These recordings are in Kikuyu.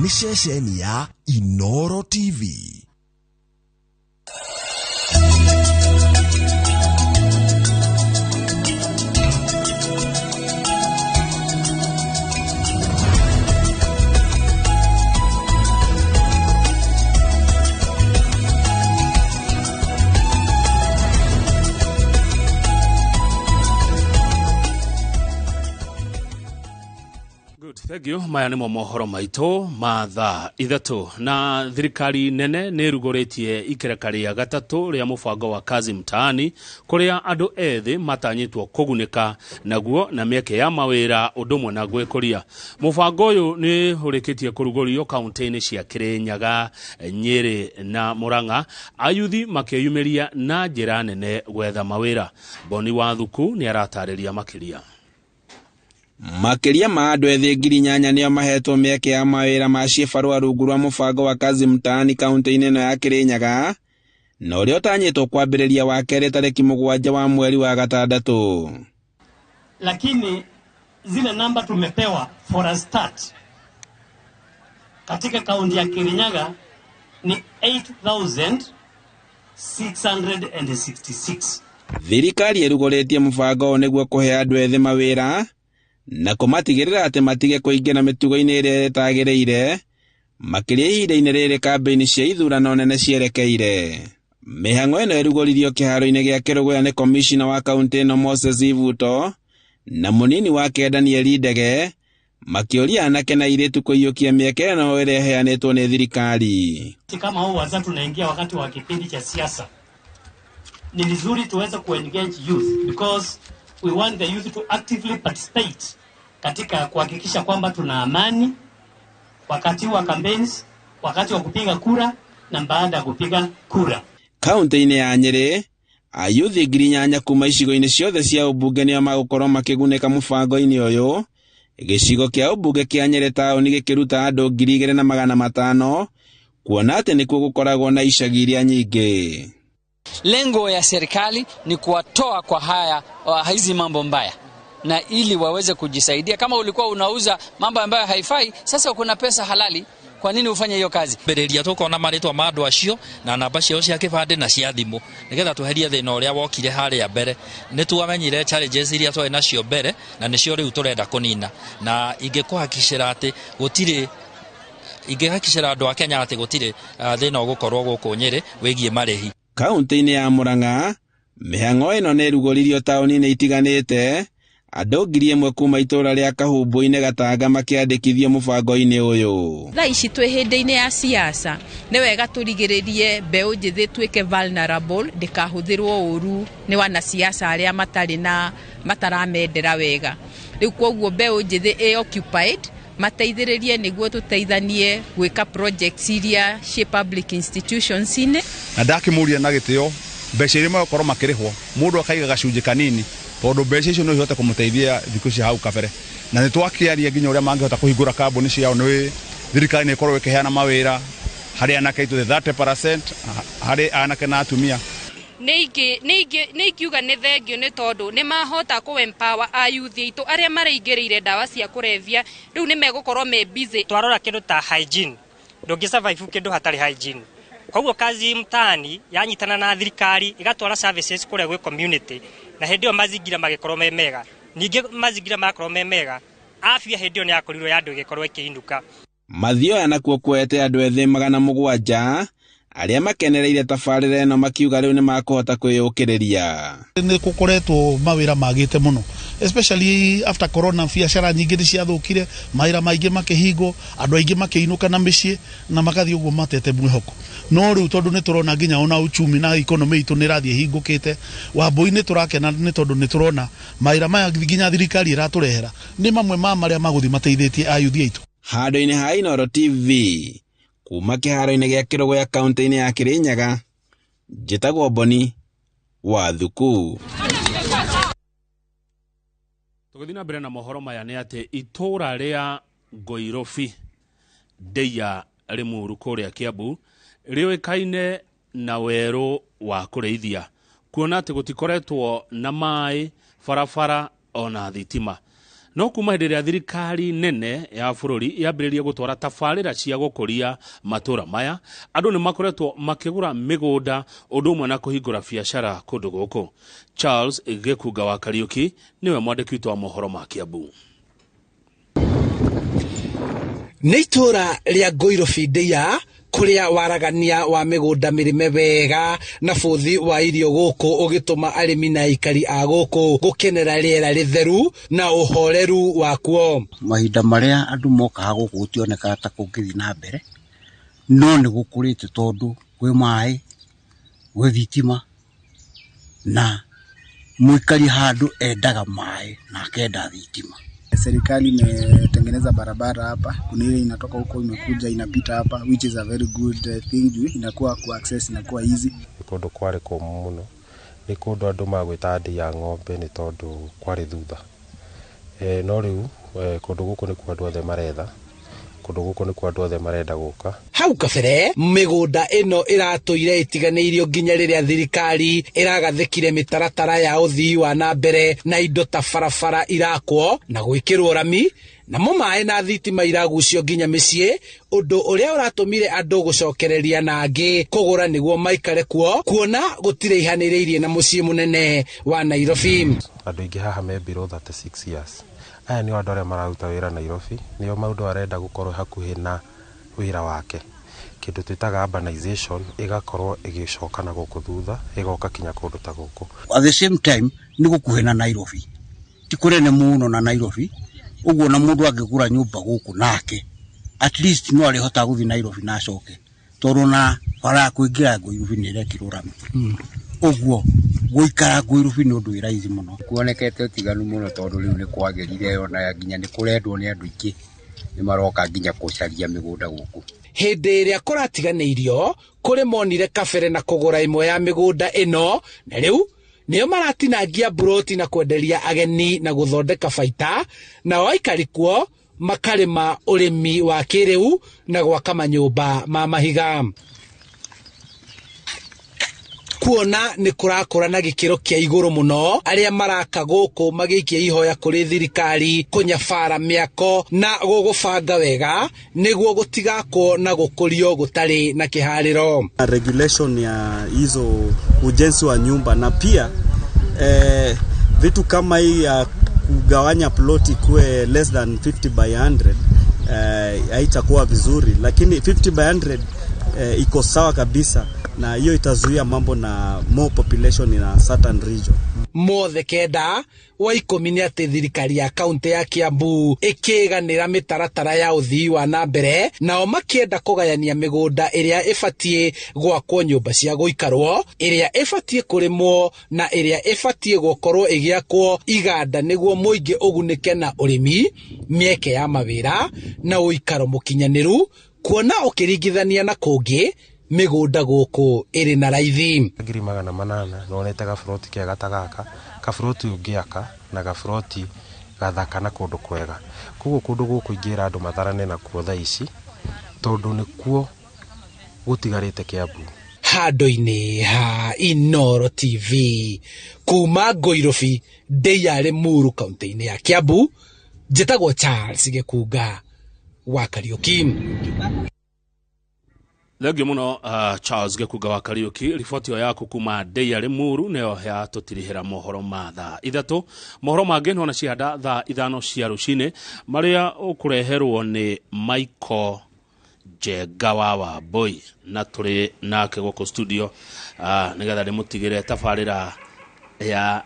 Nĩ ceceni ya Inoro TV. Good, thank you. Maya nĩmo mohoro maitũ ma thaa 3. Na thirikari nene nĩ ĩrugũrĩtie ikereka rĩa gatatũ rĩa mũbango wa Kazi Mtaani, kũrĩa andũ ethĩ matanyĩtwo kũgunĩka naguo na mĩeke ya mawĩra ũndũ ũmwe na gwĩkũria. Mũbango ũyũ nĩ ũrĩkĩtie kũrugũrio kaunti-inĩ cia Kĩrĩnyaga, Nyĩrĩ na Mũrang'a, ayuthi makĩyumĩria na njĩra nene gwetha mawĩra. Boni Wathuku nĩ aratarĩria makĩria. Makĩria ma andũ ethĩ 8,000 nĩo mahetwo mĩeke ya mawĩra ma ciĩbarũa rungu rwa mũbango wa Kazi Mtaani kaunti-inĩ ĩno ya Kĩrĩnyaga, na ũrĩa ũtanyĩtwo kwambĩrĩria wa kerĩ tarĩki 7 wa mweri wa gatandatũ. Lakini zile namba tumepewa for a start katika kaunti ya Kirinyaga ni 8,666. Thirikari ĩrugũrĩtie mũbango ũyũ nĩguo kũhe andũ ethĩ mawĩra na kũmatigĩrĩra atĩ matige kũingĩra mĩtugo-inĩ ĩrĩa ĩtagĩrĩire, makĩria ihinda-inĩ rĩrĩ kambĩini cia ithurano nene cierekeire. Mĩhang'o ĩno ĩrugũririo kĩharo-inĩ gĩa Kĩrũgũya nĩ komishina wa kaunti ĩno Moses Ivuto na mũnini wake Daniel Ndege, makĩũria anake na airĩtu kũiyũkia mĩeke ĩno ĩrĩa ĩheanĩtwo nĩ thirikari. Kama huu wazatu tunaingia wakati wa kipindi cha siasa, ni vizuri tuweze kuengage youth because we want the youth to actively participate katika kuhakikisha kwamba tuna amani wakati wa campaigns, wakati wa kupiga kura na baada ya kupiga kura. Kaunti-inĩ ya Nyĩrĩ, ayuthi 8,000 kuma icigo-inĩ ciothe cia ũmbunge nĩo magũkorwo makĩgunĩka mũbango-inĩ ũyũ. Gĩcigo kĩa ũmbunge kĩa Nyĩrĩ taũni gĩkĩruta andũ 2,500, kuona atĩ nĩkuo gũkoragwo na icagi iria nyingĩ. Lengo ya serikali ni kuwatoa kwa hizi mambo mbaya na ili waweze kujisaidia. Kama ulikuwa unauza mambo ambayo haifai, sasa uko na pesa halali, kwa nini ufanye hiyo kazi? Mbĩrĩria tũkona marĩtwa ma andũ acio na namba ciao cia kĩbandĩ na cia thimũ nĩgetha tweherie thĩna ũrĩa wokire harĩa mbere. Nĩ twamenyire challenges iria twarĩ nacio mbere na nĩcio rĩu tũrenda kũnina, na ingĩkũhakikicĩra atĩ gũtirĩ, ingĩhakikicĩra andũ a Kenya atĩ gũtirĩ thĩna ũgũkorwo gũkũ Nyĩrĩ wĩgiĩ marĩhi. Kaunti-inĩ ya Murang'a, mĩhang'o ĩno nĩ ĩrugũririo taũni-inĩ itiganĩte, andũ 1,000 kuma itũũra rĩa Kahumbũ-inĩ Gatanga makĩandĩkithio mũbango-inĩ ũyũ. Thaa ici twĩ hĩndĩ-inĩ ya siasa, nĩ wega tũrigĩrĩrie mbeũ njĩthĩ ĩtuĩke vulnerable, ndĩkahũthĩrwo ũru nĩ wanasiasa arĩa matarĩ na mataramendera wega. Rĩu koguo mbeũ njĩthĩ ĩ occupied, mateithĩrĩrie nĩguo tũteithanie gwĩka projects iria ciĩ public institutions-inĩ. Na ndakĩmũria na gĩtĩo mbeca iria megũkorwo makĩrĩhwo, mũndũ akaiga gacunjĩ kanini tondũ mbeca icio no ihote kũmũteithia thikũ cia hau kabere. Na nĩ twakĩaria nginya ũrĩa mangĩhota kũhingũra kambuni ciao, nĩ thirikari nĩ ĩkorwo ĩkĩheana mawĩra harĩ anake aitũ 30% harĩ anake na atumia. Nĩ ingiuga nĩ thengio nĩ tondũ nĩ mahota kũ empower a youth aitũ arĩa maraingĩrĩire ndawa cia kũrebia, rĩu nĩ megũkorwo me busy. Twarora kĩndũ ta hygiene, ndũngĩ survive kĩndũ hatarĩ hygiene. Koguo Kazi Mtaani yanyitana na thirikari ĩgatwara services kũrĩa gwĩ community, na hĩndĩ ĩyo mazingira magĩkorwo me mega. Ningĩ mazingira makorwo me mega, afya hĩndĩ ĩyo nĩ yakorirwo ya andũ ĩgĩkorwo ĩkĩinũka. Mathioya nakuo kwete andũ ethĩ 700 arĩa makenereire tabarĩra ĩno makiuga rĩu nĩ makũhota kwĩyũkĩrĩria. Nĩ gũkoretwo mawĩra magĩte mũno, especially after corona, biacara nyingĩ nĩ ciathũkire, mawĩra maingĩ makĩhingwo, andũ aingĩ makĩinũka na mĩciĩ na magathiĩ ũguo matete mwĩhoko. No rĩu tondũ nĩ tũrona nginya ona uchumi na economy itũ nĩ ĩrathiĩ ĩhingũkĩte, Wambũi nĩ tũrakena nĩ tondũ nĩ tũrona mawĩra maya nginya thirikari ĩratũrehera nĩ mamwe ma marĩa magũthiĩ mateithĩtie ayuthi aitũ. Handũ-inĩ ha Inooro TV kuma kĩharo-inĩ gĩa Kĩrũgũya kaunti-inĩ ya Kĩrĩnyaga, njĩtagwo Boni wa Thuku. Tũgĩthiĩ na mbere na mohoro maya nĩ atĩ itũũra rĩa Ngoirobi Ndeia Limuru kũrĩa Kiambu rĩũĩkaine na werũ wa kũrĩithia, kuona atĩ gũtikoretwo na maĩ, barabara ona thitima. No kuma hĩndĩ ĩrĩa thirikari nene ya bũrũri yambĩrĩrie gũtwara tabarĩra cia gũkũria matũra maya, andũ nĩ makoretwo makĩgũra mĩgũnda ũndũ ũmwe na kũhingũra biacara kũndũ gũkũ. Charles Gĩkunga wa Kariũki nĩwe mwandĩki witũ wa mohoro ma Kiambu. Nĩ itũũra rĩa Ngũirũbi Ndĩa kũrĩa waragania wa mĩgũnda mĩrĩme wega na bũthi wa irio gũkũ ũgĩtũma arĩmi na aikari a gũkũ gũkenera rĩera rĩtheru na ũhoreru wakuo. Mahinda marĩa andũ mokaga gũkũ gũtionekaga ta kũngĩthiĩ na mbere, no nĩ gũkũrĩte tondũ kwĩ maĩ, gwĩ thitima, na mũikari handũ endaga maĩ na akenda thitima. Serikali imetengeneza barabara hapa, kuna ile inatoka huko imekuja inapita hapa, which is a very good thing juu inakuwa ku access inakuwa easy. Nĩ kũndũ kwarĩ kũmũ mũno, nĩ kũndũ andũ magwĩtaga ndĩ ya ng'ombe nĩ tondũ kwarĩ thutha. No rĩu kũndũ gũkũ nĩkuo andũ othe maretha, kũndũ gũkũ nĩkuo andũ othe marenda gũka. Hau kabere mĩgũnda ĩno ĩratũire ĩtiganĩirio nginya rĩrĩa thirikari ĩragathĩkire mĩtaratara ya ũthii wa na mbere na indo ta barabara irakwo na gwĩkĩrwo rami, namo maĩ na thitima iragucio nginya mĩciĩ, ũndũ ũrĩa ũratũmire andũ gũcokereria na angĩ kũgũra nĩguo maikare kuo, kuona gũtiraihanĩrĩirie na mũciĩ mũnene wa Nairobi. Andũ aingĩ haha me below 36 years. Aya nĩo andũ arĩa mararuta wĩra Nairobi, nĩo mũndũ arenda gũkorwo hakuhĩ na wĩra wake. Kĩndũ twĩtaga urbanization ĩgakorwo ĩgĩcoka na gũkũ thutha, ĩgoka kinya kũndũ ta gũkũ. At the same time nĩ gũkuhĩ na Nairobi, ti kũnene mũno na Nairobi, ũguo na mũndũ angĩgũra nyũmba gũkũ nake at least no arĩhotaga gũthiĩ Nairobi na acoke, tondũ na bara ya kũingĩra Ngũirũbi nĩ ĩrekĩrwo rami. Ũguo gũikara Ngũirũbi nĩ ũndũ wĩ raithi mũno. Kuonekete ũtiganu mũno tondũ rĩu nĩ kwagĩrire ona nginya nĩ kũrendwo nĩ andũ aingĩ, nĩ maroka nginya gũcaria mĩgũnda gũkũ. Hĩndĩ ĩrĩa kũratiganĩirio kũrĩ monire kabere na kũgũra ĩmwe ya mĩgũnda ĩno, na rĩu nĩo maratinangia mburoti na kwenderia ageni na gũthondeka baita, nao aikari kuo makarĩma ũrĩmi wa kĩrĩu na gwaka manyũmba ma mahiga. Kuona nĩ kũrakũra na gĩkĩro kĩa igũrũ mũno, arĩa maraka gũkũ magĩikia ihoya kũrĩ thirikari kũnyabara mĩako na gũgũbanga wega nĩguo gũtigakwo na gũkũrio gũtarĩ na kĩharĩro. Regulation ya hizo ujenzi wa nyumba na pia vitu kama hii ya kugawanya plot ikuwe less than 50 by 100 haitakuwa vizuri, lakini 50 by 100 iko sawa kabisa, na hiyo itazuia mambo na more population in a certain region. Mothe kenda wa ikũmi nĩ atĩ thirikari ya kaunti ya Kiambu ĩkĩganĩra mĩtaratara ya ũthii wa na mbere, nao makĩenda kũgayania mĩgũnda ĩrĩa ĩbatiĩ gwakwo nyũmba cia gũikarwo, ĩrĩa ĩbatiĩ kũrĩmwo na ĩrĩa ĩbatiĩ gũkorwo ĩgĩakwo iganda nĩguo mũingĩ ũgunĩke na ũrĩmi, mĩeke ya mawĩra na ũikaro mũkinyanĩru, kuona ũkĩringithania na kũngĩ mĩgũnda gũkũ ĩrĩ na raithi. 800,000 nonete gaburoti kega ta gaka, gaburoti ũngĩaka na gaburoti gathaka na kũndũ kwega. Koguo kũndũ gũkũ ingĩra andũ matharane nakuo thaa ici tondũ nĩkuo gũtigarĩte Kiambu. Handũ-inĩ ha Inooro TV kuma Ngũirũbi Ndĩarĩ Muru kaunti-inĩ ya Kiambu, njĩtagwo Charles Gĩkunga wa Kariũki. Thengio mũno Charles Gĩkunga wa Kariũki, riboti ĩyo yaku kuma Ndĩarĩ Muru nĩyo ya tũtirihĩra mohoro ma thaa ithatũ. Mohoro mangĩ nĩwona cihanda thaa 5 cia rũcinĩ marĩa ũkũreherwo nĩ Michael Njenga wa Wambui, na tũrĩ nake gũkũ studio nĩgetha ndĩmũtigĩre tabarĩra ya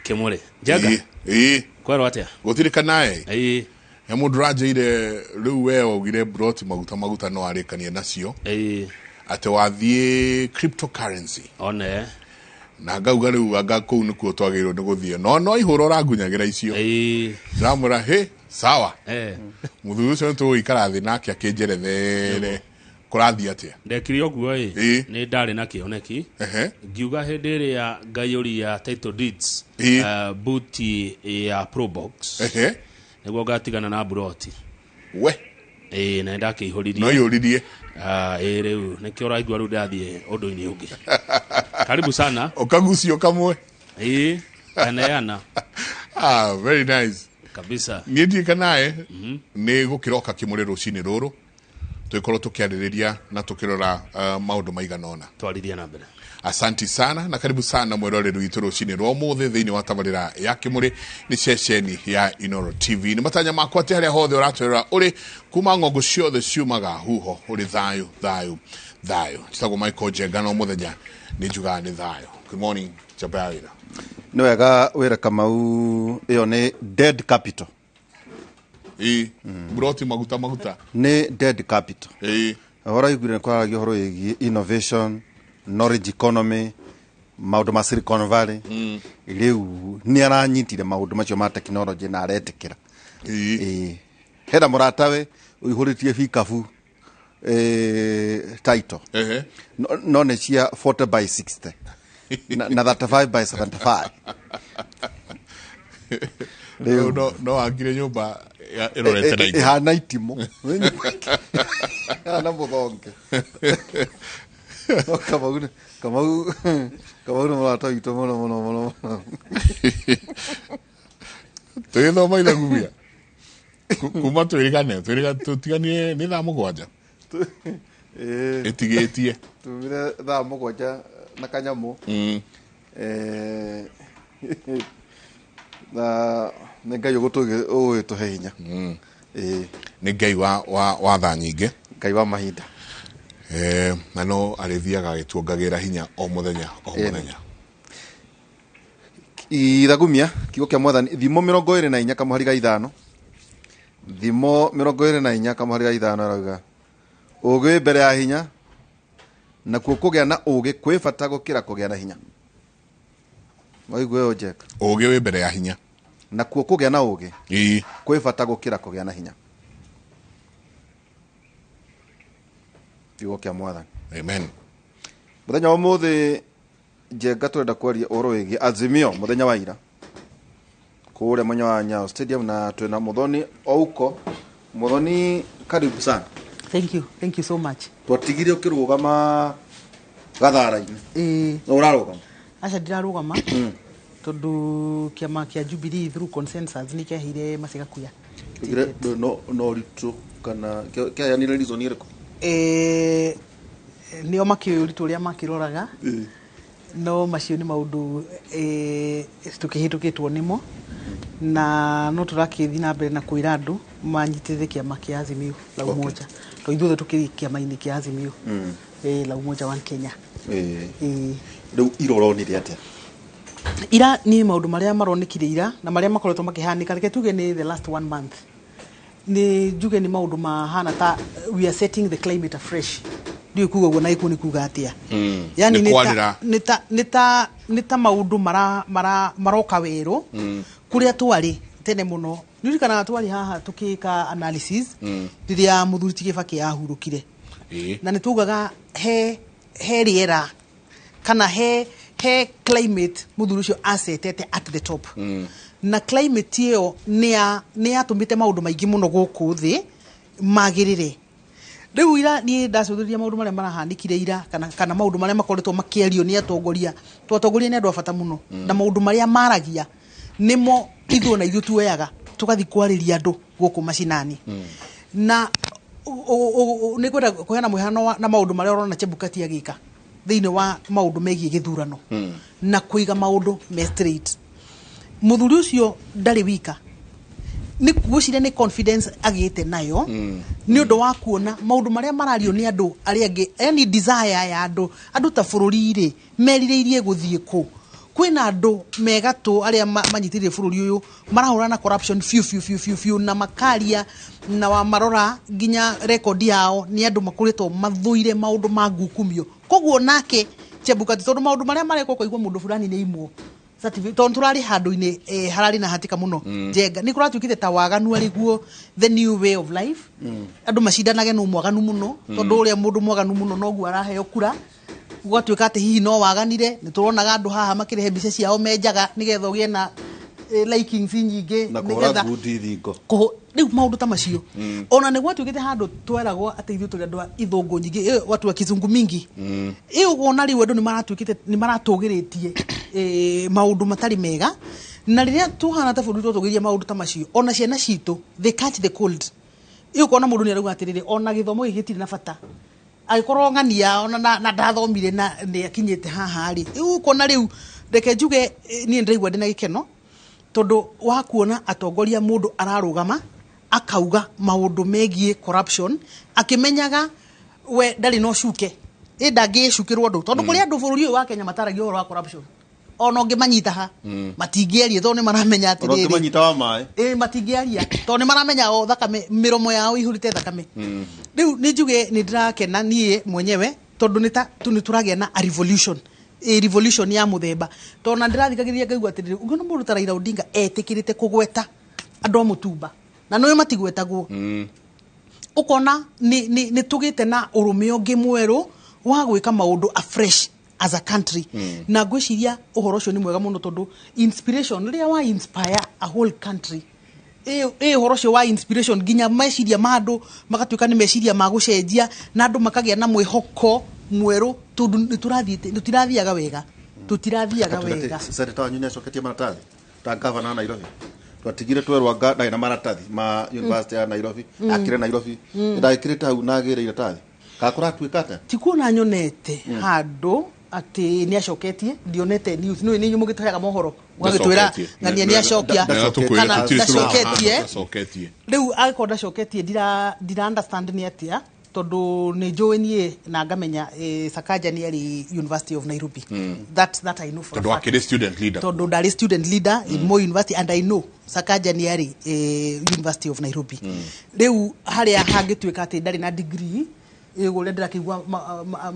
Kĩmũrĩ. Njenga, kwerwo atĩa? Gũtirĩ kanae. He mũndũ ũranjĩire rĩu we waugire broti maguta maguta no arĩkanie nacio. Atĩ wathiĩ cryptocurrency. One. Na ngauga rĩu anga kũu nĩkuo twagĩrĩirwo nĩ gũthiĩ. No no ihũra ũrangunyagĩra icio. Ndĩramwĩra hĩ sawa. Mũthuri ũcio nĩtũgũikara thĩ nake akĩnjerethere kũrathiĩ atĩa. Ndekire ũguo ĩ, nĩ ndarĩ na kĩoneki. Ngiuga hĩndĩ ĩrĩa ngaiyũria title deeds, buti ya Probox. Nĩguo ngatigana na buroti. We. Na ndakĩihũririe. No ihũririe. Rĩu nĩkĩo ũraigua rĩu ndathiĩ ũndũ-inĩ ũngĩ. Karibu sana. Ũkagucio kamwe. Kaneana. Very nice. Kabisa. Niĩ ndiĩ kanae nĩ gũkĩroka kĩmũrĩ rũcinĩ rũrũ tũgĩkorwo tũkĩarĩrĩria na tũkĩrora maũndũ maigana ũna. Twarithia na mbere. Asanti sana na karibu sana mwĩroreri witũ rũcinĩ rwa ũmũthĩ thĩinĩ wa tabarĩra ya kĩmũrĩ nĩ ceceni ya Inoro TV. Nĩ matanya makwa atĩ harĩa hothe ũratwĩrora ũrĩ kuma ng'ongo ciothe ciumaga huho ũrĩ thayũ thayũ thayũ. Njĩtagwo Michael Njenga no mũthenya nĩ njugaga nĩ thayũ. Good morning, njamba ya wĩra. Nĩ wega wĩra Kamau, ĩyo nĩ dead capital. Ĩĩ, mburoti maguta maguta. Nĩ dead capital. Ĩĩ. Ũhoro iguire nĩ kwaragio ũhoro wĩgiĩ innovation, knowledge economy, maũndũ ma Silicon Valley. Rĩu nĩ aranyitire maũndũ macio ma technology na aretĩkĩra. Ĩĩ. Hena mũratawe ũihũrĩtie bikabu title. No nĩ cia 40 by 60 na 35 by 75. Rĩu no wakire nyũmba ĩrorete na igũrũ. Ĩhana itimũ. Ĩhana mũthonge. No Kamau nĩ mũrata witũ mũno mũno mũno mũno. Tũgĩthoma ithagumia. Kuma twĩrĩgane, tũtiganie nĩ thaa 7. Ĩtigĩtie. Tumire thaa 7 na kanyamũ. Na nĩ Ngai ũgũgĩtũhe hinya. Nĩ Ngai wa thaa nyingĩ. Ngai wa mahinda. Na no arĩthiaga agĩtuongagĩra hinya o mũthenya o mũthenya. Ithagumia kiugo kĩa Mwathani thimo 24 kamũhari ga 5. Thimo 24 kamũhari ga 5 arauga ũũgĩ wĩ mbere ya hinya, nakuo kũgĩa na ũũgĩ kwĩ bata gũkĩra kũgĩa na hinya. Waigua ũyũ Jack? Ũũgĩ wĩ mbere ya hinya, nakuo kũgĩa na ũũgĩ kwĩ bata gũkĩra kũgĩa na hinya. Kiugo kĩa Mwathani. Amen. Mũthenya wa ũmũthĩ Njenga tũrenda kwaria ũhoro wĩgiĩ Azimio mũthenya wa ira kũrĩa mwena wa Nyayo Stadium, na twĩna Muthoni Ouko. Muthoni, karibu sana. Thank you. Thank you so much. Twatigire ũkĩrũgama gathara-inĩ. No ũrarũgama? Aca ndirarũgama. Tondũ kĩama kĩa Jubilee through consensus nĩ kĩaheire Mercy Gakuya. No ũritũ kana kĩaheanire reason ĩrĩkũ? Nĩo makĩũĩ ũritũ ũrĩa makĩroraga. No macio nĩ maũndũ tũkĩhĩtũkĩtwo nĩmo, na no tũrakĩthiĩ na mbere na kwĩra andũ manyitĩrĩre kĩama kĩa Azimio la Umoja. Tondũ ithuothe tũkĩrĩ kĩama-inĩ kĩa Azimio la Umoja One Kenya. Rĩu ira ũronire atĩa? Ira nĩ maũndũ marĩa maronekire ira na marĩa makoretwo makĩhanĩka, reke tuge nĩ the last 1 month. Nĩ njuge nĩ maũndũ mahana ta we are setting the climate afresh. Ndiũĩ kuga ũguo na gĩkũyũ nĩ kuga atĩa. Yani nĩ ta maũndũ maroka werũ kũrĩa twarĩ tene mũno. Nĩ ũririkanaga twarĩ haha tũkĩka analysis rĩrĩa mũthuri ti Kĩbakĩ ahurũkire. Na nĩ tugaga he rĩera kana he climate mũthuri ũcio acetete at the top. Na climate ĩyo nĩ yatũmĩte maũndũ maingĩ mũno gũkũ thĩ magĩrĩre. Rĩu ira niĩ ndacũthĩrĩria maũndũ marĩa marahanĩkire ira kana maũndũ marĩa makoretwo makĩario nĩ atongoria. Twatongoria nĩ andũ a bata mũno. Na maũndũ marĩa maragia nĩmo ithuĩ na ithuĩ tuoyaga tũgathiĩ kwarĩria andũ gũkũ macinani. Na nĩ ngwenda kũheana mũhano na maũndũ marĩa ũrona Chebukati agĩka thĩinĩ wa maũndũ megiĩ gĩthurano na kũiga maũndũ me straight. Mũthuri ũcio ndarĩ wika. Nĩ gwĩciria nĩ confidence agĩte nayo nĩ ũndũ wa kuona maũndũ marĩa marario nĩ andũ arĩa angĩ, yani desire ya andũ andũ ta bũrũri rĩ merirĩirie gũthiĩ kũ. Kwĩna andũ megatũ arĩa manyitĩrĩire bũrũri ũyũ marahũrana na corruption biũ biũ biũ biũ biũ na makaria na wamarora nginya rekondi yao nĩ andũ makoretwo mathũire maũndũ ma ngukumio. Koguo nake Chebukati tondũ maũndũ marĩa marekwo kũigua mũndũ fulani nĩ imwo tondũ tũrarĩ handũ-inĩ hararĩ na hatĩka mũno. Njenga nĩ kũratuĩkĩte ta waganu arĩ guo the new way of life. Andũ macindanage nũ mwaganu mũno tondũ ũrĩa mũndũ mwaganu mũno noguo araheo kura. Gũgatuĩka atĩ hihi no waganire. Nĩ tũronaga andũ haha makĩrehe mbica ciao menjaga nĩgetha ũgĩe na likings nyingĩ na kũhũra ngundi thingo. Rĩu maũndũ ta macio. Ona nĩ gwatuĩkĩte handũ tweragwo atĩ ithuĩ tũrĩ andũ a ithũngũ nyingĩ, watu wa kizungu mingi. Ĩ ũkona rĩu andũ nĩ maratuĩkĩte nĩ maratũgĩrĩtie maũndũ matarĩ mega. Na rĩrĩa tuhana ta bũrũri twatũgĩria maũndũ ta macio, ona ciana citũ they catch the cold. Ĩ ũkona mũndũ nĩ arauga atĩrĩrĩ, ona gĩthomo gĩkĩ gĩtirĩ na bata, agĩkorwo ng'ania ona na ndathomire na nĩ akinyĩte haha rĩ. Rĩu ũkona rĩu reke njuge, niĩ ndĩraigua ndĩna gĩkeno tondũ wa kuona atongoria mũndũ ararũgama akauga maũndũ megiĩ corruption akĩmenyaga we ndarĩ na ũcuke, ĩ ndangĩcukĩrwo ũndũ tondũ kũrĩ andũ bũrũri ũyũ wa Kenya mataragia ũhoro wa corruption, ona ũngĩmanyita ha matingĩaria tondũ nĩ maramenya Ona atĩrĩrĩ, ũngĩmanyita wa maĩ. Ĩ matingĩaria tondũ nĩ maramenya o thakame mĩromo yao ihũrĩte thakame. Rĩu nĩ njuge nĩ ndĩrakena niĩ mwenyewe tondũ nĩ ta tu nĩ tũragĩa na a revolution, a revolution ya mũthemba, tondũ na ndĩrathikagĩrĩria ngaigua atĩrĩrĩ, ũngĩona mũndũ ta Raila Odinga etĩkĩrĩte kũgweta andũ a mũtumba na nĩwe matigwetagwo, ũkona nĩ tũgĩte na ũrũme ũngĩ mwerũ wa gwĩka maũndũ afresh as a country. Na ngwĩciria ũhoro ũcio nĩ mwega mũno tondũ inspiration rĩrĩa wa inspire a whole country, ĩ ũhoro ũcio wa inspiration nginya meciria ma andũ magatuĩka nĩ meciria ma gũcenjia na andũ makagĩa na mwĩhoko mwerũ tondũ nĩ tũrathiĩte tũtirathiaga wega, tũtirathiaga wega. Seneta wanyu nĩ acoketie maratathi ta gavana wa Nairobi twatigire twerwo anga ndarĩ na maratathi ma University ya Nairobi, akire Nairobi, ndagĩkĩrĩte hau na agĩre iratathi kana kũratuĩka atĩa? Ti kuona nyonete handũ atĩ nĩ acoketie, ndionete news nĩ inyuĩ mũgĩtũheaga mohoro mũgagĩtwĩra Ndacoketie. ng'ania nĩ acokia Nĩ kana tũtirĩ tũrona ndacoketie. Ndacoketie. Rĩu angĩkorwo ndacoketie ndira understand nĩ atĩa tondũ nĩ njũĩ niĩ na ngamenya, Sakaja nĩ arĩ University of Nairobi. That I know for a Tondũ fact. akĩrĩ student leader. Tondũ ndarĩ student leader in Moi University and I know Sakaja nĩ arĩ University of Nairobi. Rĩu harĩa hangĩtuĩka atĩ ndarĩ na degree ũrĩa ndĩrakĩigua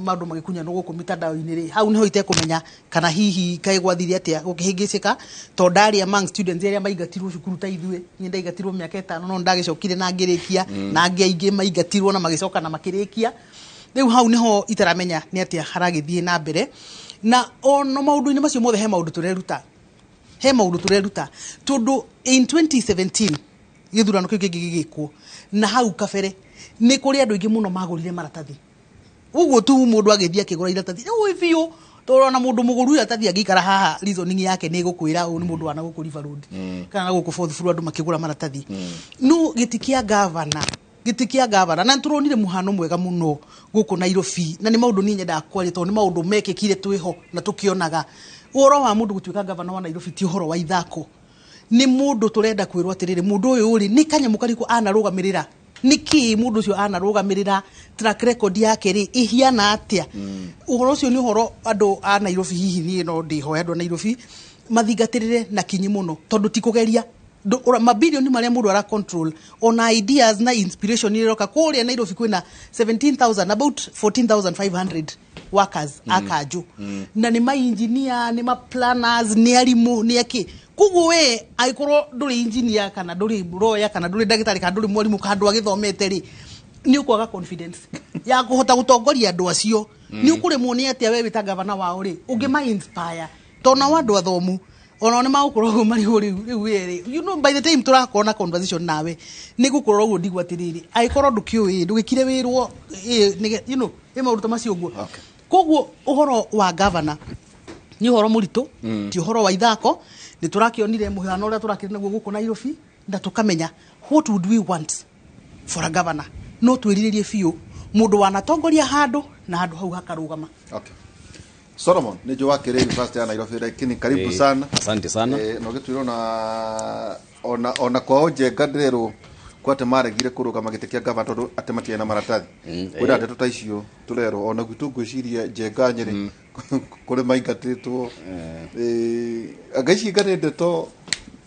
maũndũ magĩkunyanwo gũkũ mitandao-inĩ rĩ, hau nĩho itekũmenya kana hihi kaĩ gwathire atĩa gũkĩhĩngĩcĩka tondũ ndarĩ among students arĩa maingatirwo cukuru ta ithuĩ. Niĩ ndaingatirwo mĩaka 5 no ndagĩcokire na ngĩrĩkia, na angĩ aingĩ maingatirwo na magĩcoka na makĩrĩkia. Rĩu hau nĩho itaramenya nĩ atĩa haragĩthiĩ na mbere, na ona maũndũ-inĩ macio mothe he maũndũ tũreruta, he maũndũ tũreruta tondũ in 2017 gĩthurano kĩu kĩngĩ gĩgĩkwo na hau kabere nĩ kũrĩ andũ aingĩ mũno magũrire maratathi ũguo tu mũndũ agĩthiĩ akĩgũra iratathi rĩu biũ tondũ ona mũndũ mũgũru iratathi angĩikara haha reasoning yake nĩ ĩgũkwĩra ũyũ nĩ mũndũ wa na gũkũ River Road kana na gũkũ fourth floor andũ makĩgũra maratathi. No gĩti kĩa gavana, gĩti kĩa gavana, na nĩtũronire mũhano mwega mũno gũkũ Nairobi, na nĩ maũndũ niĩ nyendaga kwaria tondũ nĩ maũndũ mekĩkire twĩho na tũkĩonaga. Ũhoro wa mũndũ gũtuĩka gavana wa Nairobi ti ũhoro wa ithako, nĩ mũndũ tũrenda kwĩrwo atĩrĩrĩ, mũndũ ũyũ rĩ nĩ kanyamũ karĩkũ anarũgamĩrĩra, nĩ kĩĩ mũndũ ũcio anarũgamĩrĩra, track record yake rĩ ĩhiana atĩa. Ũhoro ũcio nĩ ũhoro andũ a Nairobi, hihi niĩ no ndĩhoe andũ a Nairobi mathingatĩrĩre na kinyi mũno tondũ ti kũgeria mabilioni marĩa mũndũ ara control ona ideas na inspiration iroka kũrĩa Nairobi kwĩna 17,000 about 14,500 workers a kanjũ, na nĩ ma engineer, nĩ ma planners, nĩ arimũ, nĩ akĩ. Koguo we angĩkorwo ndũrĩ engineer kana ndũrĩ lawyer kana ndũrĩ ndagĩtarĩ kana ndũrĩ mwarimũ kana ndwagĩthomete rĩ, nĩ ũkwaga confidence ya kũhota gũtongoria andũ acio. Nĩ ũkũremwo nĩ atĩa we wĩ ta gavana wao rĩ ũngĩma inspire tondũ nao andũ athomu onao nĩ magũkorwo ũguo marigwo rĩu rĩu we rĩ, by the time tũrakorwo na conversation nawe nĩ gũkorwo ũguo ndigwo atĩrĩrĩ, angĩkorwo ndũkĩũĩ ndũgĩkire wĩrwo ĩ maũndũ ta macio ũguo. Koguo ũhoro wa gavana nĩ ũhoro mũritũ, ti ũhoro wa ithako. Nĩ tũrakĩonire mũhano ũrĩa tũrakĩrĩ naguo gũkũ Nairobi na tũkamenya what would we want for a governor. No twĩrirĩrie biũ mũndũ wanatongoria handũ na handũ hau hakarũgama. Okay. Solomon nĩ njũĩ wakĩrĩ University ya Nairobi lakini karibu sana. Asante sana. Na ũgĩtwĩra ona kwao Njenga ndĩrerwo kwa atĩ maregire kũrũgama gĩtĩ kĩa gavana tondũ atĩ matiarĩ na maratathi. Kwĩna ndeto ta icio tũrerwo ona gwitũ ngwĩciria Njenga Nyĩrĩ kũrĩ maingatĩtwo. Anga ici nga nĩ ndeto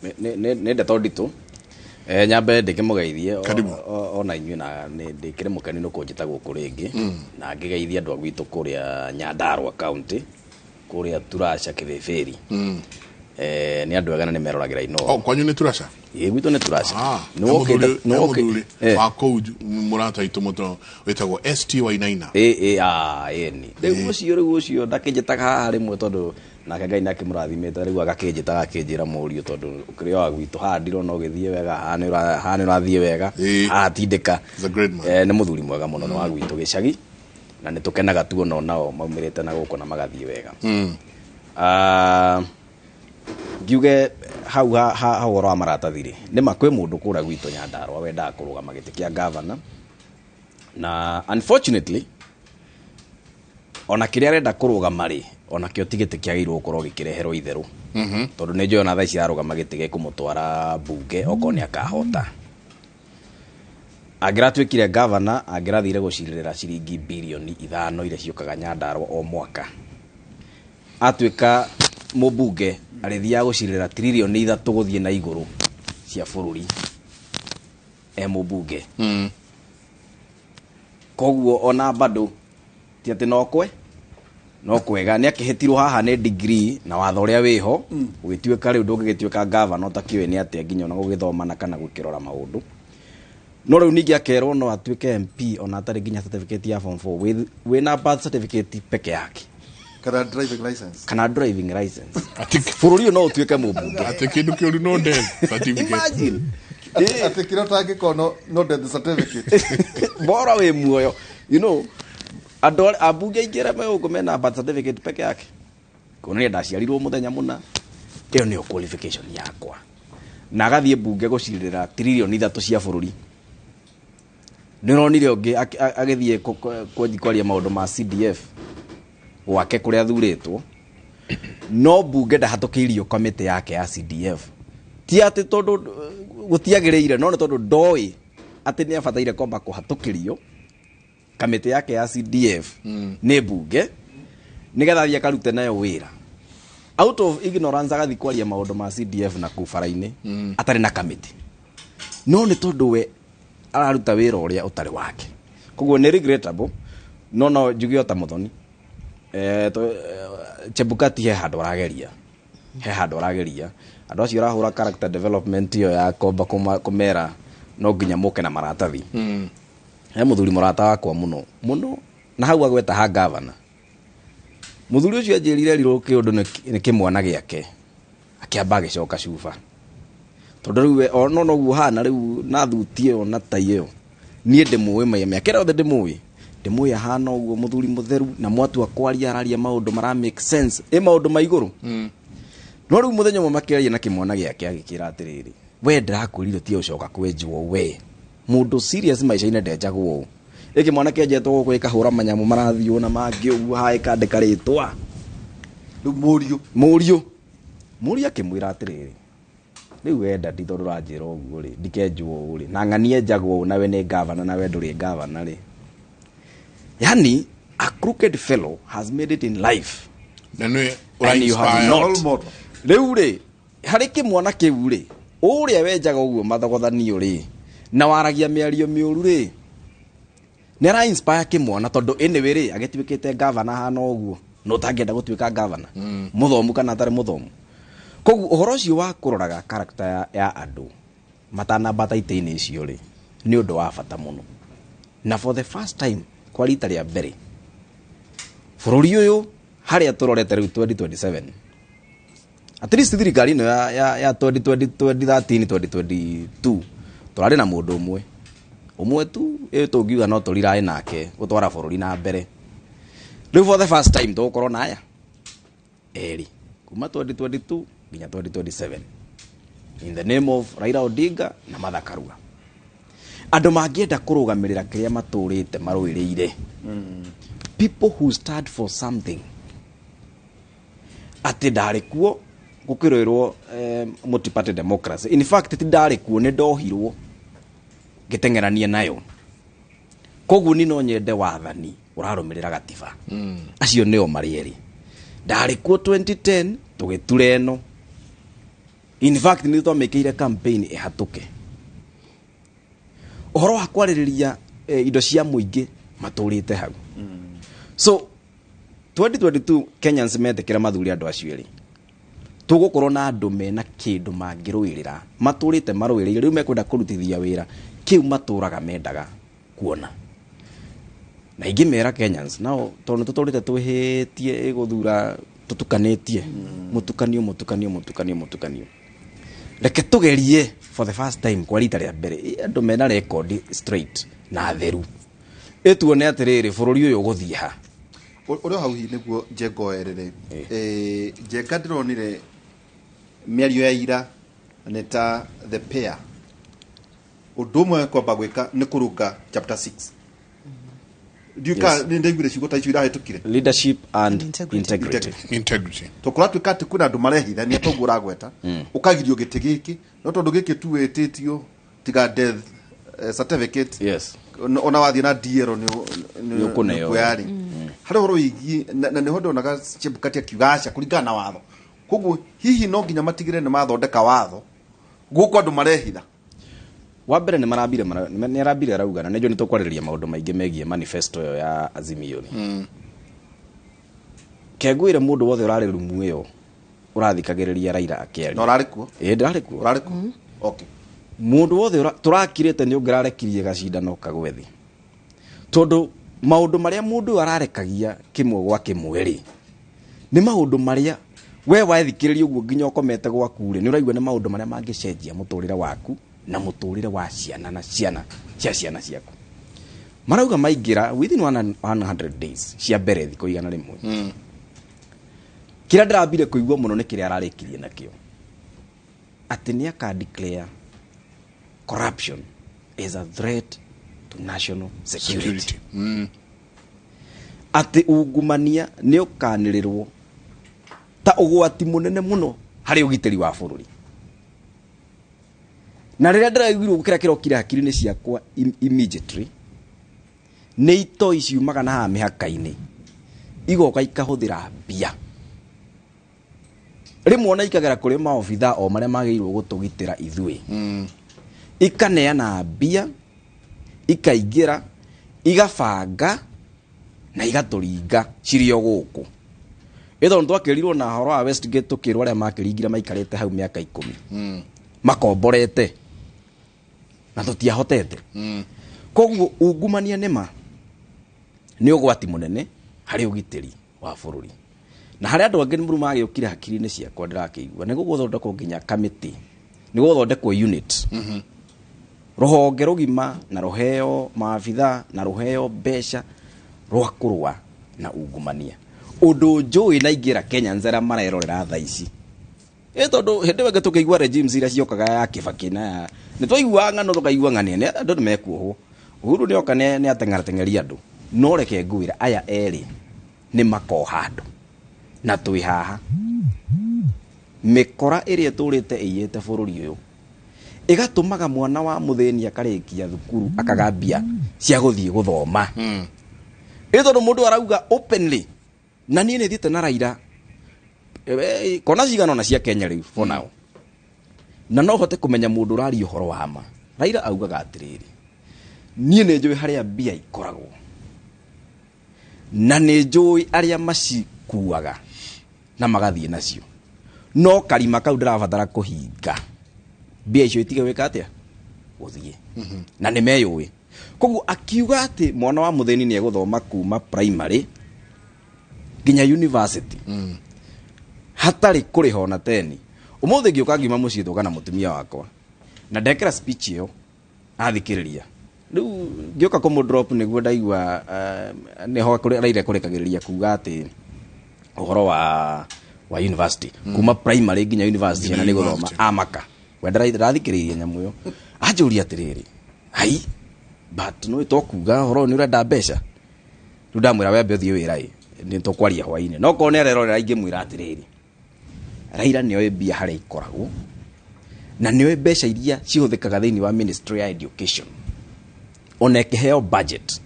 Nĩ ndeto nditũ. Nyambe ndĩkĩmũgeithie ona inyuĩ na nĩ ndĩkĩrĩ mũkenu nĩ kũnjĩta gũkũ rĩngĩ, na ngĩgeithia andũ a gwitũ kũrĩa Nyandarua County, kũrĩa Turasha Kĩbĩbĩri. Nĩ andũ ega na nĩ meroragĩra Inooro. Oh, kwanyu nĩ Turasha? Ĩĩ, gwitũ nĩ Turasha. Nĩ He wokĩte- nĩ wokĩ- mũthuri wa kũu mũrata witũ mũto wĩtagwo ST Wainaina. Ĩ, ĩ, ĩni. Rĩu ũcio, rĩu ũcio ndakĩnjĩtaga haha rĩmwe tondũ nake Ngai nĩakĩmũrathimĩte, rĩu agakĩnjĩtaga akĩnjĩra mũriũ tondũ ũkĩrĩ wa gwitũ haha ndirona ũgĩthiĩ wega, haha nĩ ũrathiĩ wega, haha tindĩka. He's a great man. Nĩ mũthuri mwega mũno, nĩ wa gwitũ gĩcagi na nĩ tũkenaga tuona onao maumĩrĩte na gũkũ na magathiĩ wega. Ngiuge hau ha ũhoro wa maratathi rĩ, nĩ ma kwĩ mũndũ kũrĩa gwitũ Nyandarũa wendaga kũrũgama gĩtĩ kĩa gavana, na unfortunately ona kĩrĩa arenda kũrũgama rĩ, ona kĩo ti gĩtĩ kĩagĩrĩirwo gũkorwo gĩkĩreherwo itherũ, tondũ nĩ njũĩ ona thaa ici ararũgama gĩtĩ gĩkũmũtwara mbunge okorwo nĩ akahota. Angĩratuĩkire gavana, angĩrathire gũcirĩra ciringi birioni 5 iria ciũkaga Nyandarũa o mwaka. Atuĩka mũmbunge, arĩthiaga gũcirĩra tiririoni 3 gũthiĩ na igũrũ cia bũrũri e mũmbunge. Koguo ona bado ti atĩ no kwe no kwega nĩ akĩhĩtirwo haha nĩ degree na watho ũrĩa wĩho, ũgĩtuĩka rĩu ndũngĩgĩtuĩka gavana ũtakĩũĩ nĩ atĩa nginya ona gũgĩthoma na kana gũkĩrora maũndũ. No rĩu ningĩ akerwo no atuĩke MP ona atarĩ nginya certificate ya form 4, wĩna birth certificate peke yake kana driving license. Kana driving license, bũrũri ũyũ no ũtuĩke mũmbunge. Atĩ kĩndũ kĩũru no death certificate. Imagine. Atĩ kĩrĩa ũtangĩkorwo no death certificate. Bora wĩ muoyo. Andũ ambunge aingĩ arĩa me gũkũ mena birth certificate peke yake, kuonania ndaciarirwo mũthenya mũna, ĩyo nĩyo qualification yakwa, na agathiĩ mbunge gũcirĩra tiririoni 3 cia bũrũri. Nĩ ũronire ũngĩ agĩthiĩ kwaria maũndũ ma CDF gwake kũrĩa athurĩtwo, no mbunge ndahatũkĩirio kamĩtĩ yake ya CDF, ti atĩ tondũ gũtiagĩrĩire, no nĩ tondũ ndoĩ atĩ nĩ abataire kwamba kũhatũkĩrio kamĩtĩ yake ya CDF nĩ mbunge nĩgetha athiĩ akarute nayo wĩra. Out of ignorance agathiĩ kwaria maũndũ ma CDF na kũu bara-inĩ atarĩ na kamĩtĩ, no nĩ tondũ we araruta wĩra ũrĩa ũtarĩ wake. Koguo nĩ regrettable, no njuge o ta Muthoni, Chebukati he handũ arageria, he handũ arageria andũ acio arahũra character development ĩyo ya komba kũmera no nginya mũke na maratathi. He mũthuri mũrata wakwa mũno mũno, na hau agweta ha gavana, mũthuri ũcio anjĩrire erirwo kĩũndũ nĩ kĩmwana gĩake, akĩamba agĩcoka cuba, tondũ rĩu we o no noguo hana rĩu na thuti ĩyo na tai ĩyo. Niĩ ndĩmũĩ mĩaka ĩrĩa yothe ndĩmũĩ ahana ũguo, mũthuri mũtheru, na mwatua kwaria araria maũndũ mara make sense, ĩ maũndũ ma igũrũ. No rĩu mũthenya ũmwe makĩaria na kĩmwana gĩake, agĩkĩra atĩrĩrĩ, we ndĩrakwĩrire tiga gũcoka kwenjwo, we mũndũ serious maica-inĩ ndenjagwo ũũ. Ĩ kĩmwana kĩenjetwo gũkũ gĩkahũra manyamũ marathiĩ na mangĩ ũguo haha, ĩkandĩka rĩtwa. Rĩu mũriũ. Mũriũ akĩmwĩra atĩrĩrĩ, rĩu we dadi, tondũ ũranjĩra ũguo rĩ, ndikenjwo ũũ rĩ, na ng'anie njagwo ũũ, nawe nĩ gavana, nawe ndũrĩ gavana rĩ. Yani a crooked fellow has made it in life na nĩ and you have ũra-inspire. not. Role model. Rĩu rĩ, harĩ kĩmwana kĩu rĩ, ũrĩa wenjaga ũguo mathogothanio rĩ, na waragia mĩario mĩũru rĩ, nĩ ara inspire kĩmwana, tondũ anyway rĩ, agĩtuĩkĩte gavana hana ũguo, no ũtangĩenda gũtuĩka gavana mũthomu kana atarĩ mũthomu. Koguo ũhoro ũcio wa kũroraga character ya andũ matanambata itĩ-inĩ icio rĩ, nĩ ũndũ wa bata mũno. Na for the first time, kwa rita rĩa mbere bũrũri ũyũ harĩa tũrorete rĩu 2027, at least thirikari ĩno ya 2020, 2013, 2022, tũrarĩ na mũndũ ũmwe ũmwe tu ĩ tũngiuga no tũrirae nake gũtwara bũrũri na mbere. Rĩu for the first time tũgũkorwo na aya erĩ kuma 2022 nginya 2027, in the name of Raila Odinga na Martha Karua, andũ mangĩenda kũrũgamĩrĩra kĩrĩa matũrĩte marũĩrĩire, people who stand for something. Atĩ ndarĩ kuo gũkĩrũĩrwo multi-party democracy. In fact ti ndarĩ kuo, nĩ ndohirwo ngĩteng'erania nayo. Koguo ni no nyende wathani ũrarũmĩrĩra gatiba. Acio nĩo marĩ erĩ. Ndarĩ kuo 2010 tũgĩtura ĩno. In fact nĩ twamĩkĩire campaign ĩhatũke. Ũhoro wa kwarĩrĩria indo cia mũingĩ matũrĩte hau. So 2022 Kenyans metĩkĩra mathuri andũ acio erĩ, tũgũkorwo na andũ mena kĩndũ mangĩrũĩrĩra, matũrĩte marũĩrĩire, rĩu mekwenda kũrutithia wĩra kĩu matũraga mendaga kuona. Na ingĩmera Kenyans nao, tondũ nĩ tũtũrĩte twĩhĩtie gũthura tũtukanĩtie, mũtukanio mũtukanio mũtukanio mũtukanio, reke tũgerie for the first time, kwa rita rĩa mbere, andũ mena record straight na theru, ĩtuone atĩrĩrĩ, bũrũri ũyũ ũgũthiĩ ha. Ũrĩa hau hihi nĩguo Njenga oerere. Njenga ndĩronire Mĩario ya ira nĩ ta the pair, ũndũ ũmwe kwamba gwĩka nĩ kũrũnga chapter 6. Ndiũka. Yes. Nĩ ndaiguire ciugo ta icio irahĩtũkire. Leadership and integrity. Integrity. Tũkũratuĩka atĩ kwĩna andũ marehithania toguo ũragweta, ũkagirio gĩtĩ gĩkĩ, no tondũ gĩkĩ tu wĩtĩtio tiga death certificate. Yes. Ona wathiĩ na DL Nĩ ũkũneo. nĩũkuoya-rĩ, harĩ ũhoro wĩgiĩ na nĩho ndonaga Chebukati akiuga aca kũringana na watho. Koguo hihi no nginya matigĩrĩre nĩ mathondeka watho gũkũ andũ marehitha? Wa mbere nĩ marambire nĩ arambire arauga, na nĩnjũĩ nĩ tũkwarĩrĩria maũndũ maingĩ megiĩ manifesto ĩyo ya Azimio rĩ. Kengwĩre mũndũ wothe ũrarĩ rumu ĩyo ũrathikagĩrĩria Raila akĩaria. Na ũrarĩ kuo? Ĩĩ, ndĩrarĩ kuo. Ũrarĩ kuo, okay. Mũndũ wothe tũrakirĩte nĩ ũngĩrarekirie gacindano kagwe thĩ, tondũ maũndũ marĩa mũndũ ũyũ ararekagia kĩmwe gwa kĩmwe rĩ, nĩ maũndũ marĩa we wathikĩrĩria ũguo nginya ũkomete gwaku rĩ, nĩ ũraigua nĩ maũndũ marĩa mangĩcenjia mũtũrĩre waku na mũtũrĩre wa ciana na ciana cia ciana ciaku. Marauga maingĩra within 100 days cia mbere, thikũ 100. Kĩrĩa ndĩrambire kũigua mũno nĩ kĩrĩa ararĩkirie nakĩo, atĩ nĩ aka declare corruption is a threat to national security. Atĩ ungumania nĩ ũkanĩrĩrwo ta ũgwati mũnene mũno harĩ ũgitĩri wa bũrũri. Na rĩrĩa ndĩraiguirwo, kĩrĩa kĩrokire hakiri-inĩ ciakwa immediately nĩ itoi ciumaga na haha mĩhaka-inĩ, igoka ikahũthĩra mbia, rĩmwe ona ikagera kũrĩ maobitha o marĩa magĩrĩirwo gũtũgitĩra ithuĩ, ikaneana mbia, ikaingĩra, igabanga na igatũringa cirĩ o gũkũ. Ĩ tondũ twakĩrirwo na horo wa Westgate, tũkĩrwo arĩa makĩringire maikarĩte hau mĩaka 10 makomborete na tũtiahotete. Koguo ungumania nĩma nĩ ũgwati mũnene harĩ ũgitĩri wa bũrũri. Na harĩa andũ angĩ nĩ magĩũkire hakiri-inĩ ciakwa, ndĩrakĩigua nĩ gũgũthondekwo nginya kamĩtĩ, nĩ gũgũthondekwo unit, rũhonge rũgima, na rũheo maabitha na rũheo mbeca rwa kũrũa na ungumania. Ũndũ njũĩ na ingĩra Kenyans arĩa marerorera thaa ici, ĩ tondũ hĩndĩ ĩyo ĩngĩ tũkĩigua regimes iria ciokaga ya Kibaki na ya nĩ twaiguaga ng'ano, tũkaigua ng'ania nĩ andũ nĩ mekuohwo, Uhuru nĩ oka nĩ ateng'erateng'eria andũ. No reke ngwĩre, aya erĩ nĩ makoha andũ, na twĩ haha mĩkora ĩrĩa ĩtũrĩte ĩiyĩte bũrũri ũyũ, ĩgatũmaga mwana wa mũthĩni akarĩkia thukuru akaga mbia cia gũthiĩ gũthoma. Ĩ tondũ mũndũ arauga openly, na niĩ nĩ thiĩte na Raila kona cigana ona cia Kenya rĩu for now, na no hote kũmenya mũndũ ũraria ũhoro wa ma. Raila augaga atĩrĩrĩ, niĩ nĩ njũĩ harĩa mbia ikoragwo na nĩ njũĩ arĩa macikuaga na magathiĩ nacio, no karima kau ndĩrabatara kũhinga mbia icio itige gwĩka atĩa, gũthiĩ, na nĩ meyũĩ. Koguo akiuga atĩ mwana wa mũthĩni nĩ egũthoma kuma primary nginya university hatarĩ kũrĩha ona teni. Ũmũthĩ ngĩũka ngiuma mũciĩ tũka na mũtumia wakwa na ndekĩra speech ĩyo athikĩrĩria. Rĩu ngĩũka kũmũ drop nĩguo ndaigua nĩho Raila kũrekagĩrĩria kuga atĩ ũhoro wa university, kuma primary nginya university, ciana nĩ gũthoma. Amaka we ndĩrathikĩrĩirie nyamũ ĩyo, anjũria atĩrĩrĩ, "Hai, but no tokuga ũhoro ũyũ nĩ ũrenda mbeca?" Rĩu ndamwĩra, "Wembe ũthiĩ wĩra ĩ, nĩ tũkwaria hwainĩ." No korwo nĩ arerorera, ingĩmwĩra atĩrĩrĩ, Raila nĩoĩ mbia harĩa ikoragwo na nĩoĩ mbeca iria cihũthĩkaga thĩinĩ wa ministry ya education. Ona ĩkĩheo budget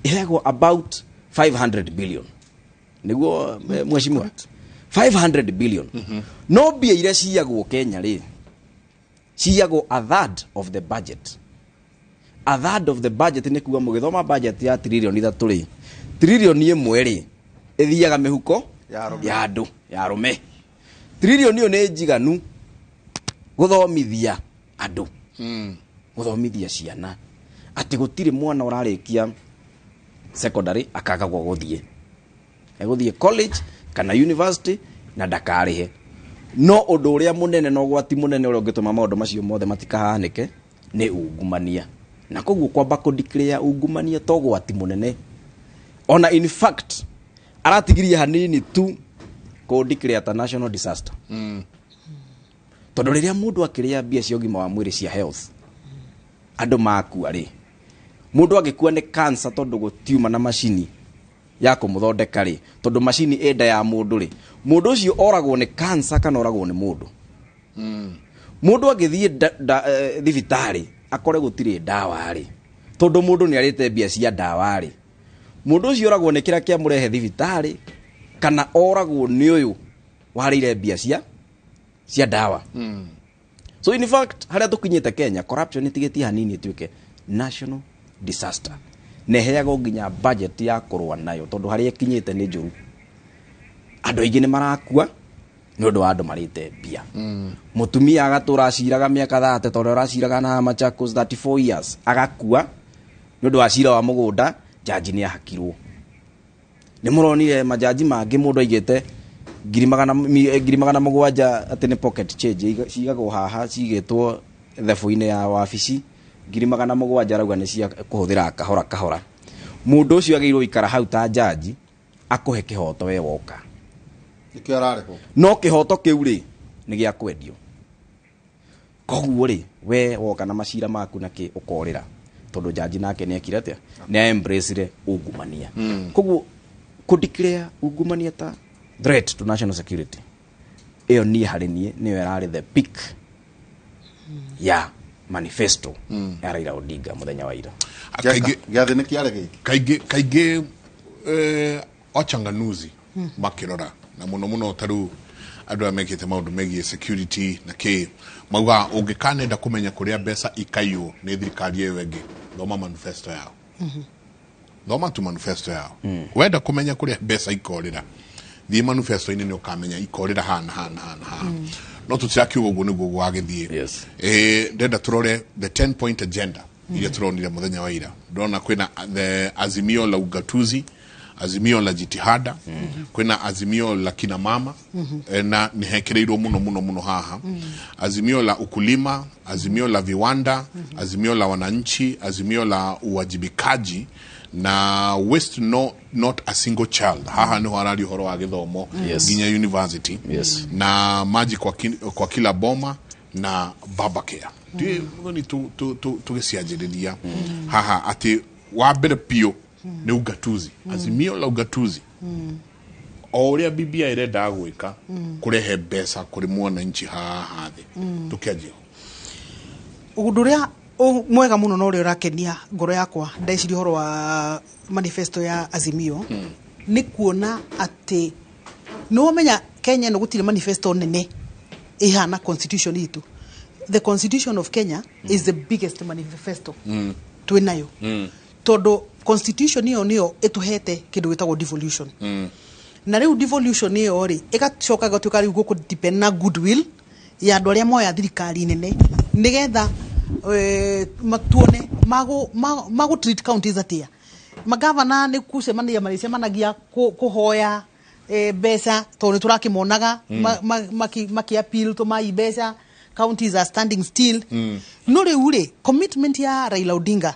ĩheagwo about 500 billion, nĩguo mheshimiwa, 500 billion. No mbia iria ciyagwo Kenya rĩ, ciyagwo a third of the budget. A third of the budget nĩ kuga mũgĩthoma budget ya 3 trillion rĩ, 1 trillion rĩ ĩthiaga mĩhuko ya arũme. Ya andũ ya arũme. Trillion ĩyo nĩ njiganu gũthomithia andũ, gũthomithia ciana, atĩ gũtirĩ mwana ũrarĩkia secondary akaga gwa gũthiĩ, egũthiĩ college kana university na ndakarĩhe. No ũndũ ũrĩa mũnene na ũgwati mũnene ũrĩa ũngĩtũma maũndũ macio mothe matikahanĩke nĩ ungumania. Na koguo kwamba kũ-declare ungumania to ũgwati mũnene, ona in fact aratigirie hanini tu kũ-declare ta national disaster. Tondu riria mundu akiria mbia cia ũgima wa mwĩrĩ cia health andũ makua rĩ, mundu angĩkua nĩ cancer tondu gũtiuma na macini ya kũmũthondeka rĩ, tondu macini ĩ nda ya mũndũ rĩ, mũndũ ũcio oragwo nĩ cancer kana oragwo nĩ mũndũ? Mũndũ angĩthiĩ thibitarĩ akore gũtirĩ ndawa rĩ, tondu mũndũ nĩ arĩte mbia cia ndawa rĩ, mũndũ ũcio oragwo nĩ kĩrĩa kĩamũrehe thibitarĩ kana oragwo nĩ ũyũ warĩire mbia cia ndawa? So in fact harĩa tũkinyĩte Kenya, corruption ĩtigĩtie hanini ĩtuĩke national disaster, na ĩheagwo nginya budget ya kũrũa nayo, tondũ harĩa ĩkinyĩte nĩ njũru. Andũ aingĩ nĩ marakua nĩ ũndũ wa andũ marĩte mbia. Mũtumia agatũra aciraga mĩaka 30, tondũ araciraga na Machakos 34 years, agakua nĩ ũndũ wa cira wa mũgũnda, jaji nĩ ahakirwo. Nĩ mũronire majaji mangĩ mũndũ aigĩte 700,000 atĩ nĩ pocket change, cigagwo haha cigĩtwo thebũ-inĩ ya wabici, 700,000 arauga nĩ cia kũhũthĩra kahora kahora. Mũndũ ũcio agĩrĩirwo gũikara hau ta jaji akũhe kĩhoto we woka. Nĩkĩo ararĩhwo. No kĩhoto kĩu rĩ nĩ gĩa kwendio. Koguo rĩ we woka na macira maku na kĩ ũkorĩra, tondũ jaji nake nĩ ekire atĩa? Nĩ embrace ungumania. Koguo kũ declare ungumania ta threat to national security, ĩyo niĩ harĩ niĩ nĩyo ĩrarĩ the peak ya manifesto ya Raila Odinga mũthenya wa ira. Kaingĩ gĩathĩ nĩ kĩarĩ gĩkĩ. Kaingĩ ochanganuzi makĩrora na mũno mũno ta rĩu andũ arĩa mekĩte maũndũ megiĩ security na kĩ, mauga ũngĩkanenda kũmenya kũrĩa mbeca ikaiywo nĩ thirikari ĩyo ĩngĩ, thoma manifesto yao. Thoma tu manifesto yao. Wenda kũmenya kũrĩa mbeca ikorĩra, thiĩ manifesto-inĩ nĩ ũkamenya ikorĩra haha haha haha haha. No tũtirakiuga ũguo nĩguo gwagĩthiĩ. Ndenda tũrore the 10 point agenda iria tũronire mũthenya wa ira. Ndĩrona kwĩna the Azimio la Ugatuzi, Azimio la Jitihada, kwĩna Azimio la Kina Mama, na nĩ hekĩrĩirwo mũno mũno mũno haha. Azimio la Ukulima, Azimio la Viwanda, Azimio la Wananchi, Azimio la Uwajibikaji na Waste Not a Single Child. Haha niho araria ũhoro wa gĩthomo nginya university. Na maji kwa kila boma na baba care. Ndiĩ mũthoni tũgĩcianjĩrĩria haha atĩ wa mbere biũ nĩ ugatuzi. Azimio la Ugatuzi. O ũrĩa BBI ĩrendaga gwĩka, kũrehe mbeca kũrĩ mwananchi haha thĩ. Tũkĩanjia. Ũndũ ũrĩa mwega mũno na ũrĩa ũrakenia ngoro yakwa ndeciria ũhoro wa manifesto ya Azimio nĩ kuona atĩ nĩ wamenya Kenya ĩno gũtirĩ manifesto nene ĩhana constitution itũ. The constitution of Kenya is the biggest manifesto twĩ nayo, tondũ constitution ĩyo nĩyo ĩtũhete kĩndũ gĩtagwo devolution. Na rĩu devolution ĩyo rĩ ĩgacoka ĩgatuĩka rĩu gũkũ depend na goodwill ya andũ arĩa moya thirikari nene, nĩgetha matuone magũ treat counties atĩa. Magavana nĩ kucemania marĩcemanagia kũhoya mbeca, tondũ nĩ tũrakĩmonaga maki appeal tũmai mbeca, counties are standing still. No rĩu rĩ commitment ya Raila Odinga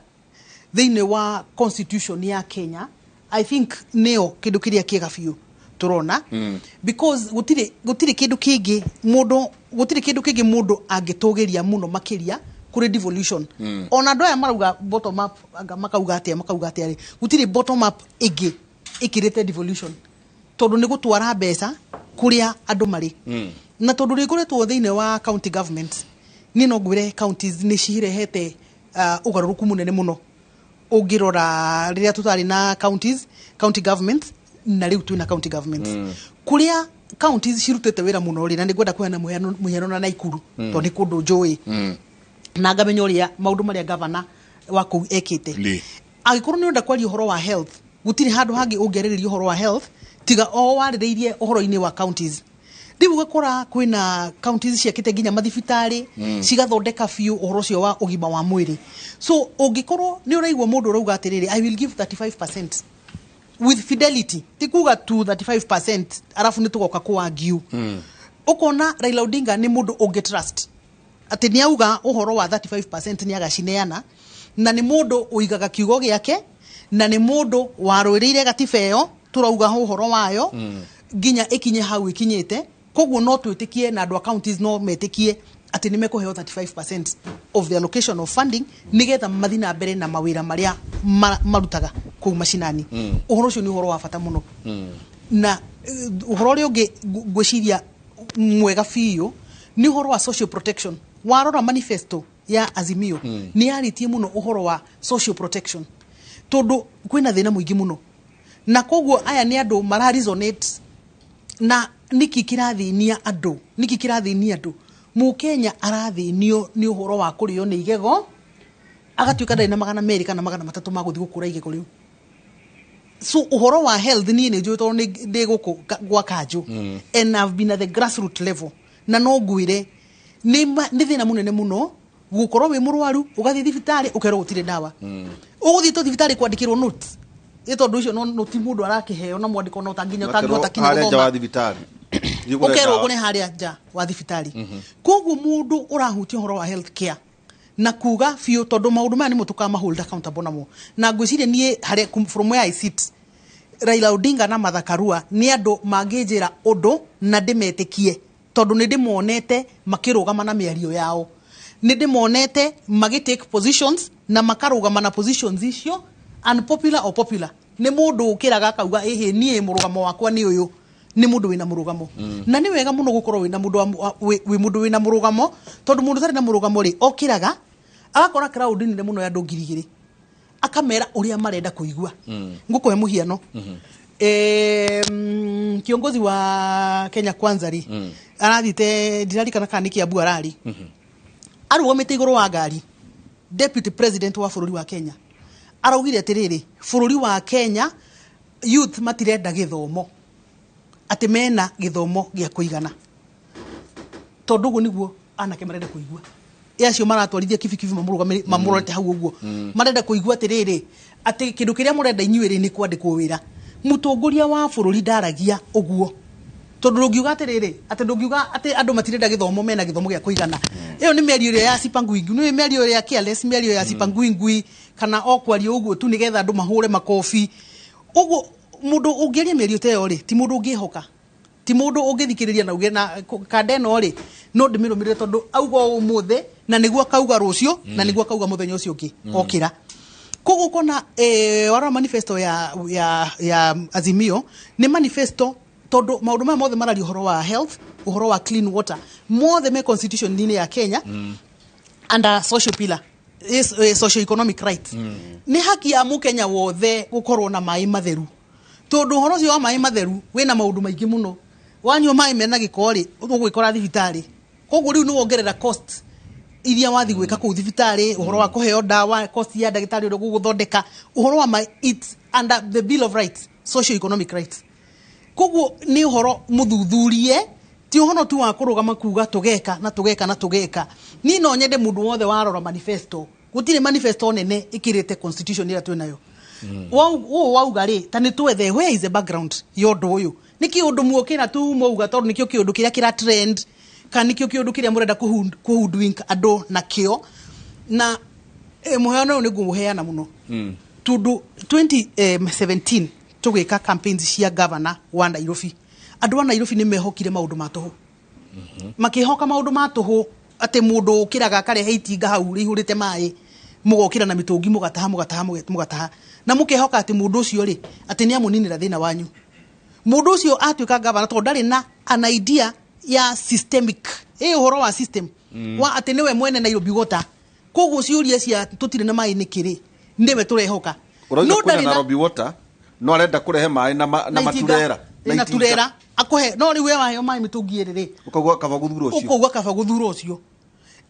thĩinĩ wa constitution ya Kenya, I think nĩyo kĩndũ kĩrĩa kĩega biũ tũrona. Because gũtirĩ kĩndũ kĩngĩ mũndũ, gũtirĩ kĩndũ kĩngĩ mũndũ angĩtũgĩria mũno makĩria kũrĩ devolution. Ona andũ aya marauga bottom up, anga makauga atĩa, makauga atĩa rĩ, gũtirĩ bottom up ĩngĩ ĩkĩrĩte devolution, tondũ nĩ gũtwara mbeca kũrĩa andũ marĩ. Na tondũ nĩ ngoretwo thĩinĩ wa county government, niĩ no ngwĩre counties nĩ cirehete ũgarũrũku mũnene mũno. Ũngĩrora rĩrĩa tũtarĩ na counties, county governments, na rĩu twĩna county governments. Kũrĩa counties cirutĩte wĩra mũno rĩ, na nĩ ngwenda kũheana mũhiano na Naikuru, tondũ nĩ kũndũ njũĩ. Na ngamenya ũrĩa maũndũ marĩa gavana wa kũu ekĩte. Angĩkorwo nĩ ũrenda kwaria ũhoro wa health, gũtirĩ handũ hangĩ ũngĩarĩrĩria ũhoro wa health tiga o warĩrĩirie ũhoro-inĩ wa counties. Rĩu ũgakora kwĩna counties ciakĩte nginya mathibitarĩ, cigathondeka biũ ũhoro ũcio wa ũgima wa mwĩrĩ. So ũngĩkorwo nĩ ũraigua mũndũ ũrauga atĩrĩrĩ, I will give 35% with fidelity, ti kuga tu 35% arabu nĩ tũgoka kũ argue. Ũkona Raila Odinga nĩ mũndũ ũngĩ trust atĩ nĩ auga ũhoro wa 35% nĩ agacineana, na nĩ mũndũ ũigaga kiugo gĩake, na nĩ mũndũ warũĩrĩire gatiba ĩyo tũrauga ũhoro wayo nginya ĩkinye hau ĩkinyĩte. Koguo no twĩtĩkie na andũ a counties no metĩkie Atĩ nĩ mekũheo 35% of the allocation of funding nĩgetha mathiĩ na mbere na mawĩra marĩa marutaga kũu macinani. Ũhoro ũcio nĩ ũhoro wa bata mũno. Na ũhoro ũrĩa ũngĩ ngwĩciria mwega biũ nĩ ũhoro wa social protection. Warora manifesto ya Azimio, nĩ yarĩtie mũno ũhoro wa social protection, tondũ kwĩna thĩna mũingĩ mũno, na koguo aya nĩ andũ mara resonate na nĩkĩ kĩrathĩnia andũ, nĩkĩ kĩrathĩnia andũ. Mũkenya arathĩnio nĩ ũhoro wa kũrĩo nĩ igego, agatuĩka ndarĩ na 200 kana 300 ma gũthiĩ gũkũra igego rĩu. So ũhoro wa health, niĩ nĩ njũĩ tondũ nĩ ndĩ gũkũ gwa kanjũ and I've been at the grassroot level, na no ngwĩre nĩ thĩna mũnene mũno gũkorwo wĩ mũrwaru, ũgathiĩ thibitarĩ ũkerwo gũtirĩ ndawa. Ũgũthiĩ to thibitarĩ kwandĩkĩrwo notes, ĩ tondũ ũcio no ti mũndũ arakĩheo na mwandĩko no ta nginya ũtangĩhota kinya harĩa nja gũthoma. Wa thibitarĩ. Thiĩ ũgũre Ũkerwo ndawa. ũgũre harĩa nja wa thibitarĩ. Koguo mũndũ ũrahutia ũhoro wa health care na kuga biũ, tondũ maũndũ maya nĩmo tũkama hold accountable namo, na ngwĩciria niĩ harĩa from where I sit, Raila Odinga na Martha Karua nĩ andũ mangĩnjĩra ũndũ na ndĩmetĩkie, tondũ nĩ ndĩmonete makĩrũgama na mĩario yao, nĩ ndĩmonete magĩ take positions na makarũgama na positions icio, unpopular or popular. Nĩ mũndũ ũkĩraga akauga, ĩhĩ, niĩ mũrũgamo wakwa nĩ ũyũ. Nĩ mũndũ wĩna mũrũgamo, na nĩ wega mũno gũkorwo wĩna mũndũ wĩ mũndũ wĩna mũrũgamo, tondũ mũndũ ũtarĩ na mũrũgamo rĩ, okĩraga agakora crowd nene mũno ya andũ 2000, akamera ũrĩa marenda kũigua. Ngũkũhe mũhiano. Kiongozi wa Kenya Kwanza rĩ, arathiĩte, ndirarikana kana nĩ Kiambu ararĩ, arũgamĩte igũrũ wa ngari. Deputy president wa bũrũri wa Kenya araugire atĩrĩrĩ, bũrũri wa Kenya youth matirenda gĩthomo, atĩ mena gĩthomo gĩa kũigana, tondũ ũguo nĩguo anake marenda kũigua. Ĩ acio maratwarithia kibikibi mamũrũgamĩrĩ mamũrorete hau ũguo, marenda kũigua atĩrĩrĩ, atĩ kĩndũ kĩrĩa mũrenda inyuĩ rĩ, nĩ kwandĩkwo wĩra. Mũtongoria wa bũrũri ndaragia ũguo, tondũ ndũngiuga atĩrĩrĩ, atĩ ndũngiuga atĩ andũ matirenda gĩthomo, mena gĩthomo gĩa kũigana. Ĩyo nĩ mĩario ĩrĩa ya sipanguingui, nĩ mĩario ĩrĩa careless, mĩario ya sipanguingui, kana o kwaria ũguo tu nĩgetha andũ mahũre makobi ũguo. Mũndũ ũngĩaria mĩario ta ĩyo rĩ, ti mũndũ ũngĩhoka, ti mũndũ ũngĩthikĩrĩria na uge na kanda ĩno rĩ, no ndĩmĩrũmĩrĩre, tondũ auga ũmũthĩ na nĩguo akauga rũciũ na nĩguo akauga mũthenya ũcio ũngĩ. Okĩra koguo ũkona warora manifesto ya Azimio, nĩ manifesto, tondũ maũndũ maya mothe mararia ũhoro wa health, ũhoro wa clean water, mothe me constitution-inĩ ya Kenya under social pillar is, socio economic rights. Nĩ haki ya mũkenya wothe gũkorwo na maĩ matheru, tondũ ũhoro ũcio wa maĩ matheru wĩna maũndũ maingĩ mũno. Wanyua maĩ mena gĩko rĩ, ũgwĩkora thibitarĩ, koguo rĩu nĩ wongerera cost iria wathi gwĩka kũu thibitarĩ, ũhoro wa kũheo ndawa, cost ya ndagĩtarĩ ũrĩa ũgũgũthondeka. Ũhoro wa maĩ, it's under the bill of rights, socio economic rights. Koguo nĩ ũhoro mũthuthurie, ti ũhoro tu wa kũrũgama kuga tũgeka na tũgeka na tũgeka. Niĩ no nyende mũndũ wothe warora manifesto, gũtirĩ manifesto nene ĩkĩrĩte constitution ĩrĩa twĩ nayo. Ũũ wauga rĩ, ta nĩ twethe where is the background ya ũndũ ũyũ, nĩ kĩũndũ muokĩra tu mwauga tondũ nĩkĩo kĩũndũ kĩrĩa kĩra trend, kana nĩkĩo kĩũndũ kĩrĩa mũrenda kũhoodwink andũ nakĩo. Na mũheano ũyũ nĩ ngũũheana mũno, tondũ 2017 tũgĩka campaigns cia governor wa Nairobi, andũ a Nairobi nĩ mehokire maũndũ ma tũhũ, makĩhoka maũndũ ma tũhũ, atĩ mũndũ ũkĩraga akarehe itinga hau rĩihũrĩte maĩ, mũgokĩra na mĩtũngi, mũgataha, mũgataha, mũgataha, na mũkehoka atĩ mũndũ ũcio rĩ, atĩ nĩ amũninĩra thĩna wanyu. Mũndũ ũcio atuĩka gavana, tondũ ndarĩ na an idea ya systemic, ĩ ũhoro wa system wa atĩ nĩwe mwene Nairobi Water, koguo ciũria cia tũtirĩ na maĩ nĩkĩ rĩ, nĩwe tũrehoka. Ũrauga No kwĩna ndarĩ na Nairobi Water, no arenda kũrehe maĩ na itinga, maturera. Na itinga. turera akũhe, no rĩu we waheo maĩ mĩtũngi ĩrĩ rĩ, ũkauga kaba gũthura ũcio. Ũkauga kaba gũthura ũcio.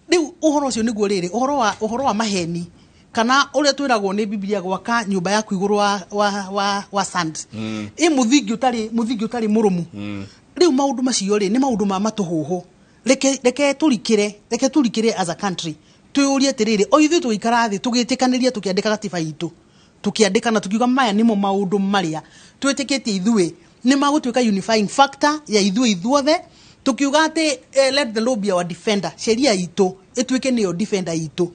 Rĩu ũhoro ũcio nĩguo rĩrĩ ũhoro wa maheni, kana ũrĩa twĩragwo nĩ Biblia, gwaka nyũmba yaku igũrũ wa sand, ĩ mũthingi ũtarĩ mũrũmu. Rĩu maũndũ macio rĩ, nĩ maũndũ ma matũhũhũ. Reke tũrikĩre as a country, twĩyũrie atĩrĩrĩ, o ithuĩ tũgĩikara thĩ, tũgĩtĩkanĩria, tũkĩandĩka gatiba itũ, tũkĩandĩka na tũkiuga maya nĩmo maũndũ marĩa twĩtĩkĩtie ithuĩ nĩ magũtuĩka unifying factor ya ithuĩ ithuothe, tukiuga atĩ let the law be our defender, sheria itũ ĩtuĩke nĩyo defender itũ.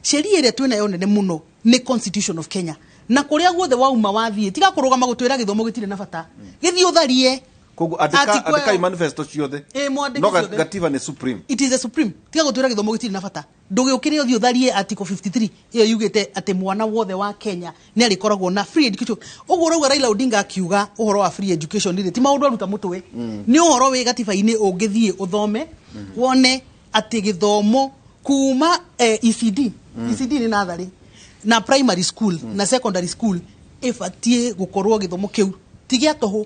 Sheria ĩrĩa twĩnayo nene mũno nĩ Constitution of Kenya, na kũrĩa guothe wauma wathiĩ, tiga kũrũgama gũtwĩra gĩthomo gĩtirĩ na bata, gĩthiĩ ũtharie. Koguo andĩka Article ĩyo- andĩkai manifesto ciothe. Ĩ, mwandĩke No ciothe. gatiba nĩ supreme. It is a supreme. Tiga gũtwĩra gĩthomo gĩtirĩ na bata. Ndũgĩũkĩre ũthiĩ ũtharie article 53 ĩyo yugĩte atĩ mwana wothe wa Kenya nĩ arĩkoragwo na free education. Ũguo ũrauga Raila Odinga akiuga ũhoro wa free education rĩ, ti maũndũ aruta mũtwe. Nĩ ũhoro wĩ gatiba-inĩ ũngĩthiĩ ũthome wone atĩ gĩthomo kuma ECD. ECD nĩ natharĩ na primary school na secondary school ĩbatiĩ gũkorwo gĩthomo kĩu ti gĩa tũhũ,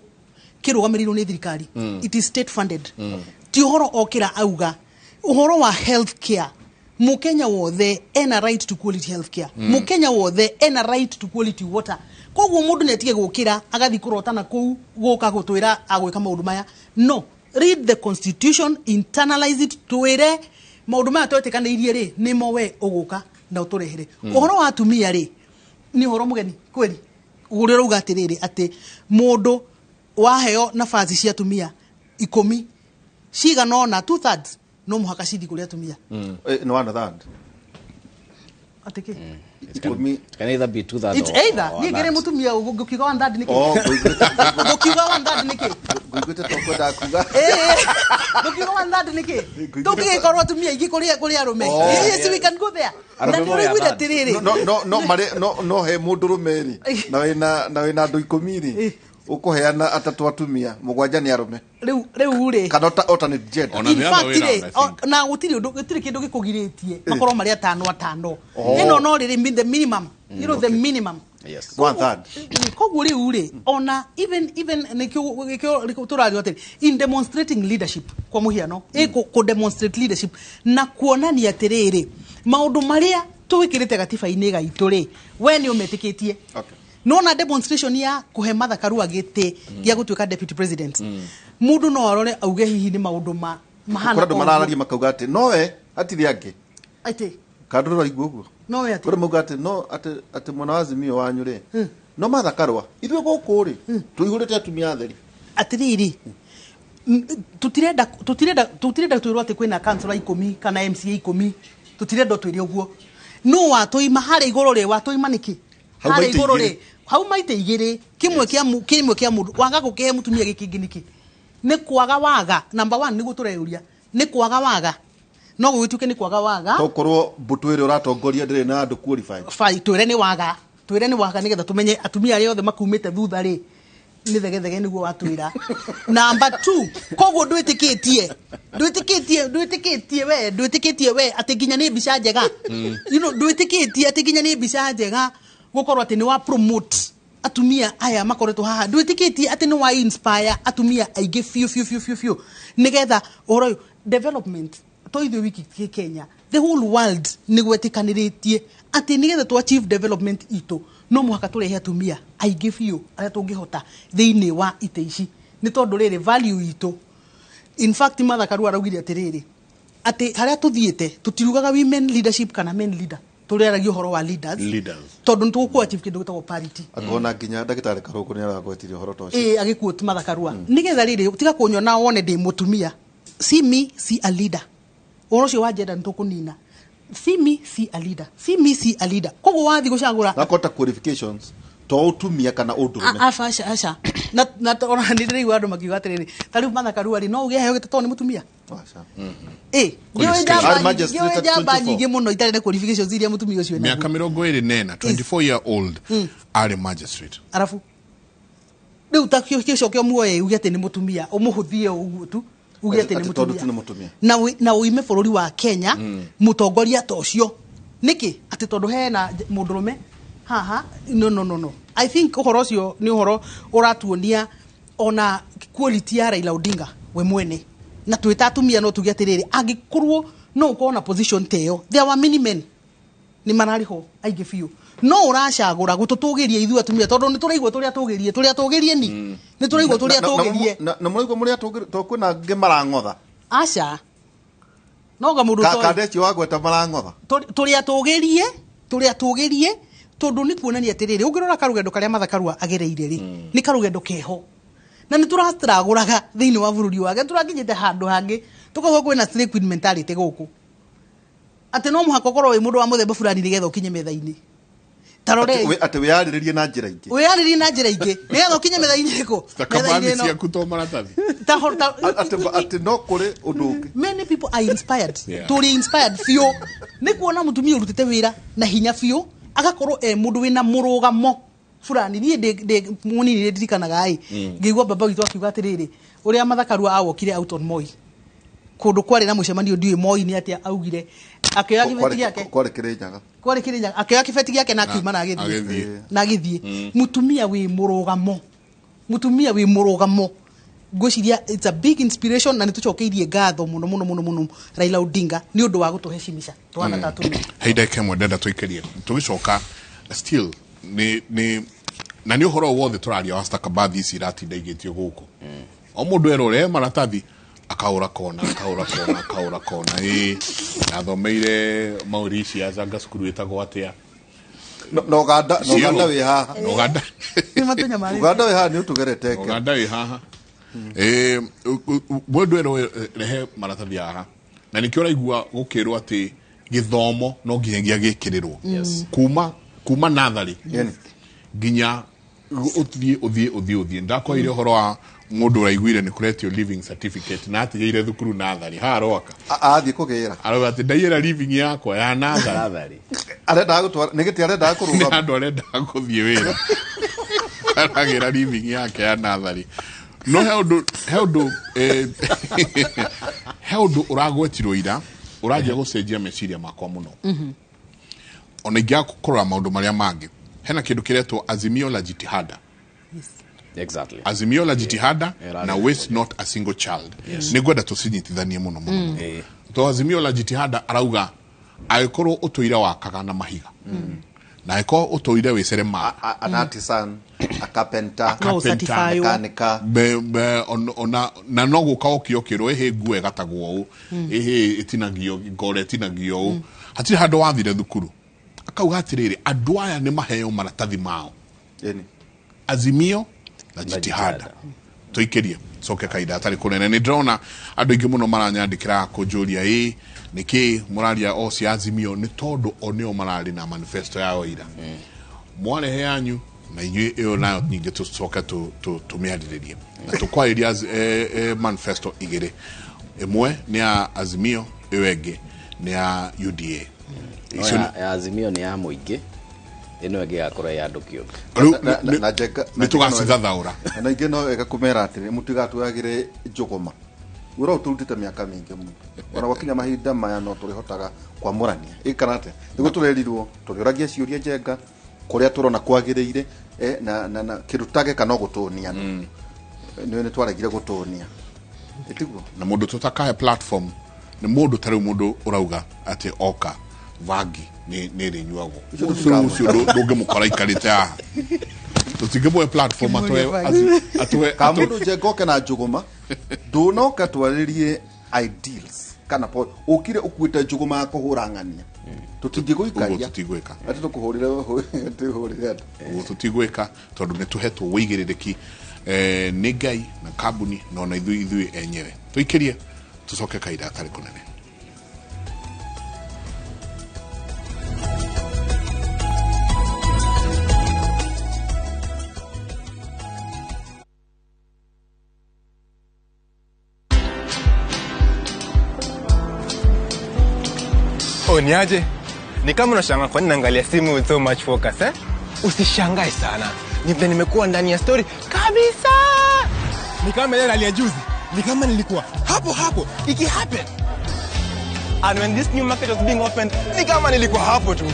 kĩrũgamĩrĩirwo nĩ thirikari. It is state funded. Ti ũhoro okĩra auga ũhoro wa health care, Mũkenya wothe ena right to quality health care. Mũkenya wothe ena right to quality water. Koguo mũndũ nĩ atige gũkĩra agathiĩ kũrotana kũu gũka gũtwĩra agwĩka maũndũ maya. No read the constitution, internalize it, twĩre maũndũ maya twetĩkanĩirie rĩ nĩmo we ũgũka na ũtũrehere. Ũhoro wa atumia rĩ, nĩ ũhoro mũgeni kweli ũrĩa ũrauga atĩrĩrĩ atĩ mũndũ waheo nabathi cia atumia 10 cigana ũna, 2/3 no mũhaka cithi kũrĩ atumia. Nĩ one third. Atĩ kĩ? It can either be 2/3 It's either or niĩ ngĩrĩ not. mũtumia ngũkiuga one third nĩkĩ? Oh, Ngũkiuga one third nĩkĩ? Ngũiguĩte to kwendaga kuga. Ngũkiuga one third nĩkĩ? Tũngĩgĩkorwo atumia aingĩ kũrĩ arũme. Oh. Yes, we can go there. Na Arũme nĩ moya ũraiguire third. atĩrĩrĩ. No no no marĩ no no he mũndũ rũme rĩ na wĩna andũ 10 rĩ ũkũheana 3 atumia, 7 nĩ arũme. Rĩu rĩ Kana alternate gender. In fact rĩ, na gũtirĩ ũndũ, gũtirĩ kĩndũ gĩkũgirĩtie makorwo marĩ 5 5. Oh. Ĩno no rĩrĩ the minimum, you know, the minimum. Yes. One third. Koguo rĩu rĩ, ona even nĩkĩo tũrario atĩrĩ in demonstrating leadership, kwa mũhiano ĩ kũ demonstrate leadership na kuonania atĩrĩrĩ maũndũ marĩa twĩkĩrĩte gatiba-inĩ gaitũ rĩ, we nĩ ũmetĩkĩtie. Nona demonstration ya kũhe Martha Karua gĩtĩ gĩa gũtuĩka deputy president, mũndũ no arore auge hihi nĩ maũndũ ma mahana Kũrĩ andũ o ũguo. marararia makauga atĩ nowe hatirĩ angĩ. Atĩ Kana ndũraigua ũguo? Nowe atĩ Kũrĩ mauga atĩ no atĩ mwena wa Azimio wanyu rĩ no Martha Karua, ithuĩ gũkũ rĩ tũihũrĩte atumia atheri. Atĩrĩrĩ, tũtirenda twĩrwo atĩ kwĩna councillor 10 kana MCA 10, tũtirenda twĩre ũguo. No watũima harĩa igũrũ rĩ, watũima nĩkĩ? Hau Harĩa maita igũrũ igĩrĩ. rĩ, hau maita igĩrĩ, kĩmwe kĩa mũndũ waga gũkĩhe mũtumia gĩkĩ kĩngĩ nĩkĩ? Nĩ kwaga waga. Number 1 nĩguo tũreyũria, nĩ kwaga waga. No gũgĩtuĩke nĩ kwaga waga. Tokorwo mbũtũ ĩrĩa ũratongoria ndĩrĩ na andũ qualified. Fine, twĩre nĩ waga, twĩre nĩ waga nĩgetha tũmenye atumia arĩa othe makumĩte thutha rĩ nĩ thegethege nĩguo watwĩra. Number 2, koguo ndwĩtĩkĩtie, ndwĩtĩkĩtie, ndwĩtĩkĩtie we, ndwĩtĩkĩtie we atĩ nginya nĩ mbica njega. You know, ndwĩtĩkĩtie atĩ nginya nĩ mbica njega gũkorwo atĩ nĩ wa promote atumia aya makoretwo haha. Ndwĩtĩkĩtie atĩ nĩ wa inspire atumia aingĩ biũ biũ biũ biũ biũ nĩgetha ũhoro ũyũ development to ithuĩ wiki kĩ Kenya, the whole world nĩ gwetĩkanĩrĩtie atĩ nĩgetha tũ achieve development itũ no mũhaka tũrehe atumia aingĩ biũ arĩa tũngĩhota thĩinĩ wa itĩ ici, nĩ tondũ rĩrĩ value itũ. In fact Martha Karua araugire atĩrĩrĩ atĩ harĩa tũthiĩte tũtirugaga women leadership kana men leader, tũrĩaragia ũhoro wa leaders. Leaders. Tondũ nĩ tũgũkũ achieve kĩndũ gĩtagwo parity. Akona nginya ndagĩtarĩ Karũngũ nĩ aragwetire ũhoro ta ũcio. Ĩ, agĩquote Martha Karua. Nĩgetha rĩrĩ tiga kũnyona wone ndĩ mũtumia, see me, see a leader. Ũhoro ũcio wa gender nĩ tũkũnina. See me, see a leader. See me, see a leader. Koguo wathiĩ gũcagũra Nakota qualifications to ũtumia kana ũndũrũme. Aca, aca, aca. Na ona nĩ ndĩraigua andũ makiuga atĩrĩrĩ, ta rĩu Martha Karua rĩ, no ũgĩe heo gĩtĩ tondũ nĩ mũtumia? Aca. Ĩ, Qualifications. ngĩoe Arĩ magistrate njamba at 24. nyingĩ mũno itarĩ na qualifications iria mũtumia ũcio enaguo. Mĩaka 24, 24 year old arĩ magistrate. Arabu rĩu ta kĩcoke muoye uge atĩ nĩ mũtumia, ũmũhũthie ũguo tu uge atĩ nĩ Atĩ tondũ tu nĩ mũtumia mũtumia. Na uime bũrũri wa Kenya mũtongoria ta ũcio nĩkĩ? Atĩ tondũ hena mũndũrũme haha? No, no, no, no. I think ũhoro ũcio nĩ ũhoro ũratuonia ona quality ya Raila Odinga we mwene, na twĩ ta atumia no tuge atĩrĩrĩ, angĩkorwo no ũkorwo na position ta ĩyo, there were many men nĩ mararĩho aingĩ biũ, no ũracagũra gũtũtũgĩria ithuĩ atumia tondũ nĩ tũraigua tũrĩa tũgĩrie, tũrĩa tũgĩrie ni nĩ tũraigua tũrĩa tũgĩrie. Na mũraigua mũrĩa tũgĩrie to kwĩna angĩ marang'otha. Aca, no nga mũndũ ũtoĩ. Kanda icio wagweta marang'otha. Tũrĩa tũgĩrie, tũrĩa tũgĩrie, tondũ nĩ kuonania atĩrĩrĩ, ũngĩrora karũgendo karĩa Martha Karua agereire rĩ, nĩ karũgendo keho na nĩ tũrastragũraga thĩinĩ wa bũrũri wake, tũrakinyĩte handũ hangĩ tũkauga kwĩna slay queen mentality gũkũ, atĩ no mũhaka ũkorwo wĩ mũndũ wa mũthemba fulani nĩgetha ũkinye metha-inĩ. Ta Tarorei. Atĩ wĩyarĩrĩrie na njĩra ingĩ. Wĩyarĩrĩrie na njĩra ingĩ nĩgetha ũkinye metha-inĩ ĩrĩkũ? Stakabadhi Metha-inĩ ĩno. ciaku to maratathi. Atĩ no kũrĩ ũndũ ũngĩ. Many people are inspired. Yeah. Tũrĩ inspired biũ nĩ kuona mũtumia ũrutĩte wĩra na hinya biũ, agakorwo e mũndũ wĩna mũrũgamo fulani. Niĩ ndĩ mũnini nĩ ndirikanaga ĩ, ngĩigua baba witũ akiuga atĩrĩrĩ, ũrĩa Martha Karua awokire out on Moi, kũndũ kwarĩ na mũcemanio ndiũĩ Moi nĩ atĩa augire, akĩoya kĩbeti gĩake. Kwarĩ Kĩrĩnyaga. Kwarĩ Kĩrĩnyaga, akĩoya kĩbeti gĩake na akiuma na agĩthiĩ. Agĩthiĩ. Na agĩthiĩ. Mũtumia wĩ mũrũgamo, mũtumia wĩ mũrũgamo, ngwĩciria it's a big inspiration, na nĩ tũcokeirie ngatho mũno mũno mũno mũno Raila Odinga nĩ ũndũ wa gũtũheshimisha twana ta atumia. He ndagĩka ĩmwe ndenda tũikĩrie tũgĩcoka still nĩ na nĩ ũhoro wothe tũraria wa stakabadhi ici iratinda igĩtio gũkũ. O mũndũ erwo rehe maratathi, akaũra kona, akaũra kona, akaũra kona. Ĩ, nathomeire Mauritius, anga cukuru ĩtagwo atĩa? Na Uganda, na Uganda wĩ haha. Na Uganda. Uganda wĩ haha nĩ ũtũgerete. Uganda wĩ haha. Mũndũ erwo rehe maratathi haha, na nĩkĩo ũraigua gũkĩrwo atĩ gĩthomo no nginyagia gĩkĩrĩrwo. Yes. Kuma natharĩ nginya ũthiĩ ũthiĩ ũthiĩ ũthiĩ. Ndakwaire ũhoro wa mũndũ ũraiguire nĩ kũretio living certificate na atigĩire thukuru natharĩ haha Rwaka. Athiĩ kũgĩra. Arauga atĩ ndaiyĩra living yakwa ya natharĩ. Arendaga gũtwara nĩ gĩtĩ arendaga kũrũgama. Nĩ handũ arendaga gũthiĩ wĩra. Aragĩra living yake ya natharĩ. No he ũndũ ũragwetirwo ira ũranjia gũcenjia meciria makwa mũno. Ona ingĩaga kũrora maũndũ marĩa mangĩ, hena kĩndũ kĩretwo Azimio la Jitihada. Exactly. Azimio la Jitihada Yeah. na Waste Not a Single Child. Yes. Nĩ ngwenda tũcinyitithanie mũno mũno mũno. To Azimio la Jitihada arauga angĩkorwo ũtũire wakaga na mahiga, na angĩkorwo ũtũire wĩ seremala, An artisan, a carpenter, No a mechanic. Na no gũka ũkio ũkĩrwo ĩhĩ nguo ĩgatagwo ũũ, ĩhĩ ĩtinagio ngore ĩtinagio ũũ, hatirĩ handũ wathire thukuru. Akauga atĩrĩrĩ, andũ aya nĩ maheo maratathi mao. Azimio la Jitihada. Tũikĩrie coke kahinda atarĩ kũnene. Nĩ ndĩrona andũ aingĩ mũno maranyandĩkĩra kũnjũria ĩ nĩkĩ mũraria o cia Azimio, nĩ tondũ o nĩo mararĩ na manifesto yao ira. Mwarehe yanyu na inyuĩ ĩyo nayo ningĩ tũcoke tũmĩarĩrĩrie. Na tũkwarĩria manifesto igĩrĩ, ĩmwe nĩ ya Azimio, ĩyo ĩngĩ nĩ ya UDA. Ya Azimio nĩ ya mũingĩ, ĩno ĩngĩ ĩgakorwo ya andũ kĩũmbe. Nĩ tũgacithathaũra. Na ingĩ no wega kũmera atĩrĩ, mũtigatũyagĩre njũgũma. Wĩra ũyũ tũrutĩte mĩaka mĩingĩ mũno. Ona gwakinya mahinda maya no tũrĩhotaga kwamũrania. Ĩ kana atĩa? Nĩguo tũrerirwo tũrĩũragia ciũria njenga kũrĩa tũrona kwagĩrĩire, na kĩndũ tũtangĩka no gũtũnia. Nĩ twaregire gũtũnia. Ĩtiguo? Na mũndũ tũtakahe platform nĩ mũndũ ta rĩu mũndũ ũrauga atĩ oka vangi nĩ ĩrĩnyuagwo. Ũcio Ũcio ndũngĩmũkora aikarĩte haha. Tũtingĩmũhe platform atũhe Ka mũndũ njenga oke na njũgũma, ndũnoka twarĩrie ideals kana ũkire ũkuĩte njũgũma ya kũhũra ng'ania. Tũtingĩgũikaria. Ũguo tũtigwĩka. Atĩ tũkũhũrĩre andũ. Ũguo tũtigwĩka tondũ nĩ tũhetwo wĩigĩrĩrĩki nĩ Ngai na kambuni na ona ithuĩ enyewe. Tũikĩrie tũcoke kahinda gatarĩ kũnene. Oh, ni aje? Ni kama unashangaa kwa nini naangalia simu with so much focus, eh? Usishangae sana. Ni vile nimekuwa ndani ya story kabisa. Ni kama ile rally ya juzi. Ni kama nilikuwa hapo hapo iki happen. And when this new market was being opened, ni kama nilikuwa hapo tu.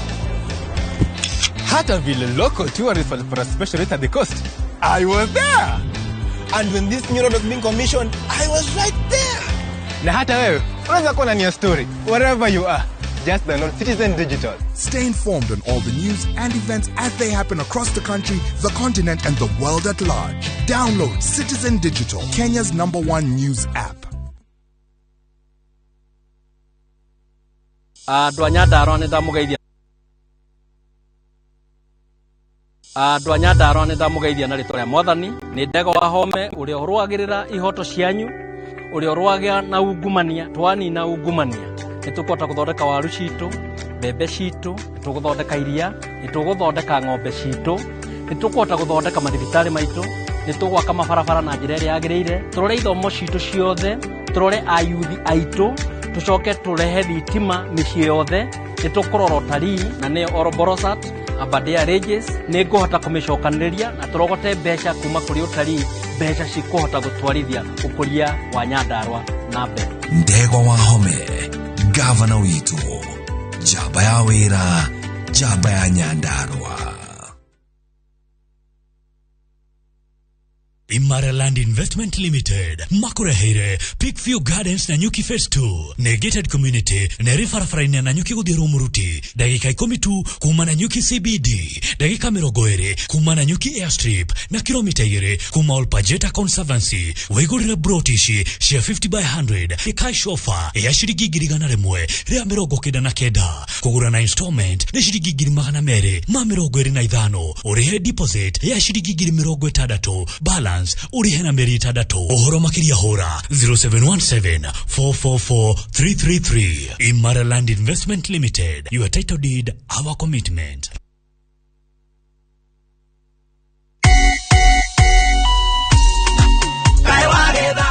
Hata vile local tourists for a special rate at the coast, I was there. And when this new road was being commissioned, I was right there. Na hata wewe unaweza kuwa ndani ya story wherever you are. Just download Citizen Digital. Stay informed on all the news and events as they happen across the country, the continent, and the world at large. Download Citizen Digital, Kenya's #1 news app. Andũ a Nyandarua nĩ ndamũgeithia. Andũ a Nyandarua nĩ ndamũgeithia na rĩtwa rĩa Mwathani. Nĩ Ndegwa Wahome ũrĩa ũrũagĩrĩra ihoto cianyu, ũrĩa ũrũagĩra na ungumania, twanina ungumania. Nĩ tũkũhota gũthondeka waru citũ, mbembe Mbembe citũ, nĩ tũgũthondeka iria, nĩ tũgũthondeka ng'ombe citũ, nĩ tũkũhota gũthondeka mathibitarĩ maitũ, nĩ tũgwaka mabarabara na njĩra ĩrĩa yagĩrĩire, tũrore ithomo citũ ciothe, tũrore ayuthi aitũ, tũcoke tũrehe thitima mĩciĩ yothe, nĩ tũkũrora ũtarii na nĩyo Oroborosat, Aberdare Ranges, nĩ ngũhota kũmĩcokanĩrĩria na tũrogote mbeca kuma kũrĩ ũtarii, mbeca cikũhota gũtwarithia ũkũria wa Nyandarua na mbere. Ndegwa Wahome, gavana witũ, njamba ya wĩra, njamba ya Nyandarua. Imara Land Investment Limited makureheire Peakview Gardens na Nyuki Phase 2 nĩ gated community na ĩrĩ barabara-inĩ na Nyuki gũthiĩ Rumuruti, ndagĩka 10 tu kuma na Nyuki CBD, ndagĩka 20 kuma na Nyuki Airstrip na kilomita 2 kuma Olpajeta Conservancy. Wĩgũrĩre broti ici cia 50 by 100 cash offer ya ciringi 199,000, kũgũra na installment nĩ ciringi 225,000, ũrĩhe deposit ya ciringi 60,000, balance ũrĩhe na mĩeri 6. Ũhoro makĩria hũra 0717 444 333. Imara Land Investment Limited, your title deed, our commitment.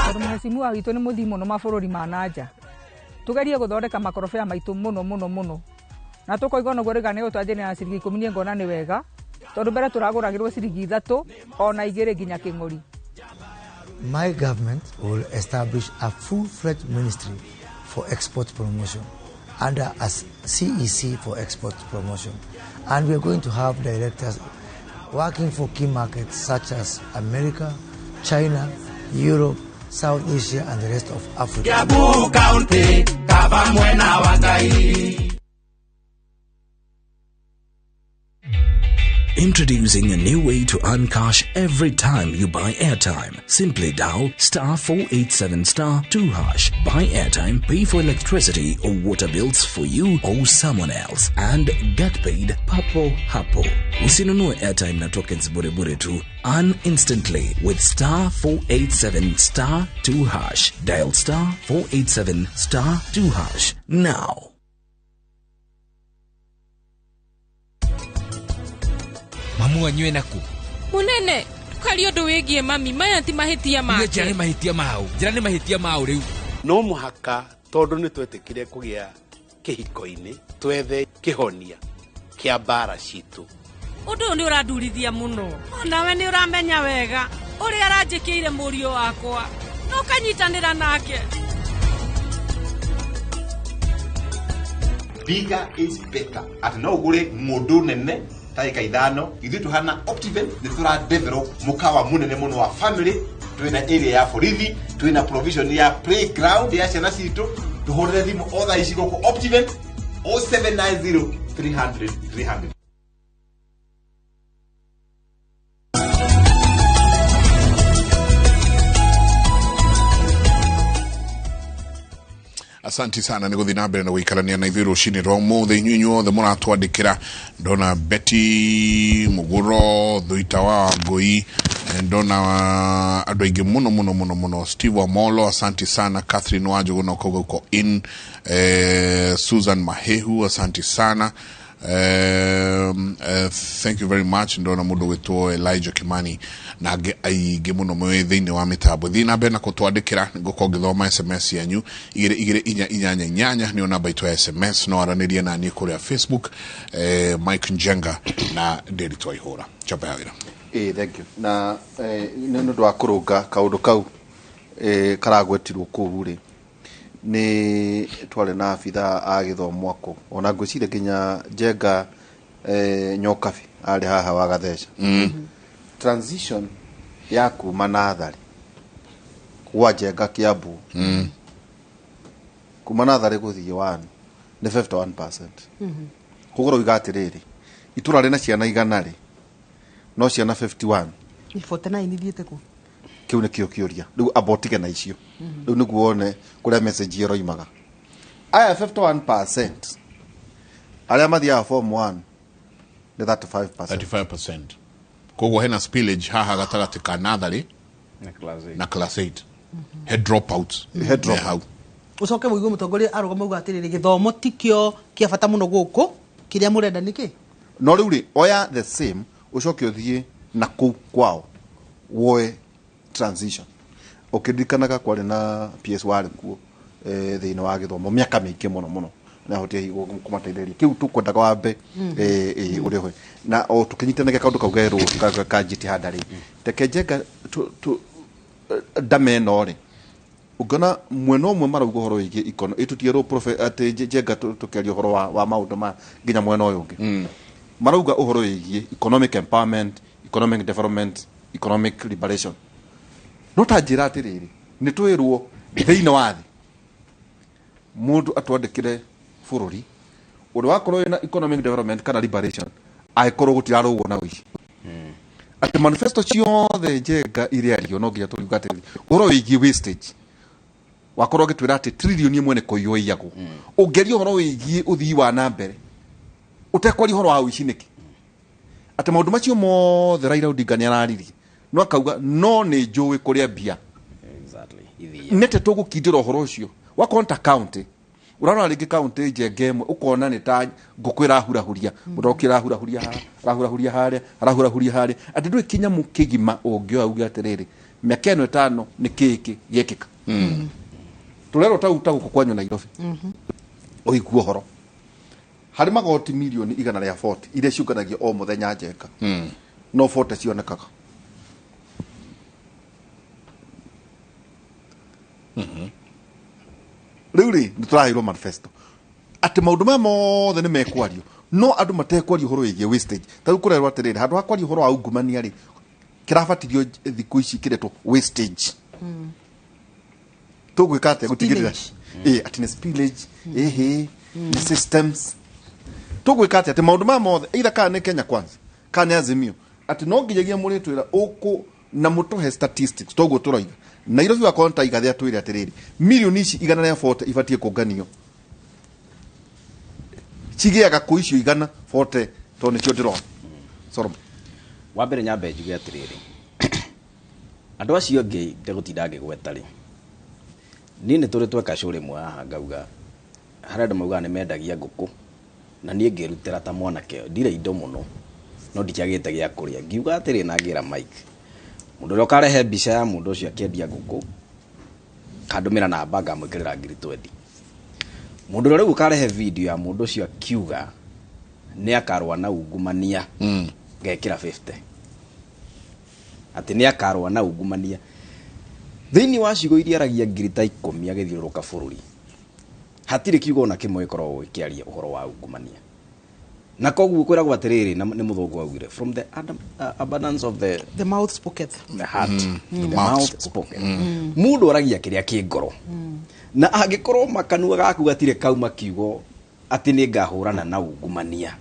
Tondũ mheshimiwa witũ nĩ mũthii mũno mabũrũri ma nanja, tugerie gũthondeka makorobia maitũ mũno mũno mũno, na tũkoiga onaguo rĩga nĩ gũtwanjĩrĩria na ciringi 10, niĩ ngona nĩ wega tondũ mbere tũragũragĩrwo ciringi 3 ona 2 nginya kĩng'ori. My government will establish a full-fledged ministry for export promotion under a CEC for export promotion. And we are going to have directors working for key markets such as America, China, Europe, South Asia, and the rest of Africa. Kiambu County, kaba mwena wa Ngai. Introducing a new way to earn cash every time you buy airtime. Simply dial star 487 star 2 hash. Buy airtime, pay for electricity or water bills for you or someone else, and get paid papo hapo. Usinunue airtime na tokens bure bure tu. Earn instantly with star 487 star 2 hash. Dial star 487 star 2 hash now. Mamu anyue naku. Munene, tukaria undu wigie mami, maya ti mahitia make. Njira ni mahitia mau. Njira ni mahitia mau riu. No muhaka tondu ni twetikire kugia kihiko-ini, twethe kihonia kia mbara citu. Undu ni urandurithia muno. Onawe ni uramenya wega uria aranjikiire murio wakwa. No kanyitanira nake. Bigger is better. Ati no ugure mundu nene taika ithano ithuĩ tuhana Optiven nĩ tũra develop mukawa munene mũno wa family, twĩna area ya borithi, twĩna provision ya playground ya ciana citũ. Tũhũrĩre thimũ o thaa ici gũkũ Optiven 0790 300 300. Asanti sana nĩ gũthiĩ na mbere na gũikarania na ithuĩ rũcinĩ rwa ũmũthĩ. Inyuĩ inyuothe mũratwandĩkĩra, ndona Betty Mũgũro, Thuita wa Ngũi, ndona andũ aingĩ mũno mũno mũno mũno, Steve Omolo, asanti sana, Catherine Wanjũgũ no kauga uko in, Susan Mahehu, asanti sana. Thank you very much. Ndona mundu gwitwo Elijah Kimani na angĩ aingĩ mũno mwĩ thĩinĩ wa mĩtambo. Thiĩ na mbere na kũtwandĩkĩra, ngũkorwo ngĩthoma SMS yanyu 2 2 4 8 8 nĩyo namba itũ ya SMS. No aranĩrie na niĩ kũrĩa Facebook, Mike Njenga na Nderitu Waihũra. Chapa ya wĩra. Thank you. Na nĩ ũndũ wa kũrũnga kaũndũ kau karagwetirwo kũu rĩ, nĩ twarĩ na abithaa a gĩthomo akũ ona ngwĩciria nginya Njenga Nyokabi arĩ haha wa Gatheca. Transition ya kuma natharĩ gwa Njenga Kiambu, kuma natharĩ gũthiĩ 1 nĩ 51%. Koguo ũroiga atĩrĩrĩ, itũra rĩna ciana 100 rĩ, no ciana 51. 49 ithiĩte kũ? Kĩu nĩkĩo kĩũria. Rĩu amba ũtige na icio. Rĩu nĩguo wone kũrĩa message ĩroimaga. Aya 51% arĩa mathiaga form 1 nĩ 35%. 35%. Koguo hena spillage haha gatagatĩ ka natharĩ na class 8. Na class 8. He dropouts. He drop hau. Ucoke mũigue mũtongoria arũgama uga atĩrĩrĩ, gĩthomo tikĩo kĩa bata mũno gũkũ, kĩrĩa mũrenda nĩkĩ? No rĩu rĩ, oya the same, ũcoke ũthiĩ na kũu kwao woe transition. Ũkĩririkanaga kwarĩ na PS warĩ kuo thĩinĩ wa gĩthomo mĩaka mĩingĩ mũno mũno, nĩahotire kũmateithĩrĩria. Kĩu tũkwendaga wambe ũrĩa ũhe na o tũkĩnyitanage kaũndũ kau gerwo ka jitihada rĩ, reke Njenga ndame ĩno rĩ, ũngĩona mwena ũmwe marauga ũhoro wĩgiĩ ikono ĩtũtierwo atĩ Njenga tũkĩaria ũhoro wa maũndũ ma nginya mwena ũyũ ũngĩ marauga ũhoro wĩgiĩ economic empowerment, economic development, economic liberation. No ta njĩra atĩrĩrĩ, nĩ twĩrwo thĩinĩ wa thĩ mũndũ atwandĩkĩre bũrũri ũrĩa wakorwo wĩna economic development kana liberation angĩkorwo gũtirarũgwo na ũici. Atĩ manifesto ciothe Njenga iria no nginya tũriuga atĩrĩrĩ, ũhoro wĩgiĩ wastage wakorwo ũgĩtwĩra atĩ tririoni ĩmwe nĩ kũiywo iyagwo. Ũngĩaria ũhoro wĩgiĩ ũthii wa na mbere ũtekwaria ũhoro wa ũici nĩkĩ? Atĩ maũndũ macio mothe Raila Odinga nĩ araririe, no akauga no nĩ njũĩ kũrĩa mbia. Nĩte tũgũkindĩra ũhoro ũcio. Wakorwo nĩ ta county, ũrarora rĩngĩ county Njenga ĩmwe ũkona nĩ ta ngũkũ ĩrahurahuria, mũndũ okĩ ĩrahurahuria haha, arahurahuria harĩa, arahurahuria harĩa, atĩ ndũrĩ kĩnyamũ kĩgima ũngĩoya uge atĩrĩrĩ, mĩaka ĩno ĩtano nĩ kĩĩ gĩekĩka. Tũrerwo ta gũkũ kwanyu Nairobi, ũigue ũhoro harĩ magoti mirioni 140 iria ciũnganagio o mũthenya Njenga, no 40 cionekaga. Rĩu rĩ, nĩ tũraheirwo manifesto atĩ maũndũ maya mothe nĩ mekwario, no andũ matekwaria ũhoro wĩgiĩ wastage. Ta rĩu kũrerwo atĩrĩrĩ, handũ ha kwaria ũhoro wa ungumania rĩ, kĩrabatirio thikũ ici kĩretwo wastage. Tũgwĩka atĩa gũtigĩrĩra atĩ nĩ spillage, ĩhĩ nĩ systems. Tũgwĩka atĩa atĩ maũndũ maya mothe either kana nĩ Kenya Kwanza kana nĩ Azimio, atĩ no nginyagia mũrĩtwĩra ũkũ na mũtũhe statistics. Toguo tũroiga Nairobi wakorwo ta igathe atwĩre atĩrĩrĩ, mirioni ici 140 ibatiĩ kũnganio, cigĩaga kũ icio 140 tondũ nĩcio ndĩrona. Solomon, wa mbere nyambe njuge atĩrĩrĩ, andũ acio angĩ ndegũtinda ngĩgweta rĩ, niĩ nĩ tũrĩ tweka show rĩmwe haha ngauga harĩa andũ maugaga nĩ mendagia ngũkũ, na niĩ ngĩrutĩra ta mwanake ndirĩ indo mũno no ndikĩagĩte gĩa kũrĩa, ngiuga atĩrĩ na ngĩra Mike, mũndũ ũrĩa ũkarehe mbica ya mũndũ ũcio akĩendia ngũkũ kandũmĩra namba ngamwĩkĩrĩra 20,000. Mũndũ ũrĩa rĩu ũkarehe video ya mũndũ ũcio akiuga nĩ akarũa na ungumania, ngekĩra 50 atĩ nĩ akarũa na ungumania thĩinĩ wa ciugo iria aragia 10,000 agĩthiũrũrũka bũrũri, hatirĩ kiugo ona kĩmwe gĩkoragwo gĩkĩaria ũhoro wa ungumania. Na koguo kwĩragwo atĩrĩrĩ, na nĩ mũthũngũ augire, from the abundance of the mouth spoketh, the heart, the mouth spoketh. Mũndũ aragia kĩrĩa kĩ ngoro, na angĩkorwo makanua gaku gatirĩ kauma kiugo atĩ nĩ ngahũrana na ungumania,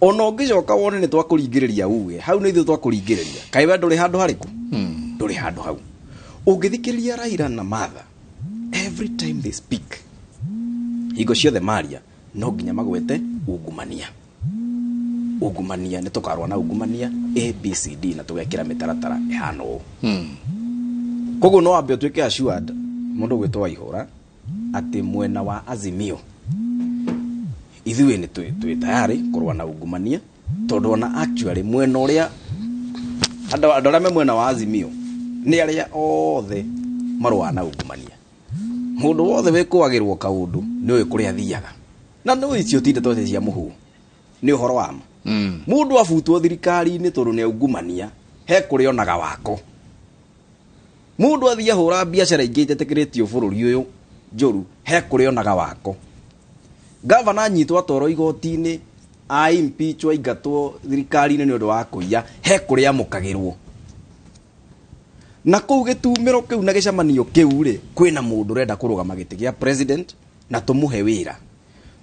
ona ũngĩcoka wone nĩ twakũringĩrĩria uge hau nĩ ithuĩ twakũringĩrĩria, kaĩ we ndũrĩ handũ harĩkũ? Ndũrĩ handũ hau. Ũngĩthikĩrĩria Raila na Martha, every time they speak, hingo ciothe maria no nginya magwete ungumania. Ungumania nĩ tũkarũa na ungumania ABCD na tũgekĩra mĩtaratara ĩhana ũũ. Koguo no wambe ũtuĩke assured mũndũ ũgwĩtwo Waihũra atĩ mwena wa Azimio ithuĩ nĩ twĩ tayari kũrũa na ungumania, tondũ ona actually mwena ũrĩa andũ arĩa me mwena wa Azimio nĩ arĩa othe marũaga na ungumania. Mũndũ wothe wĩkũagĩrwo kaũndũ nĩ ũĩ kũrĩa athiaga, na nĩ icio ti ndeto cia mũhuhu, nĩ ũhoro wa ma. Mũndũ abutwo thirikari-inĩ tondũ nĩ aungumania, he kũrĩa onaga wako. Mũndũ athiĩ ahũra biacara ingĩ itetĩkĩrĩtio bũrũri ũyũ njũru, he kũrĩa onaga wako. Gavana anyitwo atwarwo igoti-inĩ, a impeach aingatwo thirikari-inĩ nĩ ũndũ wa kũiya, he kũrĩa amũkagĩrwo. Na kũu gĩtumĩro kĩu na gĩcemanio kĩu rĩ, kwĩna mũndũ ũrenda kũrũgama gĩtĩ gĩa president na tũmũhe wĩra.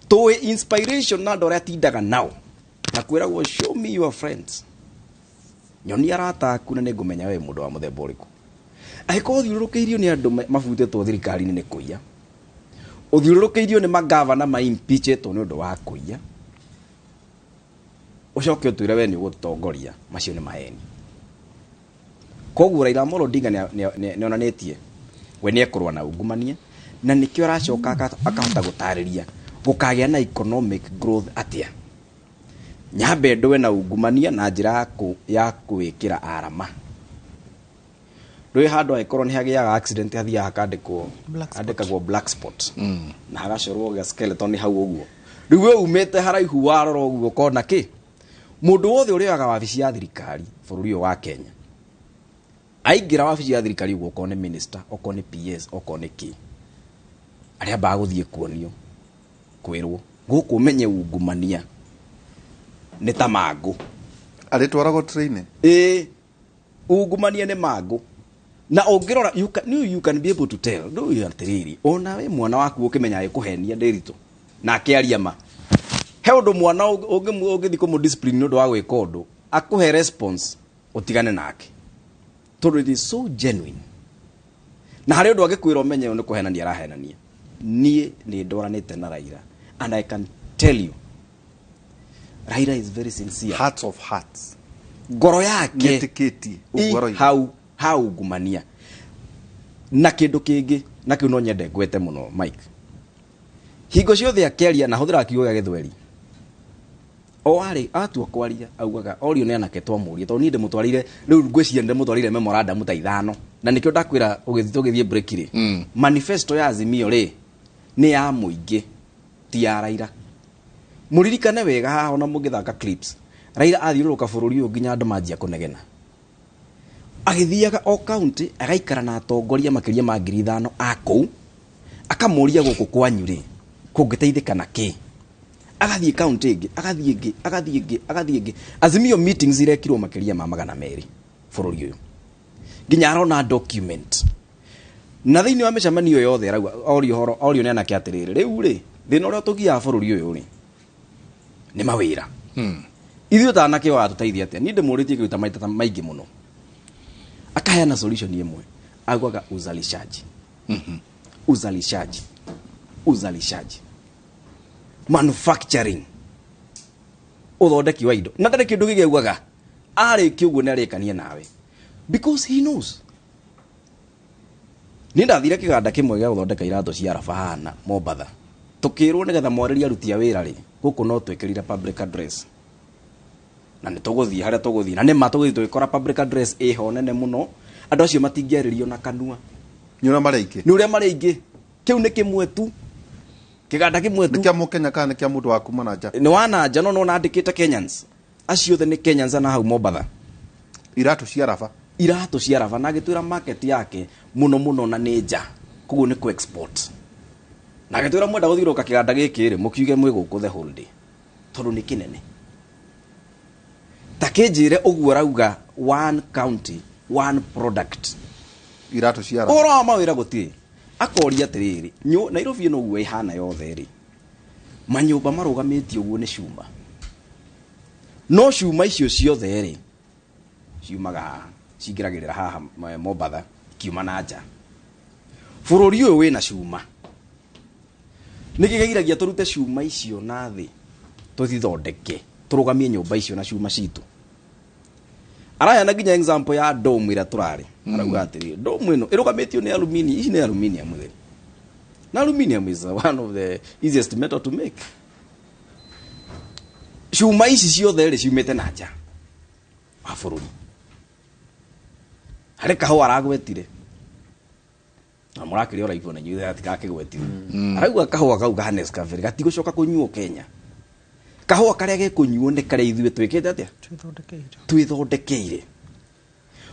Tũĩ inspiration na andũ arĩa atindaga nao, na kwĩragwo show me your friends, nyonia arata aku na nĩngũmenya we mũndũ wa mũthemba ũrĩkũ. Angĩkorwo ũthiũrũrũkĩirio nĩ andũ mabutĩtwo thirikari-inĩ nĩ kũiya, ũthiũrũrũkĩirio nĩ magavana ma impeachetwo nĩ ũndũ wa kũiya, ũcoke ũtwĩre we nĩ ũgũtongoria, macio nĩ maheni. Koguo Raila Amolo Odinga nĩ onanĩtie we nĩ ekũrũa na ungumania, Na nĩkĩo aracoka akahota gũtarĩria gũkagĩa na economic growth atĩa. Nyambe ndũe na ungumania na njĩra ya kwĩkĩra arama. Ndũĩ handũ angĩkorwo nĩ hagĩaga accident hathiaga hakandĩkwo handĩkagwo black spot na hagacorwo ga skeleton hau ũguo. Rĩu we umĩte haraihu warora ũguo ũkona kĩ? Mũndũ wothe ũrĩoyaga wabici ya thirikari bũrũri ũyũ wa Kenya aingĩra wabici ya thirikari ũguo, okorwo nĩ minister, okorwo nĩ PS, okorwo nĩ kĩ, arĩa ambaga gũthiĩ kuonio kwĩrwo gũkũ ũmenye ungumania nĩ ta mangũ. Arĩtwaragwo training. Ĩĩ, ungumania nĩ mangũ. Na ũngĩrora you can be able to tell ndũĩ atĩrĩrĩ, ona we mwana waku ũkĩmenya agĩkũhenia ndĩritũ na akĩaria ma, he ũndũ mwana ũngĩthiĩ kũmũ discipline nĩ ũndũ wa gwĩka ũndũ akũhe response ũtigane nake, tondũ it is so genuine. Na harĩ ũndũ angĩkwĩra ũmenye ũyũ nĩ kũhenania arahenania. Niĩ nĩ ndwaranĩte na Raila and I can tell you Raila is very sincere. Hearts of hearts. Ngoro yake Nĩetĩkĩtie ũguo aroiga. Hau haungumania. Na kĩndũ kĩngĩ na kĩu no nyende ngwete mũno Mike, hingo ciothe akĩaria na hũthĩraga kiugo gĩa gĩthweri, o arĩ atua kwaria augaga orio nĩ anake twamũria, tondũ niĩ ndĩmũtwarire rĩu ngwĩciria ndĩmũtwarire memorandum ta 5, na nĩkĩo ndakwĩra tũgĩthiĩ break rĩ, manifesto ya Azimio rĩ nĩ ya mũingĩ ti ya Raila. Mũririkane wega haha ona mũngĩthaka clips, Raila athiũrũrũka bũrũri ũyũ nginya andũ manjia kũnegena. Agĩthiaga o county agaikara na atongoria makĩria ma 5,000 a kũu, akamũria gũkũ kwanyu rĩ kũngĩteithĩka na kĩ. Agathiĩ county ĩngĩ, agathiĩ ĩngĩ, agathiĩ ĩngĩ, agathiĩ ĩngĩ. Azimio meetings irekirwo makĩria ma 200 bũrũri ũyũ, nginya arona document. Na thĩinĩ wa mĩcemanio yothe arauga orio horo, orio nĩ anake atĩrĩrĩ, rĩu rĩ thĩna ũrĩa tũgiaga bũrũri ũyũ rĩ nĩ mawĩra. Ithuĩ ta anake watũteithia atĩa? Niĩ ndĩmũrĩtie kĩndũ ta maita ta maingĩ mũno. Akaheana solution ĩmwe, augaga uzalishaji. Uzalishaji. Uzalishaji. Manufacturing. Ũthondeki wa indo. Na ndarĩ kĩndũ kĩngĩ augaga. Arĩkia ũguo nĩ arĩkania nawe. Because he knows. Niĩ ndathire kĩganda kĩmwe gĩa gũthondeka iratũ cia raba hana Mombatha. Tũkĩrwo nĩgetha mwarĩrie aruti a wĩra rĩ, gũkũ no twĩkĩrire public address. Na nĩ tũgũthiĩ harĩa tũgũthiĩ. Na nĩ ma tũgũthiĩ tũgĩkora public address ĩho nene mũno. Andũ acio matingĩarĩrio na kanua. Nĩ ũrĩa marĩ aingĩ. Nĩ ũrĩa marĩ aingĩ. Kĩu nĩ kĩmwe tu. Kĩganda kĩmwe tu. Nĩ kĩa Mũkenya kana nĩ kĩa mũndũ wa kuma na nja? Nĩ wa na nja, no nĩwona andĩkĩte Kenyans. Acio othe nĩ Kenyans na hau Mombatha. Iratũ cia raba. Iratũ cia raba, na agĩtwĩra market yake mũno mũno na nĩ nja. Koguo nĩ ku-export. Na agĩtwĩra mwenda gũthiũrũrũka kĩganda gĩkĩ rĩ, mũkiuge mwĩ gũkũ the whole day. Tondũ nĩ kĩnene. Ta kĩnjĩre ũguo arauga one county, one product. Iratũ cia raba. Ũhoro wa mawĩra gũtirĩ. Akoria atĩrĩrĩ, Nairobi ĩno ũguo ĩhana yothe rĩ, manyũmba marũgamĩtio ũguo nĩ cuma. No cuma icio ciothe rĩ, ciumaga haha, cingĩragĩrĩra haha Mombatha, ikiuma na nja. Bũrũri ũyũ wĩna cuma. Nĩkĩ kĩgiragia tũrute cuma icio na thĩ, tũcithondeke, tũrũgamie nyũmba icio na cuma citũ? Araheana nginya example ya dome ĩrĩa tũrarĩ. Arauga atĩrĩrĩ, dome ĩno ĩrũgamĩtio nĩ aluminium, ici nĩ aluminium theri. Na aluminium is one of the easiest metal to make. Cuma ici ciothe rĩ ciumĩte na nja wa bũrũri. Harĩ kahũa aragwetire. Na mũrakĩrĩa ũraigua na inyuĩ atikakĩgwetire. Arauga kahũa kau ka Nescafe gatigũcoka kũnyuo Kenya. Kahũa karĩa gekũnyuo nĩ karĩa ithuĩ twĩkĩte atĩa? Twĩthondekeire.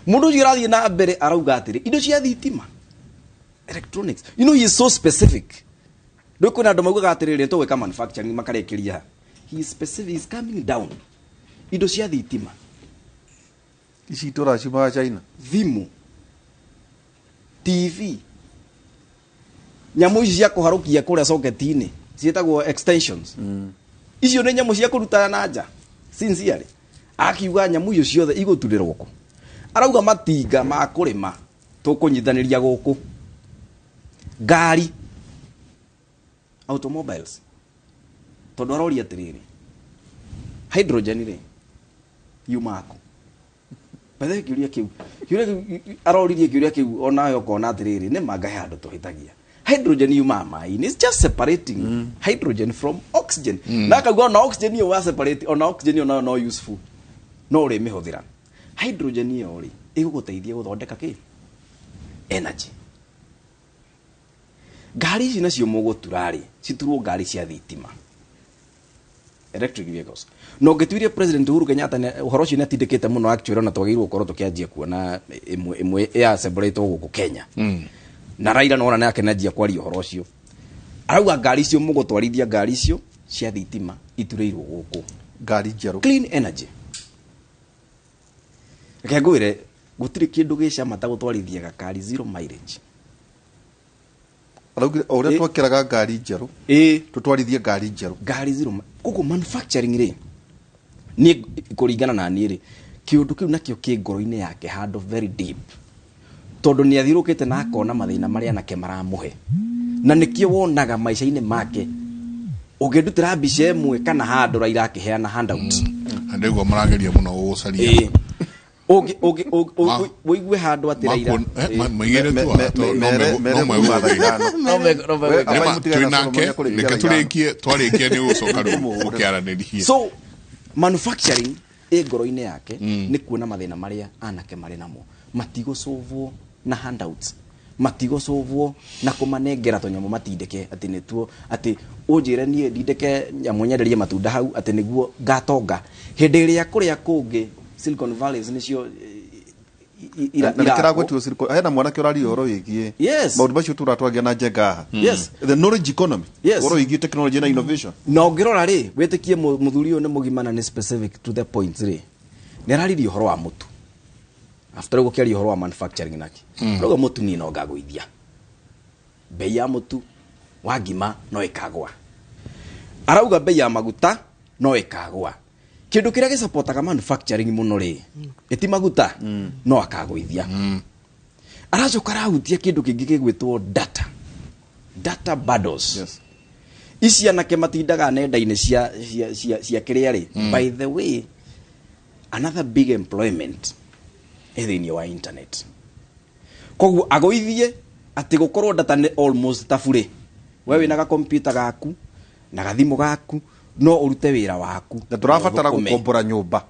Mũndũ ũcio ũrathiĩ na mbere arauga atĩrĩ, indo cia thitima, electronics. You know he is so specific. Rĩu kwĩna andũ maugaga atĩrĩrĩ, tũgwĩka manufacturing makarĩkĩria ha. He is specific, he is coming down. Indo cia thitima. Ici itũraga ciumaga China. Thimũ, TV, nyamũ ici cia kũharũkia kũrĩa socket-inĩ ciĩtagwo extensions. Icio nĩ nyamũ cia kũruta na nja. Sincerely. Akiuga nyamũ icio ciothe igũturĩrwo kũ. Arauga matinga ma kũrĩma tũkũnyitanĩria gũkũ. Ngari, automobiles. Tondũ aroria atĩrĩrĩ, hydrogen rĩ yumaga kũ? By the way, kĩũria kĩu, kĩũria kĩu, aroririe kĩũria kĩu onawe ũkona atĩrĩrĩ, nĩ ma Ngai handũ tũhĩtagia. Hydrogen yumaga maĩ-inĩ. It's just separating hydrogen from oxygen. Na akauga ona oxygen ĩyo wa separate, ona oxygen ĩyo nayo no useful, no ũrĩmĩhũthĩra. Hydrogen ĩyo rĩ, ĩgũgũteithia gũthondeka kĩ? Energy. Ngari ici nacio mũgũtura rĩ, citurwo ngari cia thitima, electric vehicles. Na ũngĩtuirie President Uhuru Kenyatta ũhoro ũcio nĩ atindĩkĩte mũno actually, ona twagĩrĩirwo gũkorwo tũkĩanjia kuona ĩmwe ĩmwe ĩassemblĩtwo gũkũ Kenya. Na Raila nona nake nĩanjia kwaria ũhoro ũcio, arauga ngari icio mũgũtwarithia, ngari icio cia thitima iturĩirwo gũkũ, ngari njerũ, clean energy. Reke ngwĩre, gũtirĩ kĩndũ gĩcama ta gũtwarithia gakari zero mileage. Araugire o ũrĩa twekĩraga ngari njerũ, tũtwarithie ngari njerũ, ngari zero. Koguo manufacturing rĩ, niĩ kũringana na niĩ rĩ, kĩũndũ kĩu nakĩo kĩ ngoro-inĩ yake handũ very deep, tondũ nĩ athiũrũkĩte na akona mathĩna marĩa anake maramũhe, na nĩkĩo wonaga maica-inĩ make ũngĩndutĩra mbica ĩmwe kana handũ Raila akĩheana handout. Na ndĩguo marageria mũno gũgũcaria. Ũigue handũ atĩ Raila Maigĩre tu haha, tondũ no megũgũthĩna. Nĩma, twĩ nake, reke tũrĩkie, twarĩkia nĩ ũgũcoka rĩu ũkĩaranĩrie. So manufacturing ĩ ngoro-inĩ yake nĩ kuona mathĩna marĩa anake marĩ namo matigũcũvwo na handouts, matigũcũvwo na kũmanengera tũnyamũ matindĩke atĩ nĩtuo, atĩ ũnjĩre niĩ ndindĩke nyamũ nyenderie matunda hau atĩ nĩguo ngatonga, hĩndĩ ĩrĩa kũrĩa kũngĩ Silicon Valleys nĩcio Na nĩ kĩragwetirwo Silicon, hena mwanake ũraria ũhoro wĩgiĩ maũndũ macio tũratwagia na Njenga haha. The knowledge economy. Ũhoro wĩgiĩ technology na innovation. Na ũngĩrora rĩ, wĩtĩkie mũthuri ũyũ nĩ mũgima na nĩ specific to the point rĩ, nĩ araririe ũhoro wa mũtu after ũguo kĩaria ũhoro wa manufacturing nake. Rĩu mũtu niĩ no ngagũithia bei ya mũtu wa ngima no ĩkagwa, arauga bei ya maguta no ĩkagwa. Kĩndũ kĩrĩa gĩcapotaga manufacturing mũno rĩ, ĩti maguta no akagũithia. Aracoka arahutia kĩndũ kĩngĩ gĩgwĩtwo data bundles. Ici anake matindaga nenda-inĩ cia kĩrĩa rĩ. By the way, another big employment ĩ thĩinĩ wa internet. Koguo agũithie atĩ gũkorwo data nĩ almost ta burĩ, we wĩna ga computer gaku na gathimũ gaku no ũrute wĩra waku. Na tũrabatara Ũthũkũme. gũkombora nyũmba.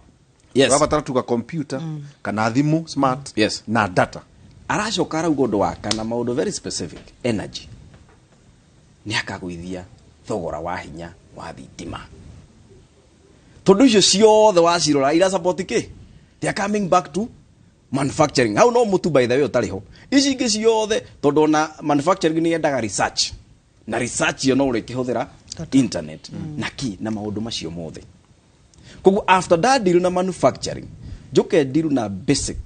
Tũrabatara tuga computer kana thimũ smart na data. Aracoka arauga ũndũ wa kana, maũndũ very specific, energy, nĩ akagũithia thogora wa hinya wa thitima, tondũ icio ciothe wacirora ira support kĩ? They are coming back to manufacturing. Hau no mũtu by the way ũtarĩ ho, ici ingĩ ciothe, tondũ ona manufacturing nĩ yendaga research, na research ĩyo no ũrĩkĩhũthĩra internet na ki na maũndũ macio mothe. Koguo after that deal na manufacturing, njoke deal na basic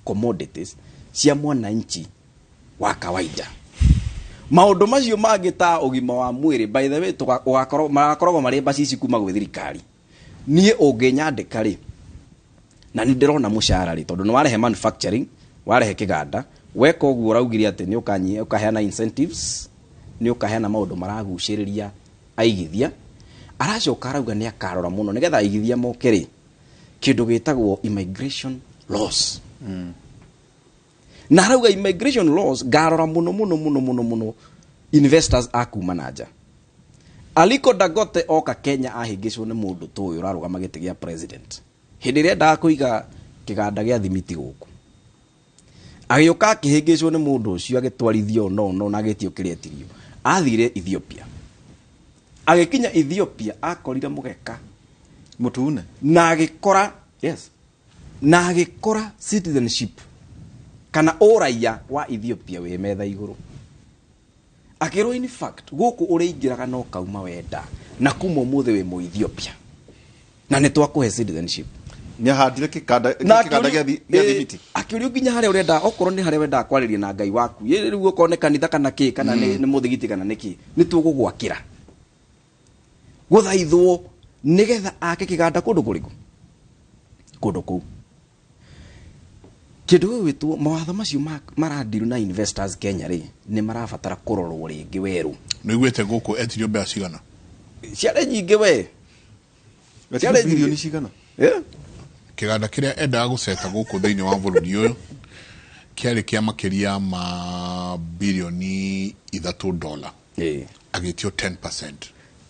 commodities cia mwananchi wa kawaida, maũndũ macio mangĩ ta ũgima wa mwĩrĩ, by the way, ũgakorwo magakoragwo marĩ mbacici kuma gwĩ thirikari. Niĩ ũngĩnyandĩka rĩ, na nĩ ndĩrona mũcara rĩ, tondũ nĩ warehe manufacturing, warehe kĩganda, weka ũguo ũraugire atĩ nĩ ũkaheana incentives, nĩ ũkaheana maũndũ maragucĩrĩria aigithia. Aracoka arauga nĩ akarora mũno nĩgetha aigithia moke rĩ, kĩndũ gĩtagwo immigration laws. Na arauga immigration laws ngarora mũno mũno mũno mũno mũno investors a kuma na nja. Aliko Dangote oka Kenya ahĩngĩcwo nĩ mũndũ tũĩ ũrarũgama gĩtĩ gĩa president hĩndĩ ĩrĩa endaga kũiga kĩganda gĩa thimiti gũkũ, agĩũka akĩhĩngĩcwo nĩ mũndũ ũcio, agĩtwarithio no na agĩtio kĩrĩa etirio. Athire Ethiopia, agĩkinya Ethiopia akorire mũgeka mũtune na agĩkora, yes, na agĩkora citizenship kana ũraiya wa Ethiopia wĩ metha igũrũ. Akĩrwo in fact gũkũ ũrĩingĩraga no kauma wenda, na kuma ũmũthĩ wĩ mũ Ethiopia na nĩ twakũhe citizenship. Nĩ ahandire kĩganda Na kĩganda gĩa thimiti. Akĩũrio nginya harĩa ũrenda, okorwo nĩ harĩa wendaga kwarĩria na Ngai waku, ĩ rĩu okorwo nĩ kanitha kana kĩ, kana nĩ mũthigiti kana nĩ kĩ, nĩ tũgũgwakĩra gũthaithwo nĩgetha ake kĩganda kũndũ kũrĩkũ, kũndũ kũu. Kĩndũ gĩgwĩtwo mawatho macio marandiru na investors Kenya rĩ, nĩ marabatara kũrorwo rĩngĩ werũ. Nĩ ũiguĩte gũkũ etirio mbeca cigana? Ciarĩ nyingĩ we. Etirio Ciarĩ nyingĩ. bilioni cigana? Kĩganda kĩrĩa endaga gũceta gũkũ thĩinĩ wa bũrũri ũyũ Kĩarĩ kĩa makĩria ma bilioni $3. Agĩtio 10%.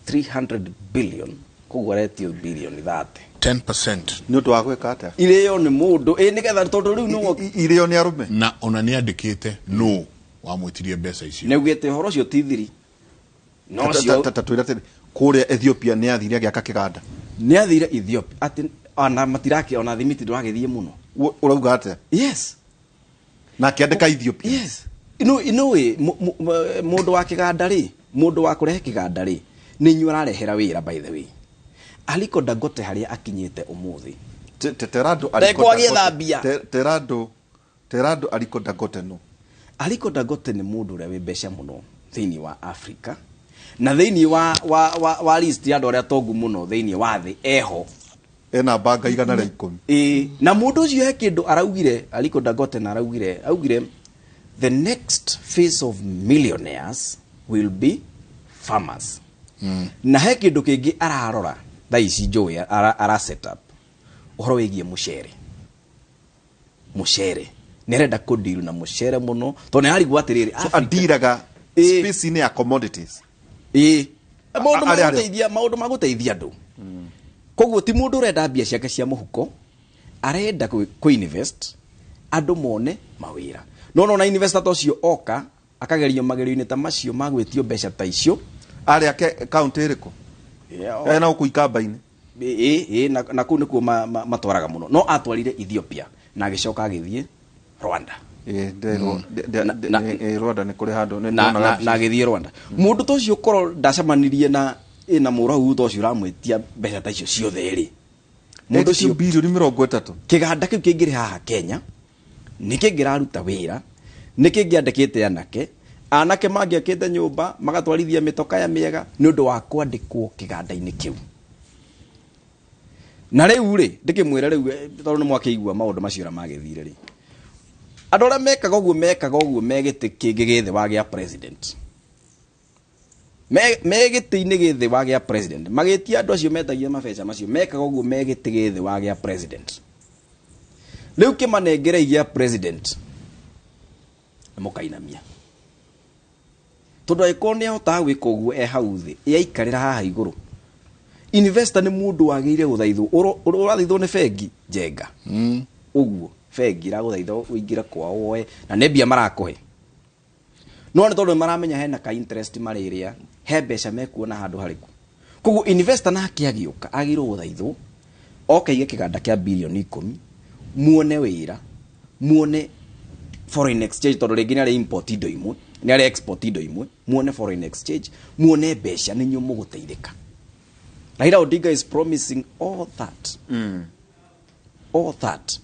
300 billion, koguo aretio bilioni 30. 10%. Nĩ ũndũ wa gwĩka atĩa? Irĩo nĩ mũndũ, ĩ nĩgetha tondũ rĩu no irĩo nĩ arũme. Na ona nĩ andĩkĩte no wamwĩtirie mbeca icio. Nĩ augĩte ũhoro ũcio ti thiri. No cio Ta twĩre atĩrĩ, kũrĩa Ethiopia nĩ athire agĩaka kĩganda. Nĩ athire Ethiopia atĩ ona matirake ona thimiti ndũragĩthiĩ mũno. Ũrauga atĩa? Yes. Na akĩandĩka Ethiopia. Yes. No ĩ mũndũ wa kĩganda rĩ, mũndũ wa kũrehe kĩganda rĩ, nĩ inyuĩ ararehera wĩra by the way. Aliko Dangote harĩa akinyĩte ũmũthĩ. Terando Aliko agĩthambia. Terando Aliko Dangote no. Aliko Dangote nĩ mũndũ ũrĩa wĩ mbeca mũno thĩinĩ wa Africa na thĩinĩ wa list ya andũ arĩa tongu mũno thĩinĩ wa thĩ eho. Ena banga 110. Ĩĩ, na mũndũ ũcio he kĩndũ araugire, Aliko Dangote na araugire, augire the next phase of millionaires will be farmers. Na he kĩndũ kĩngĩ ararora thaa ici njũĩ ara set up ũhoro wĩgiĩ mũcere. Mũcere nĩ arenda kũdeal na mũcere mũno tondũ nĩ ararigwo atĩrĩrĩ, So adiraga space-inĩ ya commodities. Ĩĩ, maũndũ ma gũteithia, maũndũ ma gũteithia andũ. Koguo ti mũndũ ũrenda mbia ciake cia mũhuko, arenda kũ-invest andũ mone mawĩra. No nona investor ta ũcio oka akagerio magerio-inĩ ta macio ma gwĩtio mbeca ta icio. Arĩ ake kaunti ĩrĩkũ? Ena gũkũ Ikamba-inĩ. Ĩĩ, na kũu nĩkuo matwaraga mũno. No atwarire Ethiopia na agĩcoka agĩthiĩ Rwanda. Rwanda nĩ kũrĩ handũ na agĩthiĩ Rwanda. Mũndũ ta ũcio korwo ndacemanirie na ĩna mũrahu ta ũcio ũramwĩtia mbeca ta icio ciothe rĩ, mũndũ ũcio bilioni 30. Kĩganda kĩu kĩngĩrĩ haha Kenya nĩ kĩngĩraruta wĩra, nĩ kĩngĩandĩkĩte anake, anake mangĩakĩte nyũmba magatwarithia mĩtoka ya mĩega nĩ ũndũ wa kwandĩkwo kĩganda-inĩ kĩu. Na rĩu rĩ, ndĩkĩmwĩre rĩu tondũ nĩ mwakĩigua maũndũ macio ũrĩa magĩthire rĩ, andũ arĩa mekaga ũguo me gĩtĩ kĩngĩ gĩ thĩ wa gĩa president, me gĩtĩ-inĩ gĩ thĩ wa gĩa president, magĩtia andũ acio metagia mabeca macio mekaga ũguo me gĩtĩ gĩ thĩ wa gĩa president. Rĩu kĩmanengere gĩa president mũkainamia, tondũ angĩkorwo nĩ ahotaga gwĩka ũguo e hau thĩ, yaikarĩra haha igũrũ. Investor nĩ mũndũ wagĩrĩire gũthaithwo, ũrathaithwo nĩ bengi njenga. Ũguo bengi ĩragũthaitha ũingĩre kwao woe, na nĩ mbia marakũhe. No nĩ tondũ maramenya hena ka interest marĩrĩa, he mbeca mekuona handũ harĩkũ. Koguo investor nake agĩũka agĩrĩirwo gũthaithwo oke aige kĩganda kĩa bilioni 10, muone wĩra, muone foreign exchange, tondũ rĩngĩ nĩ arĩ import indo imwe, nĩ arĩ export indo imwe, muone foreign exchange, muone mbeca, nĩ inyuĩ mũgũteithĩka. Raila Odinga is promising all that. All that.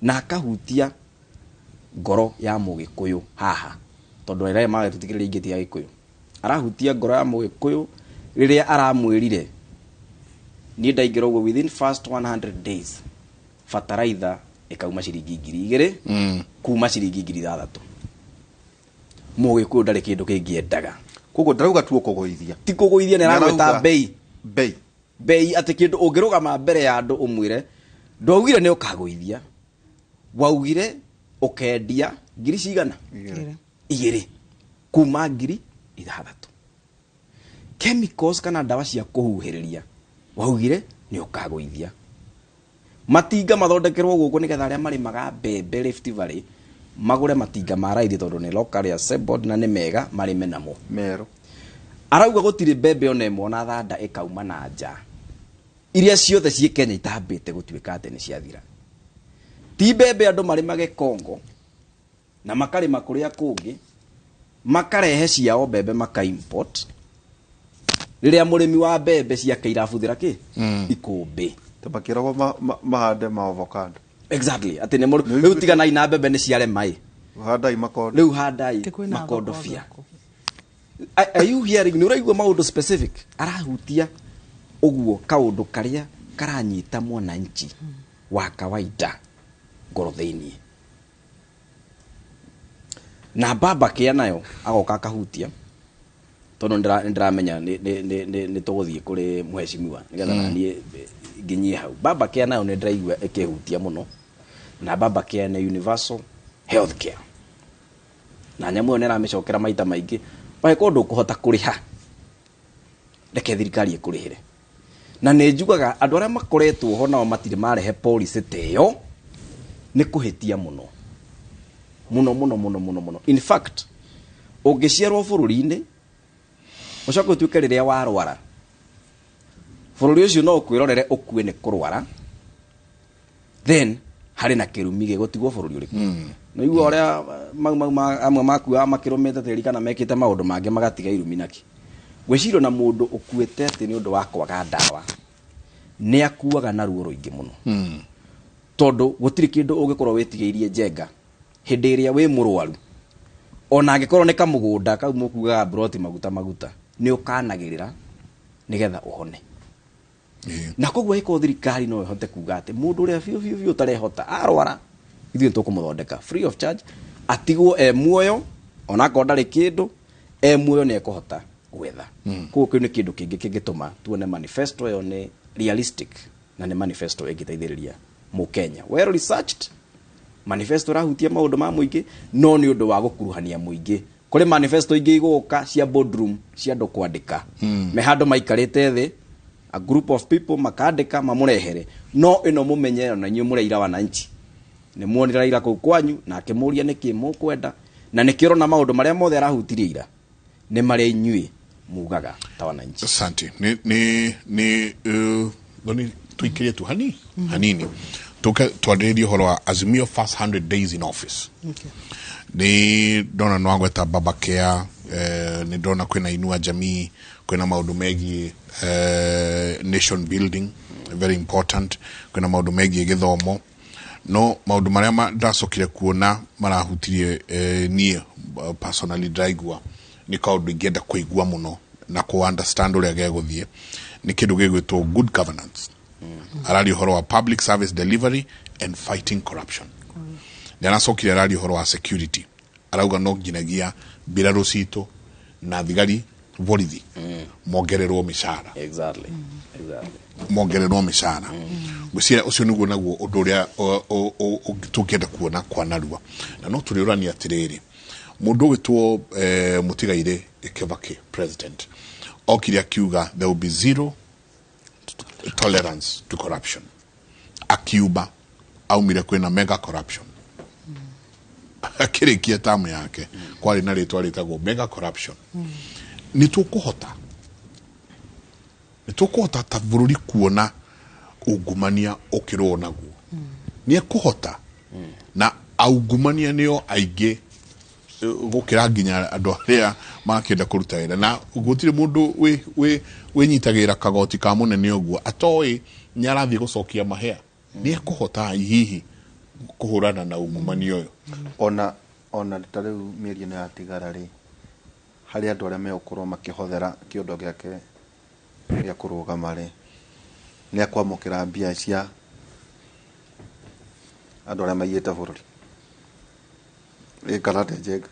Na akahutia ngoro ya mũgĩkũyũ haha, tondũ Raila magĩtũtigĩrĩria ingĩ ti ya Gĩkũyũ. Arahutia ngoro ya mũgĩkũyũ rĩrĩa aramwĩrire niĩ ndaingĩra ũguo within first 100 days bataraitha ĩkauma ciringi 2,000 kuma ciringi 6,000. Mũgĩkũyũ ndarĩ kĩndũ kĩngĩ endaga. Koguo ndarauga tu ũkũgũithia. Ti kũgũithia, nĩ aragweta bei. Bei. Bei atĩ kĩndũ ũngĩrũgama mbere ya andũ ũmwĩre ndwaugire nĩ ũkagũithia, waugire ũkendia ngiri cigana? 2 kuma 6,000. Chemicals kana ndawa cia kũhuhĩrĩria waugire nĩ ũkagũithia. Matinga mathondekerwo gũkũ nĩgetha arĩa marĩmaga mbembe Rift Valley magũre matinga ma raithi tondũ nĩ locally assembled na nĩ mega marĩme namo. Merũ. Arauga gũtirĩ mbembe ona ĩmwe ona thanda ĩkauma na nja. Iria ciothe ciĩ Kenya itambĩte gũtuĩka atĩ nĩ ciathira. Ti mbembe andũ marĩmage Congo na makarĩma kũrĩa kũngĩ, makarehe ciao mbembe maka import. Rĩrĩa mũrĩmi wa mbembe ciake irabuthĩra kĩ? Ikũmbĩ. Makĩragwo mahande ma avocado. Exactly. Atĩ nĩ mũrũ rĩu tiganai na mbembe nĩ ciarema ĩ. Handai makondo. Rĩu handai makondobia. Are you hearing? Nĩ ũraigua maũndũ specific arahutia ũguo kaũndũ karĩa karanyita mwananchi wa kawaida ngoro thĩinĩ. Na baba kĩa nayo agoka akahutia tondũ nĩndĩramenya nĩ tũgũthiĩ kũrĩ mheshimiwa nĩgetha naniĩ nginyie hau. Baba kĩa nayo nĩndĩraigua ĩkĩhutia mũno, na baba kĩa nĩ universal Health care na nyamũ ĩyo nĩ ĩramĩcokera maita maingĩ. Wangĩkorwo ndũkũhota kũrĩha, reke thirikari ĩkũrĩhĩre. Na nĩ njugaga andũ arĩa makoretwo ho nao matirĩ marehe policy ta ĩyo, nĩ kũhĩtia mũno mũno mũno mũno mũno mũno. In fact, ũngĩciarwo bũrũri-inĩ ũcoke ũtuĩke rĩrĩa warwara bũrũri ũcio no ũkwĩrorere ũkue nĩ kũrwara, then harĩ na kĩrumi gĩgũtigwo bũrũri ũrĩkũ. Nĩigua ũrĩa mau mau amwe makuaga makĩrũmĩte tĩri kana mekĩte maũndũ mangĩ magatiga irumi nakĩ. Gwĩciria na mũndũ ũkuĩte atĩ nĩ ũndũ wa kwaga ndawa nĩ akuaga na ruo rũingĩ mũno, tondũ gũtirĩ kĩndũ ũngĩkorwo wĩtigĩirie njenga hĩndĩ ĩrĩa wĩ mũrwaru, ona angĩkorwo nĩ kamũgũnda kau mũkugaga broti maguta maguta, nĩ ũkanagĩrĩra nĩgetha ũhone. Na koguo ĩkorwo thirikari no ĩhote kuga atĩ mũndũ ũrĩa biũ biũ biũ ũtarehota arwara, ithuĩ tũkũmũthondeka free of charge, atigwo e muoyo, onakorwo ndarĩ kĩndũ, e muoyo nĩ ekũhota gwetha. Koguo kĩu nĩ kĩndũ kĩngĩ kĩngĩtũma tuone manifesto ĩyo nĩ realistic na nĩ manifesto ĩngĩteithĩrĩria mũkenya. Well researched manifesto ĩrahutia maũndũ ma mũingĩ, no nĩ ũndũ wa gũkuruhania mũingĩ. Kũrĩ manifesto ingĩ igũka cia boardroom cia andũ kwandĩka, me handũ maikarĩte thĩ, a group of people makandĩka mamũrehere. No ĩno mũmenye ona inyuĩ mũrĩ wananchi nĩ muonire Raila kũu kwanyu na akĩmũria nĩkĩ mũkwenda, na nĩkĩo ũrona maũndũ marĩa mothe arahutirie ira nĩ marĩa inyuĩ mugaga ta wananchi. Asante. Nĩ nĩ tuikirie tu hani hanini tuke twarĩrĩrie ũhoro wa Azimio first 100 days in office. Nĩ ndona no agweta Baba Care, nĩ ndona kwĩna Inua Jamii, kwĩna maũndũ megiĩ nation building, very important, kwĩna maũndũ megiĩ gĩthomo. No maũndũ marĩa ndacokire kuona marahutirie niĩ personally ndĩraigua nĩ kaũndũ ingĩenda kũigua mũno na kũ understand ũrĩa gegũthiĩ, nĩ kĩndũ gĩgwĩtwo good governance. Araria ũhoro wa public service delivery and fighting corruption. Nĩ aracokire araria ũhoro wa security, arauga no nginyagia mbirarũ citũ na thigari borithi mongererwo mĩcara. Mongererwo mĩcara. Ngwĩciria ũcio nĩguo naguo ũndũ ũrĩa tũngĩenda kuona kwa narua. Na no tũrĩũrania atĩrĩrĩ, mũndũ ũgwĩtwo Mũtigairĩ Kibaki president okire akiuga there will be zero tolerance to corruption. Akiuba aumire kwĩna mega corruption. Akĩrĩkia tamu yake kwarĩ na rĩtwa rĩtagwo mega corruption. Nĩ tũkũhota ta bũrũri kuona ungumania ũkĩrũo naguo. Nĩ ekũhota na aungumania nĩo aingĩ gũkĩra nginya andũ arĩa makĩenda kũruta wĩra, na gũtirĩ mũndũ wĩnyitagĩrĩra kagoti ka mũnene ũguo atoĩ nĩ arathiĩ gũcokia mahĩa. Nĩ ekũhota hihi kũhũrana na ungumania ũyũ? Ona ta rĩu mĩeri ĩno yatigara rĩ, harĩ andũ arĩa megũkorwo makĩhothera kĩondo gĩake gĩa kũrũgama rĩ, nĩ akwamũkĩra mbia cia andũ arĩa maiyĩte bũrũri. Ĩkana atĩa Njenga?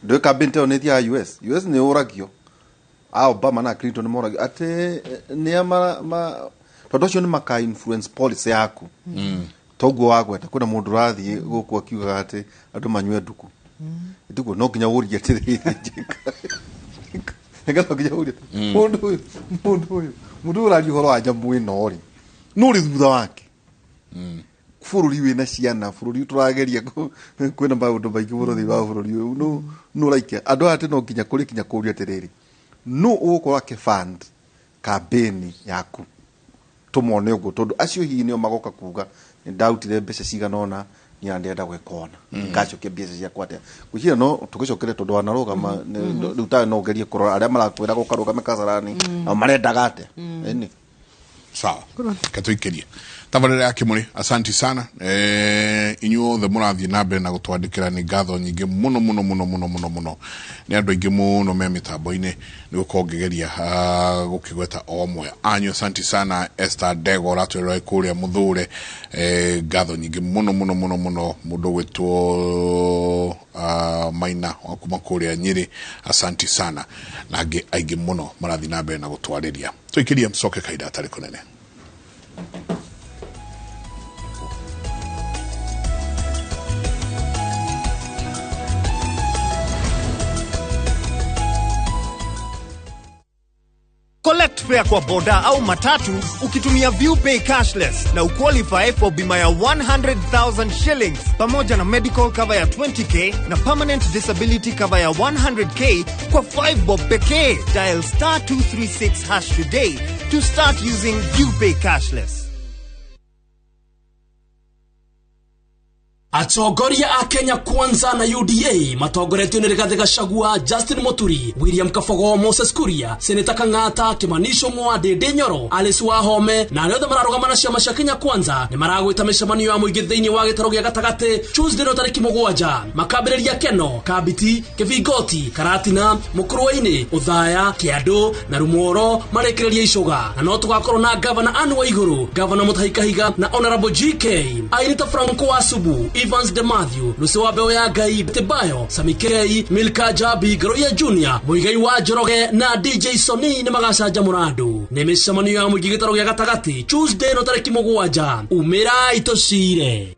Ndũĩ campaign ta ĩyo nĩ ĩthiaga US. US nĩ ũragio. A Obama na Clinton nĩ moragio atĩ nĩa tondũ acio nĩ maka influence policy yaku. Toguo wagweta kwĩna mũndũ ũrathiĩ gũkũ akiugaga atĩ andũ manyue nduku. Tiguo no nginya ũrie atĩrĩrĩ Njenga. Nĩgetha nginya ũrie mũndũ ũyũ, mũndũ ũyũ, mũndũ ũyũ ũraria ũhoro wa nyamũ ĩno rĩ, nũ ũrĩ thutha wake? Bũrũri wĩna ciana, bũrũri tũrageria kwĩna maũndũ maingĩ mũno thĩinĩ wa bũrũri ũyũ, nũ ũraikia andũ aya atĩ no nginya kũrĩ kinya kũũria atĩrĩrĩ, nũ ũgũkorwo akĩfund campaign yaku? Tũmone ũguo, tondũ acio hihi nĩo magoka kuga nĩ ndarutire mbeca cigana ũna, niĩ ndĩrenda gwĩka ũna, ngacokia mbeca ciakwa atĩa? Ngwĩciria no tũgĩcokere tondũ wanarũgama, rĩu tawe no ũgerie kũrora arĩa marakwĩra gũkarũgame Kasarani, nao marendaga atĩa? Ĩni. Sawa, katuikirie tabarĩra ya Kĩmũrĩ. Asanti sana inyuothe mũrathiĩ na mbere na gũtwandĩkĩra, nĩ ngatho nyingĩ mũno mũno mũno mũno mũno mũno. Nĩ andũ aingĩ mũno me mĩtambo-inĩ, nĩ gũkorwo ngĩgeria gũkĩgweta o amwe anyu. Asanti sana Esther Ndego ũratwĩrora kũrĩa Mũthũre, ngatho nyingĩ mũno mũno mũno mũno. Mũndũ ũgwĩtwo Maina wa kuma kũrĩa Nyĩrĩ, asanti sana, na angĩ aingĩ mũno marathiĩ na mbere na gũtwarĩria. Tũikĩrie mcoke kahinda gatarĩ kũnene. fare kwa boda au matatu ukitumia ViewPay cashless na uqualify for bima ya 100,000 shillings pamoja na medical cover ya 20k na permanent disability cover ya 100k kwa 5 bob pekee. Dial star 236 hash today to start using ViewPay cashless. Atongoria a Kenya Kwanza na UDA matongoretio nĩ Rigathĩ Gachagua, Justin Muturi, William Kabogo, Moses Kuria, Seneta Kang'ata, Kimani Ichung'wa, Ndindi Nyoro, Alice Wahome na arĩa othe mararũgama na ciama cia Kenya Kwanza nĩ maragwĩta mĩcemanio ya mũingĩ thĩinĩ wa gĩtarũ gĩa gatagatĩ Tuesday no tarĩki 7 makambĩrĩria Keno, Kambiti, Kĩbingoti, Karatina, Mũkũrwe-inĩ, Ũthaya, Kĩandũ na Rumoro marĩkĩrĩria Icũga. Na no tũgakorwo na Gavana Anne Waigũrũ, Gavana Mutahi Kahiga na Honorable GK, Ainita Franco Wasubu, Evans De Matthew, Lucy wa Mbeo ya Ngai, Tibayo, Sami K, Milka Jabi, Garoya Junior, Muigai wa Njoroge na DJ Sony nĩ magacanjamũra andũ. Nĩ mĩcemanio ya mũingĩ gĩtarũ gĩa gatagatĩ Tuesday no tarĩki 7. Umĩrai tũcire.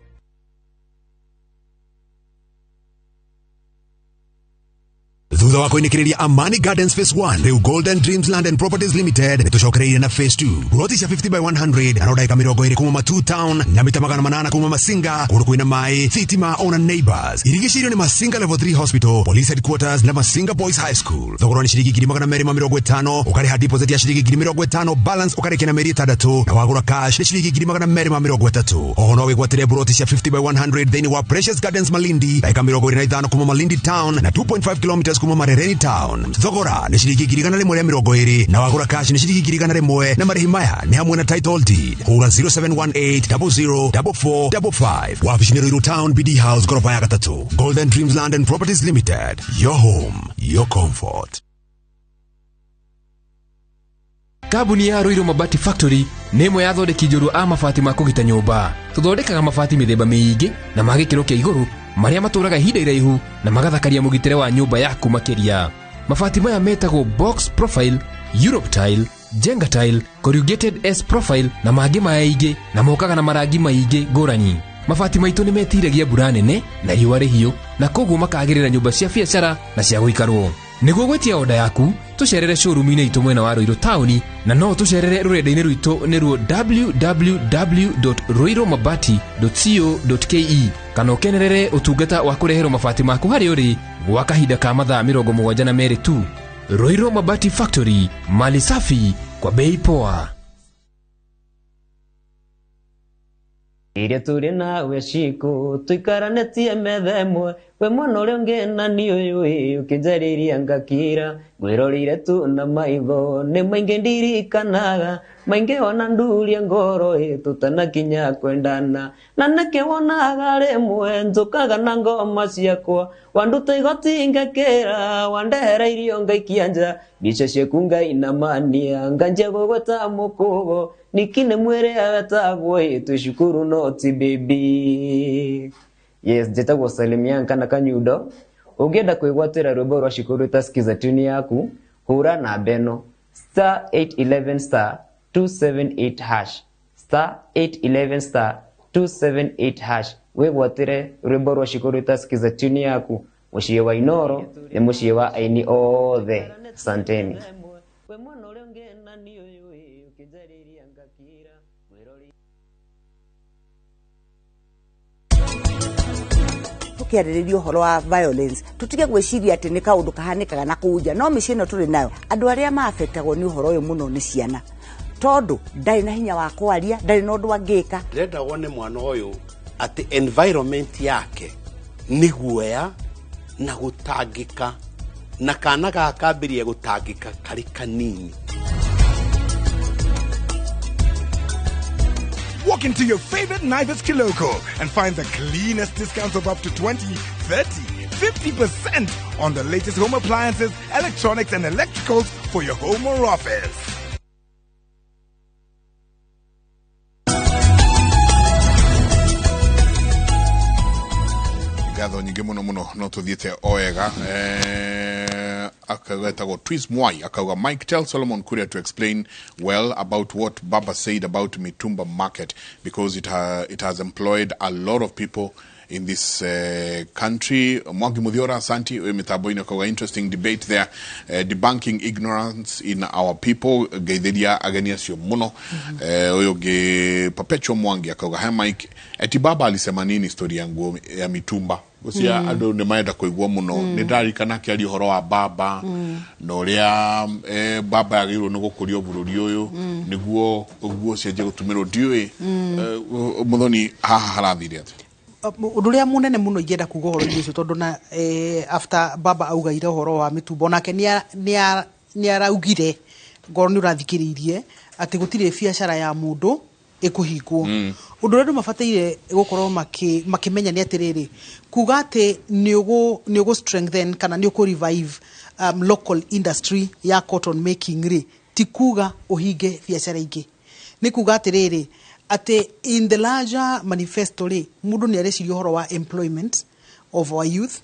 Thutha wa kũinĩkĩrĩria Amani Gardens Phase 1 rĩu Golden Dreams Land and Properties Limited nĩtũcokereirie na Phase 2 ploti cia 50 by 100 na ndagĩka 20 kuma Matu Town na mita 800 kuma Masinga kũndũ kwĩna maĩ thitima ona neighbors irigicĩirio nĩ Masinga Level 3 Hospital, Police Headquarters na Masinga Boys High School. Thogora nĩ ciringi 250,000 ũkarĩha deposit ya ciringi 50,000 balance ũkarĩkia na mĩeri 6 na wagũra cash nĩ ciringi 230,000. Oho no wĩgwatĩre ploti cia 50 by 100 thĩinĩ wa Precious Gardens Malindi ndagĩka 25 kuma Malindi Town na 2.5 kilometers kuma Marereni Town. Thogora nĩ ciringi 120,000 na wagũra cash nĩ ciringi 101 na marĩhi maya nĩ hamwe na title deed. Hũra 0718 00 4455. Wabici nĩ Ruiru Town, BD House, goroba ya 3. Golden Dreams Land and Properties Limited. Your home, your comfort. Kambuni ya Ruiru Mabati Factory nĩ ĩmwe ya athondeki njorua a mabati ma kũgita nyũmba. Tũthondekaga mabati mĩthemba mĩingĩ na ma gĩkĩro kĩa igũrũ marĩa matũraga ihinda iraihu na magathakaria mũgitĩre wa nyũmba yaku makĩria. Mabati maya metagwo box profile, Europe tile, Jenga tile, corrugated S profile na mangĩ maingĩ na mokaga na marangi maingĩ ngũrani. Mabati maitũ nĩ metiragia mbura nene na riũa rĩhiũ na koguo makagĩrĩra nyũmba cia biacara na cia gũikarwo. Nĩguo gwĩtia oda yaku tũcerere showroom-inĩ itũ mwena wa Ruiru taũni na no tũcerere rũrenda-inĩ rwitũ nĩruo www.ruirumabati.co.ke kana ũkenerere ũtungata wa kũreherwo mabati maku harĩa ũrĩ gwa kahinda ka mathaa 72 tu. Ruiru Mabati Factory, mali safi kwa bei poa. Iria tũrĩ nawe ciku tũikaranĩtie metha ĩmwe we mwana ũrĩa ũngĩ na niĩ ũyũ ĩ ũkĩnjarĩria ngakira ngwĩroreire tu na maitho nĩ maingĩ ndirikanaga maingĩ ona nduria ngoro ĩ tũtanakinya kwendana na nĩkĩ wonaga rĩmwe njũkaga na ngoma ciakwa wanduta igoti ngakĩra wandehera irio ngaikia nja mbica ciaku ngainamania nganjia gũgwĩta mũkũgo nikine mwĩrĩ wetagwo ĩ twĩ cukuru no ti baby. Yes, njĩtagwo Salim kana Kanyundo. Ũngĩenda kwĩgwatĩra rwĩmbo rwa cukuru ta skiza tune yaku hũra namba ĩno star 811 star 278 hash star 811 star 278 hash wĩgwatĩre rwĩmbo rwa cukuru ta skiza tune yaku. Mũciĩ wa Inoro nĩ mũciĩ wa aini othe. Asanteni. Tukiarĩrĩria ũhoro wa violence tutige gwĩciria atĩ nĩ kaũndũ kahanĩkaga na kũu nja no mĩciĩ ĩno tũrĩ nayo andũ arĩa maabetagwo nĩ ũhoro ũyũ mũno nĩ ciana tondũ ndarĩ na hinya wa kwaria ndarĩ na ũndũ angĩka. Ndĩrenda wone mwana ũyũ atĩ environment yake nĩ guoya na gũtangĩka na kana gaka kambĩrĩria gũtangĩka karĩ kanini. Walk into your favorite Naivas Kiloko and find the cleanest discounts of up to 20, 30, 50% on the latest home appliances, electronics and electricals for your home or office. Ngatho nyingĩ mũno mũno no tũthiĩte o wega. Akawetagwo Twis Mwai akauga Mike, tell Solomon Kuria to explain well about what Baba said about Mitumba market because it has employed a lot of people in this country. Mwangi Muthiora, asanti wĩ mĩtambo-inĩ, kauga interesting debate there, debunking ignorance in our people. Ngeithĩria ageni acio mũno. Ũyũ ũngĩ Perpetual Mwangi akauga, "Hi Mike, eti baba alisema nini story ya nguo ya mitumba?" Gũcia andũ nĩ marenda kũigua mũno. Nĩ ndarikana akĩaria ũhoro wa baba na ũrĩa baba yagĩrĩirwo nĩ gũkũrio bũrũri ũyũ nĩguo nguo cianjie gũtumĩrwo. Ndiũĩ, Mũthoni, haha harathire atĩa? Ũndũ ũrĩa mũnene mũno ingĩenda kuga ũhoro-inĩ ũcio, tondũ na after baba augaire ũhoro wa mĩtumba, onake nĩ araugire, ngorwo nĩ ũrathikĩrĩirie, atĩ gũtirĩ biacara ya mũndũ ĩkũhingwo. Ũndũ ũrĩa andũ mabataire gũkorwo makĩmenya nĩ atĩrĩrĩ, kuga atĩ nĩ ũgũ strengthen kana nĩ ũkũ revive local industry ya cotton making rĩ, ti kuga ũhinge biacara ingĩ. Nĩ kuga atĩrĩrĩ, atĩ in the larger manifesto rĩ, mũndũ nĩ areciria ũhoro wa employment of our youth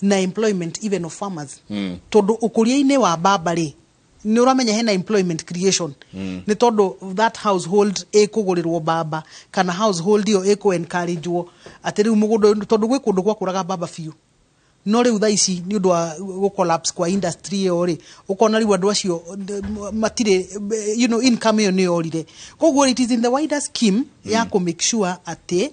na employment even of farmers, tondũ ũkũria-inĩ wa mbamba rĩ, nĩ ũramenya hena employment creation, nĩ tondũ that household ĩkũgũrĩrwo mbamba kana household ĩyo ĩkũ encouragewo atĩ rĩu mũgũnda ũyũ, tondũ gwĩ kũndũ gwakũraga mbamba biũ, no rĩu thaa ici nĩ ũndũ wa gũ collapse kwa industry ĩyo rĩ, ũkona rĩu andũ acio matirĩ income ĩyo nĩ yorire. Koguo it is in the wider scheme ya kũ make sure atĩ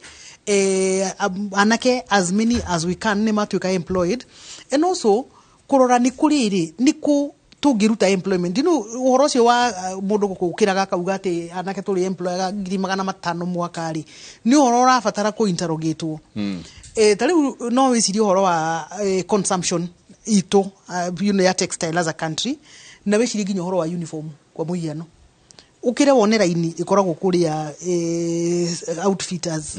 anake as many as we can nĩ matuĩka employed, and also kũrora nĩ kũrĩ rĩ, nĩ kũ tũngĩruta employment. Ũhoro ũcio wa mũndũ gũkĩraga akauga atĩ anake tũrĩ employaga 500,000 mwaka rĩ, nĩ ũhoro ũrabatara kũ interrogatwo. Ta rĩu no wĩcirie ũhoro wa consumption itũ ya textile as a country, na wĩcirie nginya ũhoro wa uniform. Kwa mũhiano, ũkĩre wone raini ĩkoragwo kũrĩa outfitters.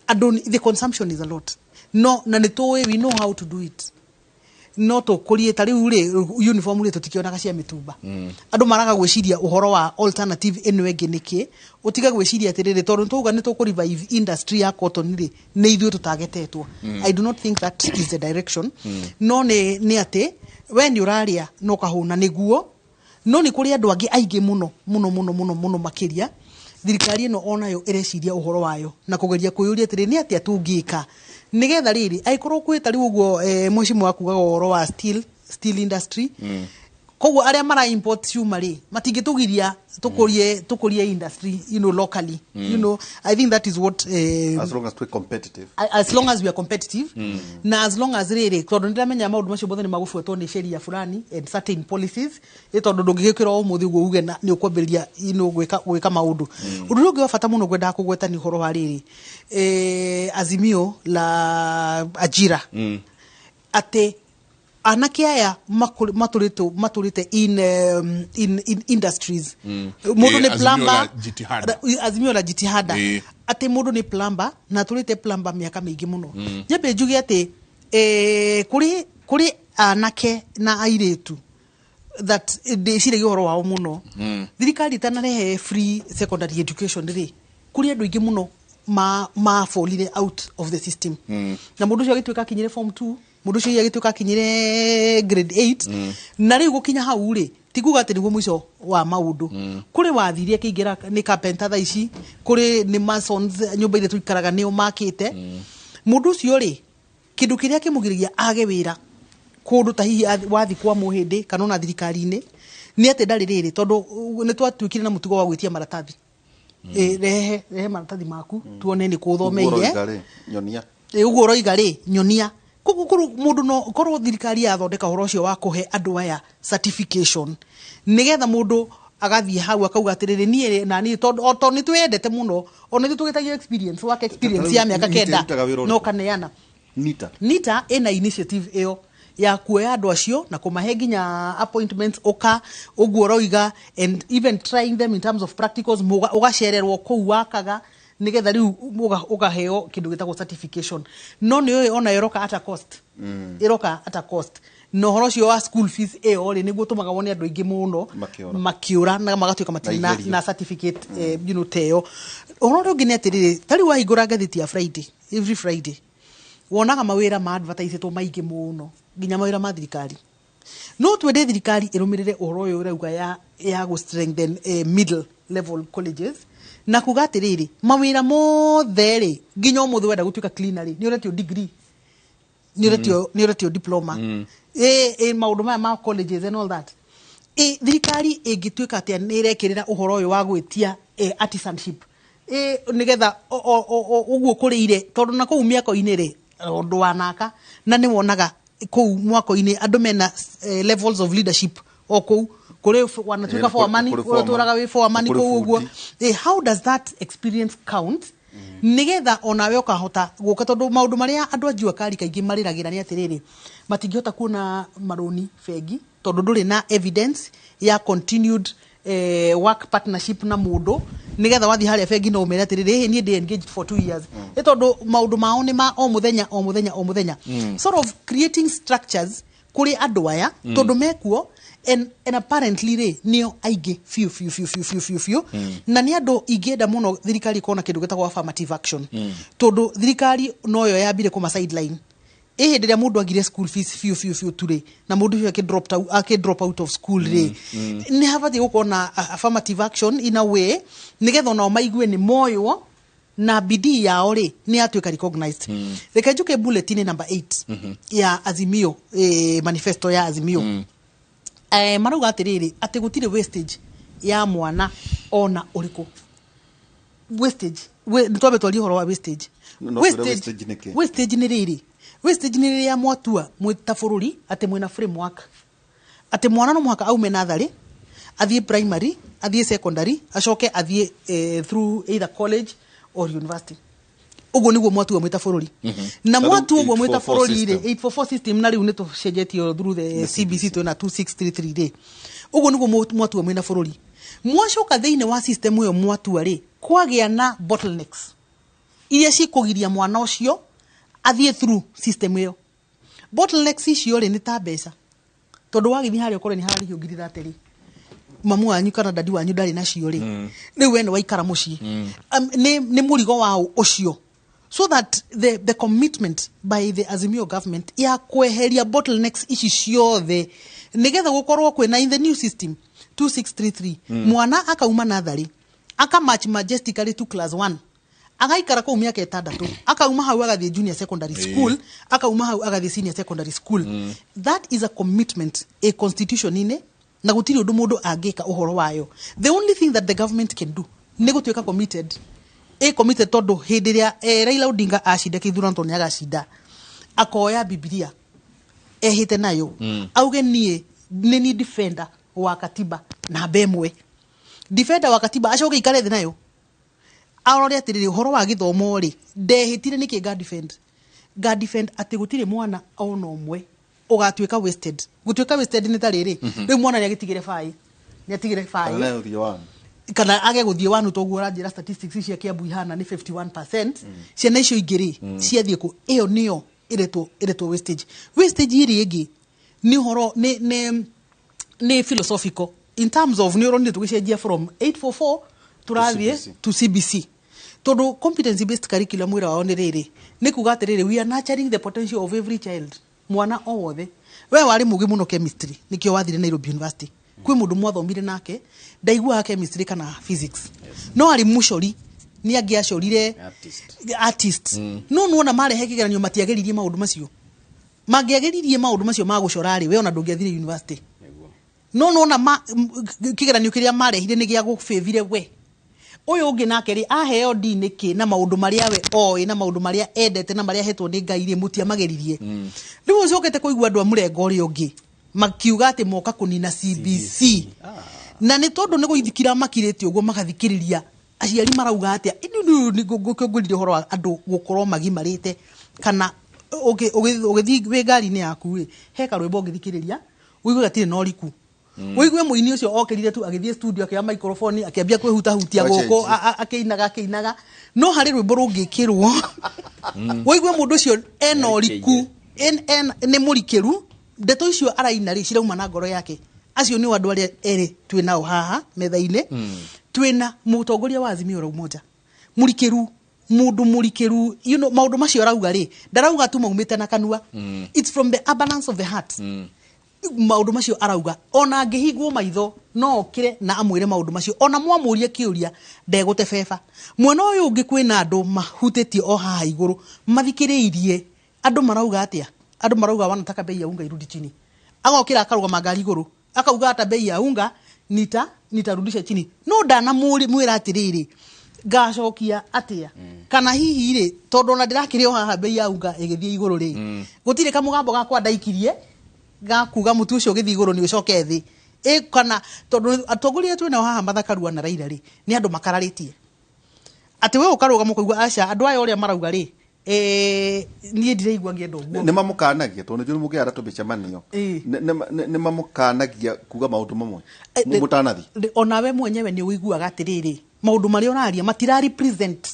Andũ, the consumption is a lot, no na nĩ tũĩ, we know how to do it. No tũkũrie ta rĩu rĩ, uniform rĩ, tũtikĩonaga cia mĩtumba. Andũ maraga gwĩciria ũhoro wa alternative ĩno ĩngĩ nĩkĩ, ũtige gwĩciria atĩrĩrĩ, tondũ twauga nĩ tũkũ revive industry ya cotton rĩ, nĩ ithuĩ tũtagetetwo. I do not think that is the direction. No nĩ atĩ we nĩ ũrarĩa na ũkahũna nĩguo, no nĩ kũrĩ andũ angĩ aingĩ mũno mũno mũno mũno mũno makĩria. Thirikari ĩno onayo ĩreciria ũhoro wayo na kũgeria kwĩyũria atĩrĩ, nĩ atĩa tũngĩka nĩgetha rĩrĩ angĩkorwo kwĩ ta rĩu ũguo mheshimiwa akugaga ũhoro wa steel industry. Koguo arĩa mara import cuma rĩ, matingĩtũgiria tũkũrie industry locally. I think that is what As long as we're competitive. As long as we are competitive na as long as rĩrĩ, tondũ nĩndĩramenya maũndũ macio mothe nĩ magũbuatwo nĩ sheria fulani and certain policies, ĩ tondũ ndũngĩgĩkĩra o ũmũthĩ ũguo uge na nĩ ũkwambĩrĩria gwĩka maũndũ. Ũndũ ũrĩa ũngĩ wa bata mũno ngwendaga kũgweta nĩ ũhoro wa rĩrĩ, azimio la ajira, atĩ anake aya matũrĩte in industries. Mũndũ nĩ Azimio plumber. La Jitihada. Azimio la Jitihada, atĩ mũndũ nĩ plumber na atũrĩte plumber mĩaka mĩingĩ mũno. Nyambe njuge atĩ kũrĩ anake na airĩtu that ndĩciragia ũhoro wao mũno. Thirikari ĩtanarehe free secondary education rĩ, kũrĩ andũ aingĩ mũno ma fallire out of the system, na mũndũ ũcio agĩtuĩka akinyire form 2, mũndũ ũcio agĩtuĩka akinyire grade 8, na rĩu gũkinya hau rĩ, ti kuga atĩ nĩguo mũico wa maũndũ. Kũrĩ wathiri akĩingĩra nĩ carpenter thaa ici, kũrĩ nĩ masons, nyũmba iria tũikaraga nĩo makĩte. Mũndũ ũcio rĩ, kĩndũ kĩrĩa kĩmũgiragia age wĩra kũndũ ta hihi wathi kwa mũhĩndĩ kana ona thirikari-inĩ nĩ atĩ ndarĩ rĩrĩ, tondũ nĩ twatuĩkire na mũtugo wa gwĩtia maratathi. Rehe maratathi maku tuone nĩ kũ Ũguo ũthomeire. ũroiga rĩ, nyonia. Ũguo ũroiga rĩ, nyonia. Koguo korwo mũndũ no korwo thirikari yathondeka ũhoro ũcio wa kũhe andũ aya certification, nĩgetha mũndũ agathiĩ hau akauga atĩrĩrĩ, niĩ na niĩ tondũ o tondũ nĩ twĩyendete mũno, ona ithuĩ tũgĩtagio experience wake, experience ya mĩaka Nita 9 ĩrutaga wĩra ũrĩkũ? no kaneana. Nita. Nita ĩna initiative ĩyo ya kuoya andũ acio na kũmahe nginya appointments, ũka ũguo ũroiga, and even trying them in terms of practicals, ũgacererwo kũu wakaga nĩgetha rĩu ũkaheo kĩndũ gĩtagwo certification. No nĩ ũĩ ona ĩroka at a cost. Ĩroka at a cost, na ũhoro ũcio wa school fees ĩyo rĩ, nĩguo ũtũmaga wone andũ aingĩ mũno Makĩũra. Makĩũra na magatuĩka matirĩ Na igerio. na certificate ta ĩyo. Ũhoro ũrĩa ũngĩ nĩ atĩrĩrĩ, ta rĩu wahingũra ngathĩti ya Friday, every Friday wonaga mawĩra ma advertisetwo maingĩ mũno, nginya mawĩra ma thirikari. No twende thirikari ĩrũmĩrĩre ũhoro ũyũ ũrauga ya gũ strengthen middle level colleges. Na kuga atĩrĩrĩ, mawĩra mothe rĩ, nginya ũmũthĩ wenda gũtuĩka cleaner rĩ, nĩ ũretio degree, nĩ ũretio diploma, ĩ maũndũ maya ma colleges and all that. Ĩ thirikari ĩngĩtuĩka atĩa nĩ ĩrekĩrĩra ũhoro ũyũ wa gwĩtia artisanship, ĩ nĩgetha ũguo kũrĩire, tondũ na kũu mĩako-inĩ rĩ, ũndũ wanaka na nĩ wonaga kũu mwako-inĩ andũ mena levels of leadership o kũu kũrĩ wanatuĩka foreman, kũrĩ ũrĩa ũtũraga wĩ foreman kũrĩ kũu ũguo. bundi. How does that experience count nigetha onawe ũkahota gũka? Tondũ maũndũ marĩa andũ a jua kali kaingĩ marĩragĩra nĩ atĩrĩrĩ, matingĩhota kuona marũni bengi tondũ ndũrĩ na evidence ya continued work partnership na mũndũ, nigetha wathiĩ harĩa bengi no ũmere atĩrĩrĩ, "Ĩ, niĩ ndĩ engaged for 2 years." Nĩ tondũ maũndũ mao nĩ ma o mũthenya, o mũthenya, o mũthenya. Sort of creating structures kũrĩ andũ aya, tondũ mekuo and apparently rĩ, nĩo aingĩ biũ biũ biũ biũ biũ biũ biũ. Na nĩ andũ ingĩenda mũno thirikari ĩkorwo na kĩndũ gĩtagwo affirmative action, tondũ thirikari noyo yambire kũma sideline. Ĩ hĩndĩ ĩrĩa mũndũ agire school fees biũ biũ biũ tu rĩ, na mũndũ ũcio akĩ drop out of school rĩ, nĩ habatiĩ gũkorwo na affirmative action in a way nĩgetha onao maigue nĩ moywo na bidii yao rĩ, nĩ yatuĩka recognized. Reke njuke bulletin number 8 ya Azimio, manifesto ya Azimio. Marauga atĩrĩrĩ, atĩ gũtirĩ wastage ya mwana ona ũrĩkũ. Wastage, nĩ twambe twarie ũhoro wa wastage. No twĩre wastage nĩ kĩ? Wastage nĩ rĩrĩ, wastage nĩ rĩrĩa mwatua mwĩ ta bũrũri atĩ mwĩna framework atĩ mwana no mũhaka aume natharĩ, athiĩ primary, athiĩ secondary, acoke athiĩ through either college or university. Ũguo nĩguo mwatua mwĩ ta bũrũri. Na mwatua ũguo mwĩ ta 844 bũrũri rĩ, system. 844 system, na rĩu nĩ tũcenjetio through the CBC, twĩna 2633 rĩ. Ũguo nĩguo mwatua mwĩna bũrũri. Mwacoka thĩinĩ wa system ĩyo mwatua rĩ, kwagĩa na bottlenecks iria cikũgiria mwana ũcio athiĩ through system ĩyo. Bottlenecks icio rĩ, nĩ ta mbeca, tondũ wagĩthiĩ harĩa ũkore nĩ hararĩhio 30,000 rĩ, mamu wanyu kana dadi wanyu ndarĩ nacio rĩ, rĩu we nĩ waikara mũciĩ. Nĩ mũrigo wao ũcio, so that the commitment by the Azimio government ya kweheria bottlenecks ici ciothe nigetha gũkorwo kwĩna in the new system 2633, mwana akauma natharĩ, akamarch majestically to class 1, agaikara kũu mĩaka 6, akauma hau agathiĩ junior secondary school, akauma hau agathiĩ senior secondary school. That is a commitment a constitution-inĩ, na gũtirĩ ũndũ mũndũ angĩka ũhoro wayo. The only thing that the government can do nĩ gũtuĩka committed, ĩ committed, tondũ hĩndĩ ĩrĩa Raila Odinga acinda kĩthurano, tondũ nĩ agacinda, akoya Bibilia ehĩte nayo, auge, "Niĩ nĩ niĩ defender wa katiba namba ĩmwe, defender wa katiba." Acoke ikare thĩ nayo arore atĩrĩrĩ, ũhoro wa gĩthomo rĩ, ndehĩtire nĩkĩ nga defend, nga defend atĩ gũtirĩ mwana ona ũmwe ũgatuĩka wasted. Gũtuĩka wasted nĩ ta rĩrĩ, rĩu mwana nĩ agĩtigire baĩ, nĩ atigire baĩ Kana ũthiĩ wanu. Kana age gũthiĩ wanu, toguo ũranjĩra statistics cia Kiambu ihana nĩ 51%. Ciana icio ingĩ rĩ, ciathiĩ kũ? Ĩyo nĩyo ĩretwo wastage. Wastage ĩrĩa ĩngĩ nĩ ũhoro nĩ philosophical in terms of nĩ ũronire tũgĩcenjia from 844 tũrathiĩ CBC. To CBC, tondũ competency based curriculum wĩra wao nĩ rĩrĩ, nĩ kuga atĩrĩrĩ, we are nurturing the potential of every child. Mwana o wothe, we warĩ mũgĩ mũno chemistry, nĩkĩo wathire Nairobi University. Kwĩ mũndũ mwathomire nake ndaiguaga chemistry kana physics, no arĩ mũcori, nĩ angĩacorire artist. No nuona marehe kĩgeranio matiageririe maũndũ macio. Mangĩageririe maũndũ macio ma gũcora rĩ, we ona ndũngĩathire university. No nona kĩgeranio kĩrĩa marehire nĩ gĩa gũbĩvire we. Ũyũ ũngĩ nake rĩ, aheo D nĩkĩ? Na maũndũ marĩa we oĩ na maũndũ marĩa endete na marĩa ahetwo nĩ Ngai rĩ, mũtiamageririe. Rĩu ũcokete kũigua andũ a mũrengo ũrĩa ũngĩ makiuga atĩ moka kũnina CBC, na nĩ tondũ nĩ gũithikira makirĩte ũguo, magathikĩrĩria aciari marauga atĩa. Ngwĩrire ũhoro wa andũ gũkorwo magimarĩte, kana ũgĩthiĩ wĩ ngari-inĩ yaku rĩ, he karwĩmbo ũngĩthikĩrĩria ũigue gatirĩ na ũriku, ũigue mũini ũcio okĩrire tu agĩthiĩ studio, akĩoya microphone, akĩambia kwĩhutahutia gũkũ, akĩinaga akĩinaga. No harĩ rwĩmbo rũngĩkĩrwo ũigue mũndũ ũcio ena ũriku, nĩ mũrikĩru, ndeto icio araina rĩ, cirauma na ngoro yake. Acio nĩ andũ arĩa erĩ twĩ nao haha metha-inĩ. Twĩna mũtongoria wa Azimio la Umoja, mũrikĩru, mũndũ mũrikĩru, maũndũ macio arauga rĩ, ndarauga tu maumĩte na kanua. It's from the abundance of the heart. Maũndũ macio arauga ona angĩhingwo maitho no okire na amwĩre maũndũ macio ona mwamũrie kĩũria ndegũtebeba. Mwena ũyũ ũngĩ kwĩna andũ mahutĩtie o haha igũrũ mathikĩrĩirie andũ marauga atĩa. Andũ marauga wanataka bei ya unga irudi chini, agokĩra akarũgama ngari igũrũ akauga hata bei ya unga nitarudisha chini. No ndanamwĩra atĩrĩrĩ ngacokia atĩa kana hihi rĩ tondũ ona ndĩrakĩrĩ o haha bei ya unga ĩgĩthiĩ igũrũ rĩ gũtirĩ kamũgambo gakwa ndaikirie gakuga mũtu ũcio ũgĩthiĩ igũrũ nĩ ũcoke thĩ ĩ kana tondũ atongoria twĩnao haha Martha Karua na Raila rĩ nĩ andũ makararĩtie atĩ we ũkarũgama ũkaigua aca andũ aya ũrĩa marauga rĩ niĩ ndiraigua ngĩenda ũguo. Nĩ mamũkanagia tondũ nĩ mũkĩara tũmĩcemanio nĩ mamũkanagia kuga maũndũ mamwe mũtanathi. Onawe mwenyewe nĩ ũiguaga atĩrĩrĩ maũndũ marĩa ũraria matira represent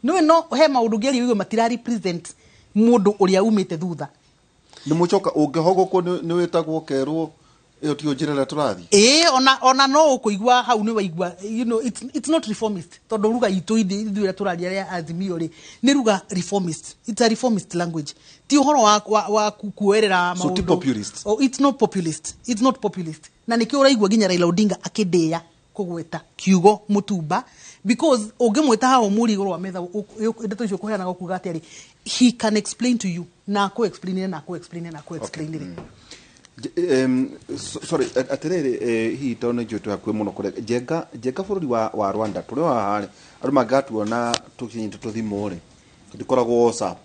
nĩwe no he maũndũ ngĩaria ũigue matira represent mũndũ ũrĩa umĩte thutha. Nĩ mũcoka ũngĩhogũkwo nĩ wĩtagwo kerwo ĩyo tiyo njĩra ĩrĩa tũrathiĩ. Ĩĩ ona no ũkũigua hau nĩ waigua you know it's not reformist tondũ ruga itũ ithuĩ ũrĩa tũraria ya Azimio rĩ nĩ ruga reformist. It's a reformist language. Ti ũhoro wa kuoerera maũndũ. So ti populist. Oh, it's not populist. It's not populist. Na nĩkĩo ũraigua nginya Raila Odinga akĩndĩĩa kũgweta kiugo mũtumba because ũngĩmwĩta haha ũmũrie igũrũ wa metha ndeto icio ũkũheanaga ũkuga atĩrĩ he can explain to you na akũ explainire na akũ explainire na akũ explainire. Sorry atiriri hihi tondũ nĩ njũĩ twĩ hakuhĩ mũno kũrĩa njenga bũrũri wa Rwanda tũrĩ o haha rĩ andũ mangĩgatuona tũkinyĩte tũthimũ rĩ tũtikoragwo WhatsApp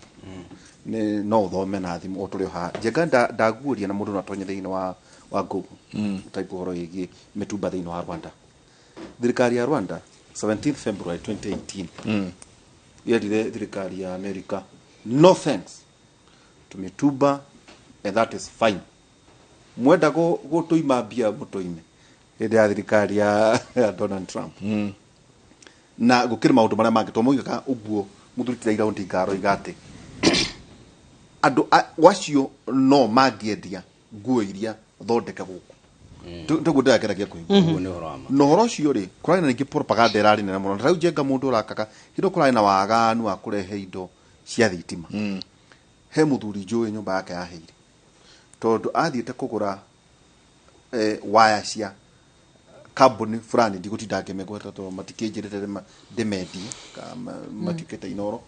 nĩ no ũthome na thimũ o tũrĩ o haha. Njenga ndaguũria na mũndũ no atonye thĩinĩ wa Google type ũhoro wĩgiĩ mĩtumba thĩinĩ wa Rwanda. Thirikari ya Rwanda 17 February 2018 yerire thirikari ya America no thanks to mĩtumba and that is fine. Mwenda gũtũima mbia mũtũime hĩndĩ ya thirikari ya Donald Trump. Na gũkĩrĩ maũndũ marĩa mangĩ tondũ moigaga ũguo mũthuri ti Raila Odinga aroiga atĩ andũ wacio no mangĩendia nguo iria thondeke gũkũ. Toguo ndĩrakeragia kũigua. Na ũhoro ũcio rĩ kũrarĩ na ningĩ propaganda ĩrarĩ nene mũno. Na rĩu njenga mũndũ ũrakaga hĩndĩ kũrarĩ na waganu wa kũrehe indo cia thitima. He mũthuri njũĩ nyũmba yake yaheire tondũ athiĩte kũgũra waya cia kambuni fulani ndigũtinda ngĩmĩgweta tondũ matikĩnjĩrĩte ndĩmendie matuĩkĩte inoro.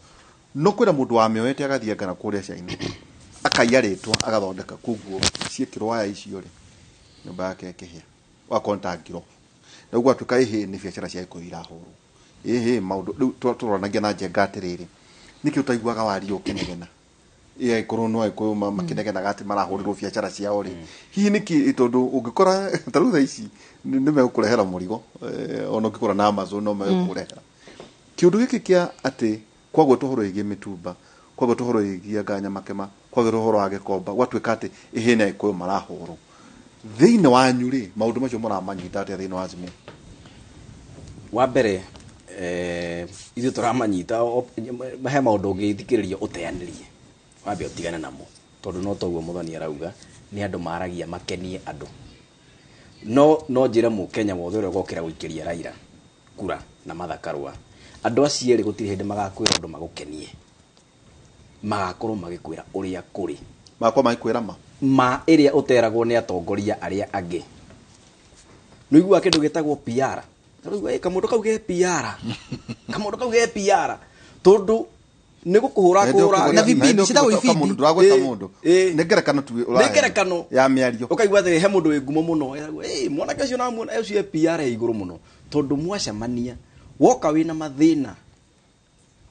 No kwĩna mũndũ wamĩoete agathiĩ angana kũrĩa China akaiya rĩtwa agathondeka koguo ciĩkĩrwo waya icio rĩ nyũmba yake ĩkĩhĩa wakorwo nĩ ta ngiro. Na ũguo atuĩka ĩhĩ nĩ biacara cia Gĩkũyũ irahũrwo ĩhĩ maũndũ rĩu tũroranagia na njenga atĩrĩrĩ nĩkĩ ũtaiguaga waria ũkĩnegena ĩkorwo no Agĩkũyũ makĩnegenaga atĩ marahũrĩrwo biacara ciao rĩ hihi nĩkĩ tondũ ũngĩkora ta rĩu thaa ici nĩ megũkũrehera mũrigo ona ũngĩkora na Amazon no megũkũrehera. Kĩũndũ gĩkĩ kĩa atĩ kwagwetwo ũhoro wĩgiĩ mĩtumba kwagwetwo ũhoro wĩgiĩ anga Nyamakema kwagwetwo ũhoro wa Gĩkomba gwatuĩka atĩ ĩhĩ nĩ Agĩkũyũ marahũrwo thĩinĩ wanyu rĩ maũndũ macio mũramanyita atĩa thĩinĩ wa Azimio? Wa mbere ithuĩ tũramanyita he maũndũ ũngĩthikĩrĩria ũteanĩrie wambe ũtigane namo tondũ no toguo Mũthoni arauga nĩ andũ maragia makenie andũ. No njĩre mũkenya wothe ũrĩa ũgokĩra gũikĩria Raila kura na Martha Karua andũ acio erĩ gũtirĩ hĩndĩ magakwĩra ũndũ magũkenie magakorwo magĩkwĩra ũrĩa kũrĩ magakorwo magĩkwĩra ma ĩrĩa ũteragwo nĩ atongoria arĩa angĩ. Nĩ ũiguaga kĩndũ gĩtagwo PR. Ũraigua kamũndũ kau ge PR kamũndũ kau ge PR tondũ nĩ gũkũhũra kũhũra na vipindi citagwo ibindi mũndũ ndũragweta mũndũ nĩ ngerekano tu ũrahe nĩ ngerekano ya mĩario ũkaigua atĩ he mũndũ wĩ ngumo mũno mwanake ũcio namuona ũcio e PR ya igũrũ mũno tondũ mwacemania woka wĩna mathĩna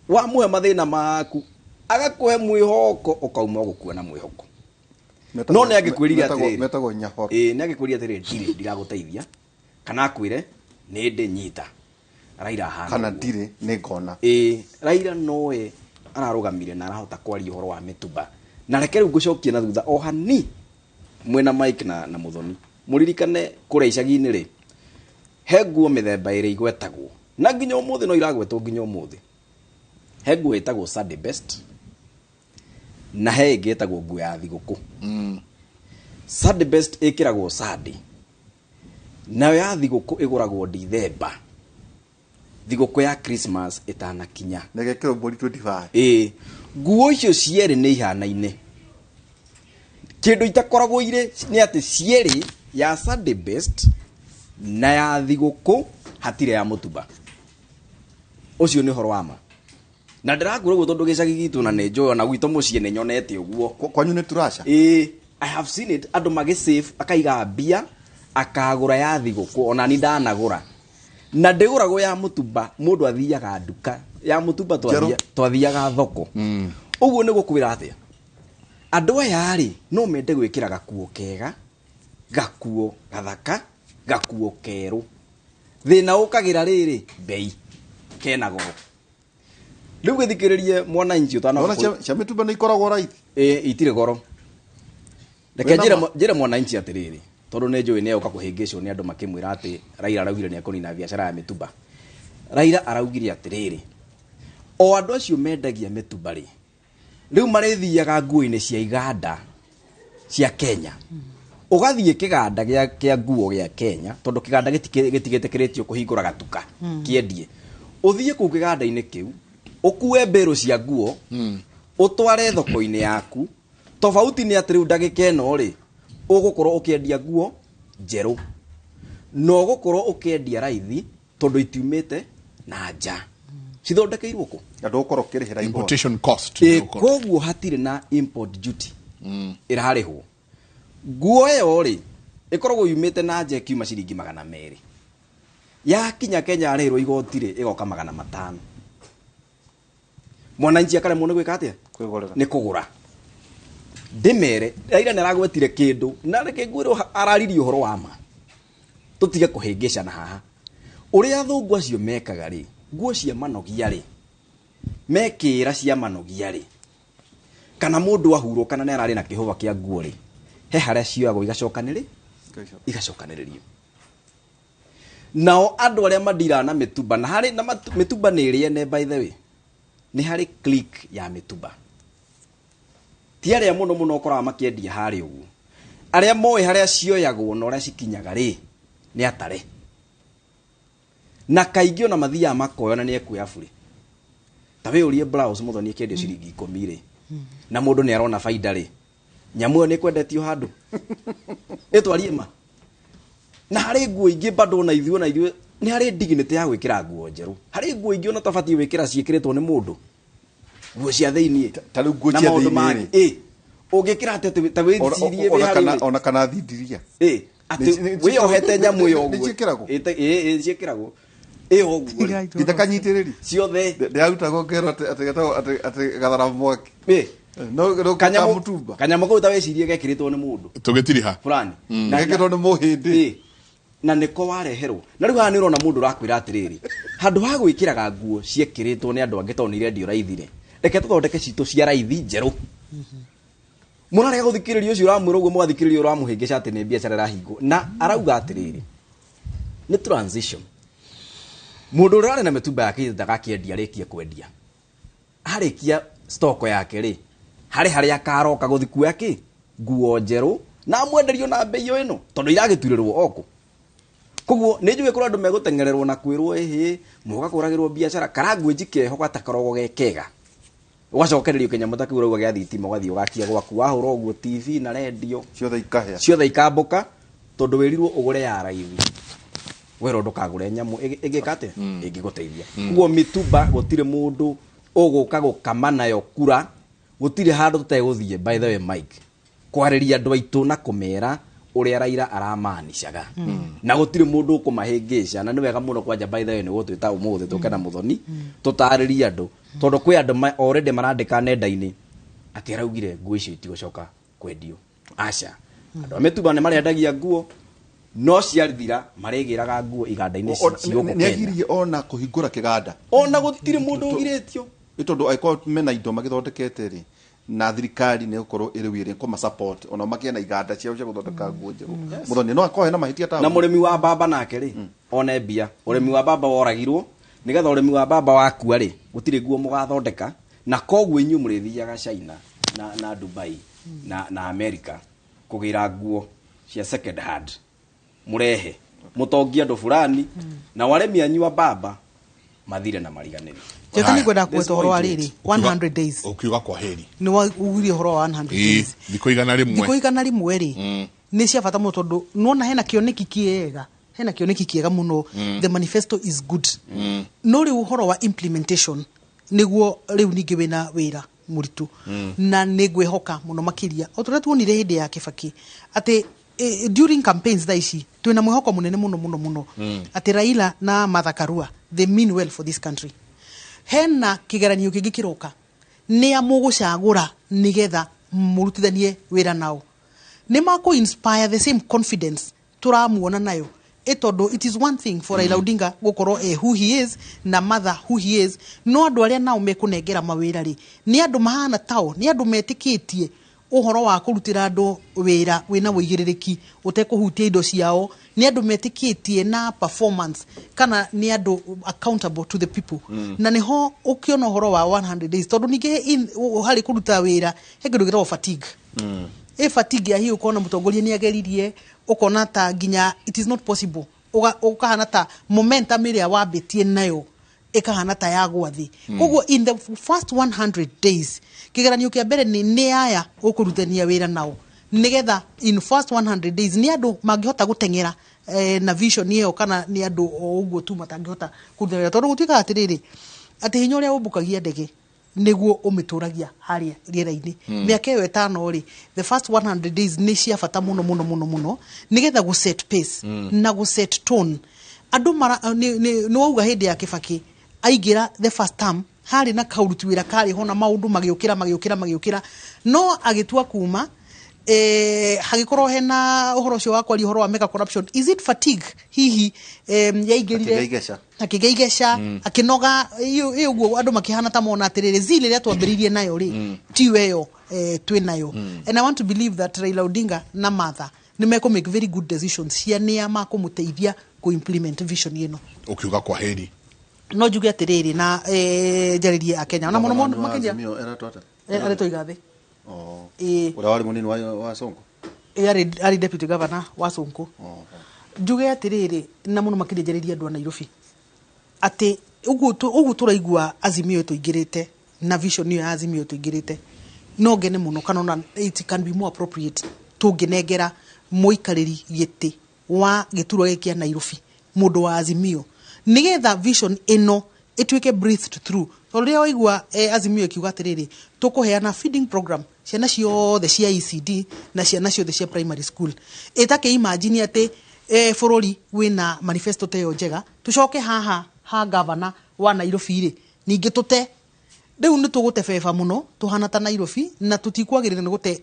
wamũhe mathĩna maku agakũhe mwĩhoko ũkauma ũgũkua na mwĩhoko. No nĩ angĩkwĩrire atĩrĩrĩ metagwo nyahoro nĩ angĩkwĩrire atĩrĩrĩ ndirĩ ndiragũteithia kana akwĩre nĩ ndĩ nyita Raila hana kana ndirĩ nĩ ngona. Raila nowe ararũgamire na arahota kwaria ũhoro wa mĩtumba na reke rĩu ngũcokie na thutha o hani mwena Mike na Mũthoni mũririkane kũrĩa icagi-inĩ rĩ he nguo mĩthemba ĩrĩ igwetagwo na nginya ũmũthĩ no iragwetwo nginya ũmũthĩ. He nguo ĩtagwo Sunday best na he ĩngĩ ĩtagwo nguo ya thigũkũ. Sunday best ĩkĩragwo Sunday nayo ya thigũkũ ĩgũragwo Dithemba thigũkũ ya Christmas ĩtanakinya na ĩgekĩrwo mweri 25. Nguo icio cierĩ nĩ ihanaine. Kĩndũ itakoragwo irĩ nĩ atĩ cierĩ ya Sunday best na ya thigũkũ hatirĩ ya mũtumba. Ũcio nĩ ũhoro wa ma. Na ndĩrakwĩra ũguo tondũ gĩcagi gitũ na nĩ njũĩ ona gwitũ mũciĩ nĩ nyonete ũguo. Kwanyu nĩ turasha? Ĩĩ, I have seen it andũ magĩ save akaiga mbia akagũra ya thigũkũ ona ni ndanagũra. Na ndĩgũragwo ya mũtumba mũndũ athiaga nduka ya mũtumba twathiaga thoko. Ũguo nĩ gũkwĩra atĩa? Andũ aya rĩ no mende gwĩkĩra gakuo kega, gakuo gathaka, gakuo kerũ. Thĩna ũkagĩra rĩrĩ bei kena goro. Rĩu gĩthikĩrĩrie mwananchi ũtanoka Nona cia mĩtumba nĩ ikoragwo raithi? Ĩĩ itirĩ goro. Reke njĩre mwananchi atĩrĩrĩ tondũ nĩ njũĩ nĩ egũka kũhĩngĩcwo nĩ andũ makĩmwĩra atĩ Raila araugire nĩ ekũnina biacara ya mĩtumba. Raila araugire atĩrĩrĩ o andũ acio mendagia mĩtumba rĩ rĩu marĩthiaga nguo-inĩ cia iganda cia Kenya. Ũgathiĩ kĩganda kĩa nguo gĩa Kenya tondũ kĩganda gĩtigĩtĩkĩrĩtio kũhingũra gatuka kĩendie. Ũthiĩ kũu kĩganda-inĩ kĩu ũkue mbĩrũ cia nguo ũtware thoko-inĩ yaku. Tofauti nĩ atĩ rĩu ndagĩka ĩno rĩ ũgũkorwo ũkĩendia nguo njerũ na ũgũkorwo ũkĩendia raithi tondũ itiumĩte na nja cithondekeirwo kũ andũ ũkorwo ũkĩrĩhĩra importation cost. Koguo hatirĩ na import duty ĩrarĩhwo. Nguo ĩyo rĩ ĩkoragwo yumĩte na nja ĩkiuma ciringi 200 yakinya Kenya yarĩhĩrwo igoti rĩ ĩgoka 500. Mwananchi akaremwo nĩ gwĩka atĩa? Nĩ kũgũra. Ndĩmere Raila nĩ aragwetire kĩndũ na reke ngwĩrwo araririe ũhoro wa ma tũtige kũhĩngĩcana haha. Ũrĩa athũngũ acio mekaga rĩ nguo cia manogia rĩ mekĩra cia manogia rĩ kana mũndũ ahurwo kana nĩ ararĩ na kĩhũba kĩa nguo rĩ he harĩa cioyagwo igacokanĩrĩrio. Nao andũ arĩa mandira na mĩtumba na harĩ na mĩtumba nĩ ĩrĩ ene by the way nĩ harĩ click ya mĩtumba. Ti arĩa mũno mũno ũkoraga makĩendia harĩa ũguo. Arĩa moĩ harĩa cioyagwo na ũrĩa cikinyaga rĩ nĩ atare. Na kaingĩ ona mathiaga makoya na nĩ ekuoya bure. Ta wĩ ũrie blouse mũthoni ĩkĩendio ciringi 10 rĩ na mũndũ nĩ arona baida rĩ nyamũ ĩyo nĩ ĩkwendetio handũ ĩtwarie ma. Na harĩ nguo ingĩ bado ona ithuĩ nĩ harĩ dignity ya gwĩkĩra nguo njerũ. Harĩ nguo ingĩ ona tabatiĩ gwĩkĩra ciĩkĩrĩtwo nĩ mũndũ. Nguo cia thĩiniĩ ta rĩu nguo cia thĩiniĩ rĩ ũngĩkĩra atĩa ta wĩcirie wĩ harĩ ona kana thindiria atĩ wĩyohete nyamũ ĩyo ũguo nĩ ciĩkĩragwo ĩ ciĩkĩragwo ĩyo ũguo nginya kanyitĩrĩri ciothe ndĩrarutagwo ngerwo atĩ atĩ gathara mwaki no kanyamũ kau ta wĩcirie gekĩrĩtwo nĩ mũndũ tũgĩtiriha fulani na gekĩrĩtwo nĩ mũhĩndĩ na nĩko wareherwo. Na rĩu haha nĩ ũrona mũndũ ũrakwĩra atĩrĩrĩ handũ ha gwĩkĩraga nguo ciekĩrĩtwo nĩ andũ angĩ tondũ nĩ irendio raithi rĩ reke tũthondeke citũ cia raithi njerũ. Mũrarega gũthikĩrĩria ũcio ũramwĩra ũguo mũgathikĩrĩria ũramũhĩngĩca atĩ nĩ biacara ĩrahingwo. Na arauga atĩrĩrĩ nĩ transition. Mũndũ ũrĩa arĩ na mĩtumba yake ndagakĩendia arĩkie kwendia. Arĩkia stock yake rĩ harĩ harĩa akaroka gũthiĩ kuoya kĩ nguo njerũ na amwenderio na bei ĩno tondũ iragĩturĩrwo oko. Koguo nĩ njũĩ kũrĩ andũ megũteng'ererwo na kwĩrwo ĩhĩ mũga kũragĩrwo biacara karangwĩnji keho gatakoragwo ge kega. Ũgacokererio kĩnyamũ ta kĩu ũrauga gĩa thitima ũgathiĩ ũgakia gwaku wahũra ũguo TV na radio ciothe ikahĩa ciothe ikambũka tondũ wĩrirwo ũgũre ya raithi. Werwo ndũkagũre nyamũ ĩngĩka atĩa ĩngĩgũteithia. Koguo mĩtumba gũtirĩ mũndũ ũgũka gũkama nayo kura gũtirĩ handũ tũtegũthiĩ by the way Mike kwarĩria andũ aitũ na kũmera ũrĩa Raila aramanicaga na gũtirĩ mũndũ ũkũmahĩngĩca. Na nĩ wega mũno kwanja by the way nĩ gũtwĩta ũmũthĩ tũke na mũthoni tũtarĩrie andũ tondũ kwĩ andũ already marandĩka nenda-inĩ atĩ araugire nguo icio itigũcoka kwendio. Aca andũ a mĩtumba nĩ marĩendagia nguo no ciathira marĩgĩraga nguo iganda-inĩ cigũkũ Kenya. Nĩagirie ona kũhingũra kĩganda ona gũtirĩ mũndũ ũgirĩtio nĩ tondũ angĩkorwo mena indo magĩthondekete rĩ na thirikari nĩ gũkorwo ĩrĩ wĩrĩ kũma support ona makĩe na iganda ciao cia gũthondeka nguo njerũ. Mũthoni no akorwo hena mahĩtia ta na mũrĩmi wa mbamba nake rĩ one mbia. Ũrĩmi wa mbamba woragirwo nĩgetha ũrĩmi wa mbamba wakua rĩ gũtirĩ nguo mũgathondeka na koguo inyuĩ mũrĩthiaga China na Dubai na America kũgĩra nguo cia second hand mũrehe mũtongie andũ fulani na warĩmi anyu a mbamba Mathire na mariganĩrio. Njata nĩ ngwenda kũgweta ũhoro wa rĩrĩ 100 days. Ũkiuga kwa heri. Nĩ waugire ũhoro wa 100 days. Thikũ 100. Thikũ 100 rĩ. Nĩ cia bata mũno tondũ nĩwona hena kĩoneki kĩega. Hena kĩoneki kĩega mũno. The manifesto is good. No rĩu ũhoro wa implementation nĩguo rĩu ningĩ wĩna wĩra mũritũ. Na nĩ ngwĩhoka mũno makĩria. O tũrĩa tuonire hĩndĩ ya Kibaki atĩ during campaigns thaa ici twĩna mwĩhoko mũnene mũno mũno mũno atĩ Raila na Martha Karua they mean well for this country. Hena kĩgeranio kĩngĩ kĩroka nĩ a mũgũcagũra nĩgetha mũrutithanie wĩra nao. Nĩ makũ inspire the same confidence tũramuona nayo. Ĩtondũ it is one thing for Raila Odinga gũkorwo who he is na Martha who he is, no andũ arĩa nao mekũnengera mawĩra rĩ nĩ andũ mahana tao, nĩ andũ metĩkĩtie ũhoro wa kũrutĩra andũ wĩra wĩna wũigĩrĩrĩki ũtekũhutia indo ciao, nĩ andũ metĩkĩtie na performance kana nĩ andũ accountable to the people. Na nĩho ũkĩona ũhoro wa 100 days tondũ ningĩ harĩ kũruta wĩra he kĩndũ gĩtagwo fatigue. Fatigue ya hiyo ũkona mũtongoria nĩ ageririe ũkona ta nginya it is not possible, ũkahana ta momentum ĩrĩa wambĩtie nayo ĩkahana ta yagwa thĩ. Koguo in the first 100 days kĩgeranio kĩa mbere nĩ aya ũkũrutania wĩra nao nĩgetha in first 100 days nĩ andũ mangĩhota gũteng'era na vision ĩyo kana nĩ andũ o ũguo tu matangĩhota kũruta wĩra tondũ gũtuĩkaga atĩrĩrĩ atĩ hinya ũrĩa ũmbũkagia ndege nĩguo ũmĩtũragia harĩa rĩera-inĩ. Mĩaka ĩyo 5 rĩ the first 100 days nĩ cia bata mũno mũno mũno mũno nĩgetha gũ set pace na gũ set tone. Andũ nĩ wauga hĩndĩ ya Kibaki aingĩra the first term harĩ na kauruti wĩra karĩ ho na maũndũ magĩũkĩra no agĩtua kuma hagĩkorwo hena ũhoro ũcio wa kwaria ũhoro wa mega corruption. Is it fatigue hihi yaingĩrire akĩgĩa igeca akĩnoga ĩ ũguo andũ makĩhana ta mona atĩrĩrĩ zile ĩrĩa twambĩrĩirie nayo rĩ tiwe ĩyo twĩ nayo. And I want to believe that Raila Odinga na Martha nĩ mekũ make very good decisions cia nĩa makũmũteithia kũ implement vision ĩno. Ũkiuga kwa heri no njuge atĩrĩrĩ na njarĩrie akenya na mũno mũno makĩria aretwo Igathe. Ũrĩa warĩ mũnini wa Sonko arĩ deputy governor wa Sonko. Njuge atĩrĩrĩ na mũno makĩria njarĩrie andũ a Nairobi atĩ ũguo tũraigua Azimio tũingĩrĩte na vision ĩyo ya Azimio tũingĩrĩte no ngene mũno kana ona it can be more appropriate tũngĩnengera mũikarĩri gĩtĩ wa gĩturwa gĩkĩ kĩa Nairobi mũndũ wa Azimio nĩgetha vision ĩno ĩtuĩke breathed through. Tondũ rĩrĩa waigua Azimio ĩkiuga atĩrĩrĩ tũkũheana feeding program ciana ciothe cia ECD na ciana ciothe cia primary school, ĩtakĩ imagine atĩ bũrũri wĩna manifesto ta ĩyo njega tũcoke haha ha governor wa Nairobi rĩ ningĩ tũte rĩu nĩ tũgũte beba mũno tũhana ta Nairobi na tũtikwagĩrĩra nĩ gũte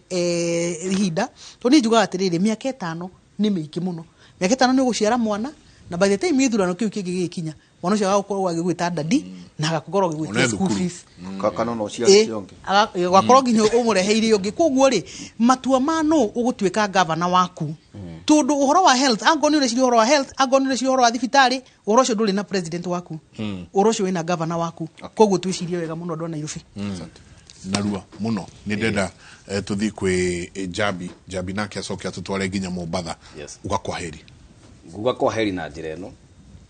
ihinda tondũ niĩ njugaga atĩrĩrĩ mĩaka 5 nĩ mĩingĩ mũno. Mĩaka 5 nĩ ũgũciara mwana na by the time gĩthurano kĩu kĩngĩ gĩgĩkinya mwana ũcio agakorwo agĩgwĩta dadi na agakorwo agĩgwĩtia school fees kana no ciarĩ cionge agakorwo nginya ũmũreheire ũngĩ. Koguo rĩ matua ma nũ ũgũtuĩka governor waku tondũ ũhoro wa health angorwo nĩ ũreciria ũhoro wa health angorwo nĩ ũreciria ũhoro wa thibitarĩ ũhoro ũcio ndũrĩ na president waku ũhoro ũcio wĩna governor waku. Koguo twĩcirie wega mũno andũ a Nairobi. Narua mũno nĩ ndenda tũthiĩ kwĩ Jambi. Jambi nake acoke atũtware nginya Mombatha. Uga kwa heri. Nguga kwa heri na njĩra ĩno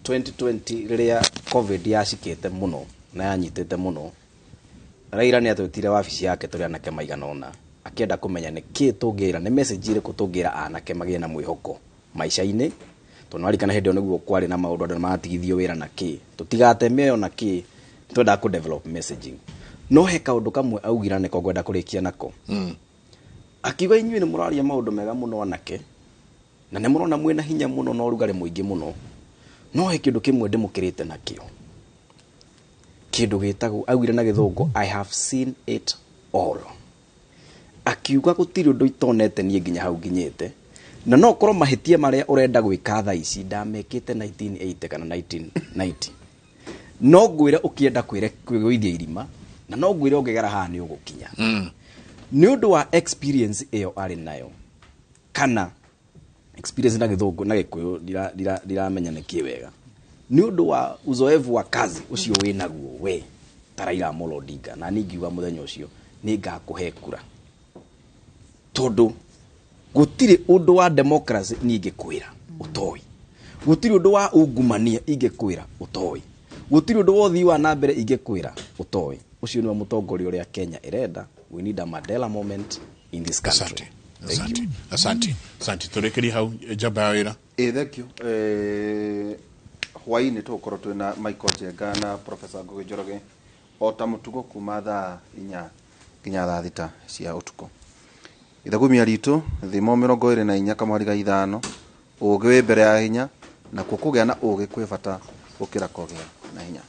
2020 rĩrĩa COVID yacikĩte mũno na yanyitĩte mũno Raila nĩ atwĩtire wabici yake tũrĩ anake maigana ũna akĩenda kũmenya nĩ kĩ tũngĩra nĩ message ĩrĩkũ tũngĩra anake magĩe na mwĩhoko maica-inĩ tondũ warikana hĩndĩ ĩyo nĩguo kwarĩ na maũndũ andũ nĩmatigithio wĩra na kĩ tũtigate mĩoyo na kĩ twendaga kũ develop messaging. No he kaũndũ kamwe augire nĩko ngwenda kũrĩkia nako. Akiuga inyuĩ nĩ mũraria maũndũ mega mũno anake na nĩ mũrona mwĩna hinya mũno na ũrugarĩ mũingĩ mũno no he kĩndũ kĩmwe ndĩmũkĩrĩte nakĩo kĩndũ gĩtagwo augire na gĩthũngũ I have seen it all. Akiuga gũtirĩ ũndũ itonete niĩ nginya hau nginyĩte na no korwo mahĩtia marĩa ũrenda gwĩka thaa ici ndamekĩte 1980 kana 1990 no ngwĩre ũkĩenda kwĩgũithia irima na no ngwĩre ũngĩgera haha nĩ ũgũkinya. Nĩ ũndũ wa experience ĩyo arĩ nayo kana experience na gĩthũngũ na gĩkũyũ ndiramenya nĩ kĩ wega nĩ ũndũ wa uzoevu wa kazi ũcio wĩ naguo we ta Raila Amolo Odinga na niĩ ngiuga mũthenya ũcio nĩ ngakũhe kura tondũ gũtirĩ ũndũ wa democracy niĩ ingĩkwĩra ũtoĩ, gũtirĩ ũndũ wa ungumania ingĩkwĩra ũtoĩ, Gũtirĩ ũndũ wa ũthii wa na mbere ingĩkwĩra ũtoĩ. Ũcio nĩwe mũtongoria ũrĩa Kenya ĩrenda. We need a Mandela moment in this country. Asante, asante, asante. Tũrĩkĩrie hau, njamba ya wĩra. Ĩ, thank you. Hwaĩ-inĩ tũgũkorwo twĩna Michael Njenga na Professor Ngugi Njoroge o ta mũtugo kuma thaa 4 nginya thaa 6 cia ũtukũ. Ithagumia ritũ, Thimo 24 kamweri ga 5, ũũgĩ wĩ mbere ya hinya, nakuo kũgĩa na ũũgĩ kwĩ bata gũkĩra kũgĩa na hinya.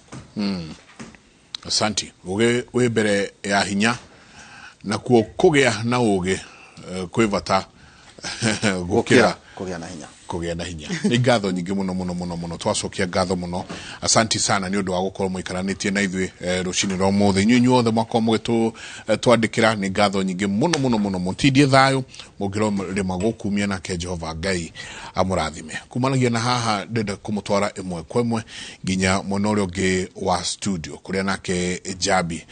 Asante. Ũgĩ wĩ mbere ya hinya, nakuo kũgĩa na ũgĩ kwĩ bata gũkĩra kũgĩa na hinya. Kũgĩa na hinya. Nĩ ngatho nyingĩ mũno mũno mũno mũno, twacokia ngatho mũno. Asanti sana nĩ ũndũ wa gũkorwo mũikaranĩtie na ithuĩ rũcinĩ rwa ũmũthĩ. Inyuĩ inyuothe mwakorwo mũgĩtwandĩkĩra, nĩ ngatho nyingĩ mũno mũno mũno. Mũtindie thayũ, mũngĩrĩma gũkumia, nake Jehova Ngai amũrathime. Kumanagia na haha, ndĩrenda kũmũtwara ĩmwe kwa ĩmwe nginya mwena ũrĩa ũngĩ wa studio, kũrĩa nake Njambi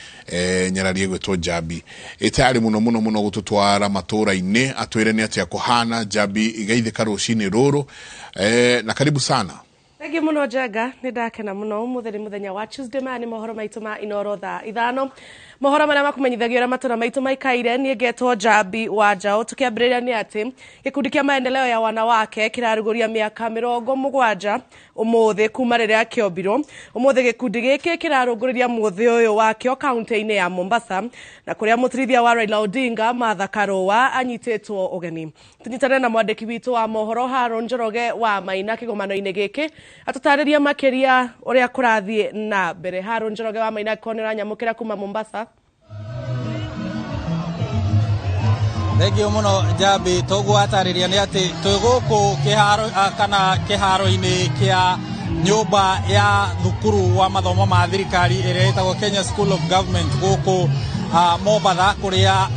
nyararie gwĩtwo Njambi ĩtayarĩ mũno mũno mũno gũtũtwara matũra-inĩ, atwĩre nĩ atĩa kũhana. Njambi, igeithĩka rũcinĩ rũrũ na karibu sana. Thengiũ mũno Njenga, nĩ ndakena mũno. Ũmũthĩ nĩ mũthenya wa Tuesday. Maya nĩ mohoro maitũ ma Inoro thaa 5, mohoro marĩa makũmenyithagia ũrĩa matũra maitũ maikaire. Niĩ ngetwo Njambi wa Njaũ. Tũkĩambĩrĩria nĩ atĩ gĩkundi kĩa maendeleo ya wanawake kĩrarugũria mĩaka 70 ũmũthĩ kuma rĩrĩa kĩombirwo. Ũmũthĩ gĩkundi gĩkĩ kĩrarũngũrĩria mũthĩ ũyũ wakĩo kaunti-inĩ ya Mombasa, na kũrĩa mũtirithia wa Raila Odinga Martha Karũa anyitĩtwo ũgeni. Tũnyitanĩre na mwandĩki witũ wa mohoro Haron Njoroge wa Maina kĩgomano-inĩ gĩkĩ, atũtarĩrie makĩria ũrĩa kũrathiĩ na mbere. Haron Njoroge wa Maina, angĩkorwo nĩ ũranyamũkĩra kuma Mombasa. Thengiũ mũno Njambi. Tũgwatarĩria nĩ atĩ twĩ gũkũ kĩharo kana kĩharo-inĩ kĩa nyũmba ya thukuru wa mathomo ma thirikari ĩrĩa ĩtagwo Kenya School of Government gũkũ Mombatha, kũrĩa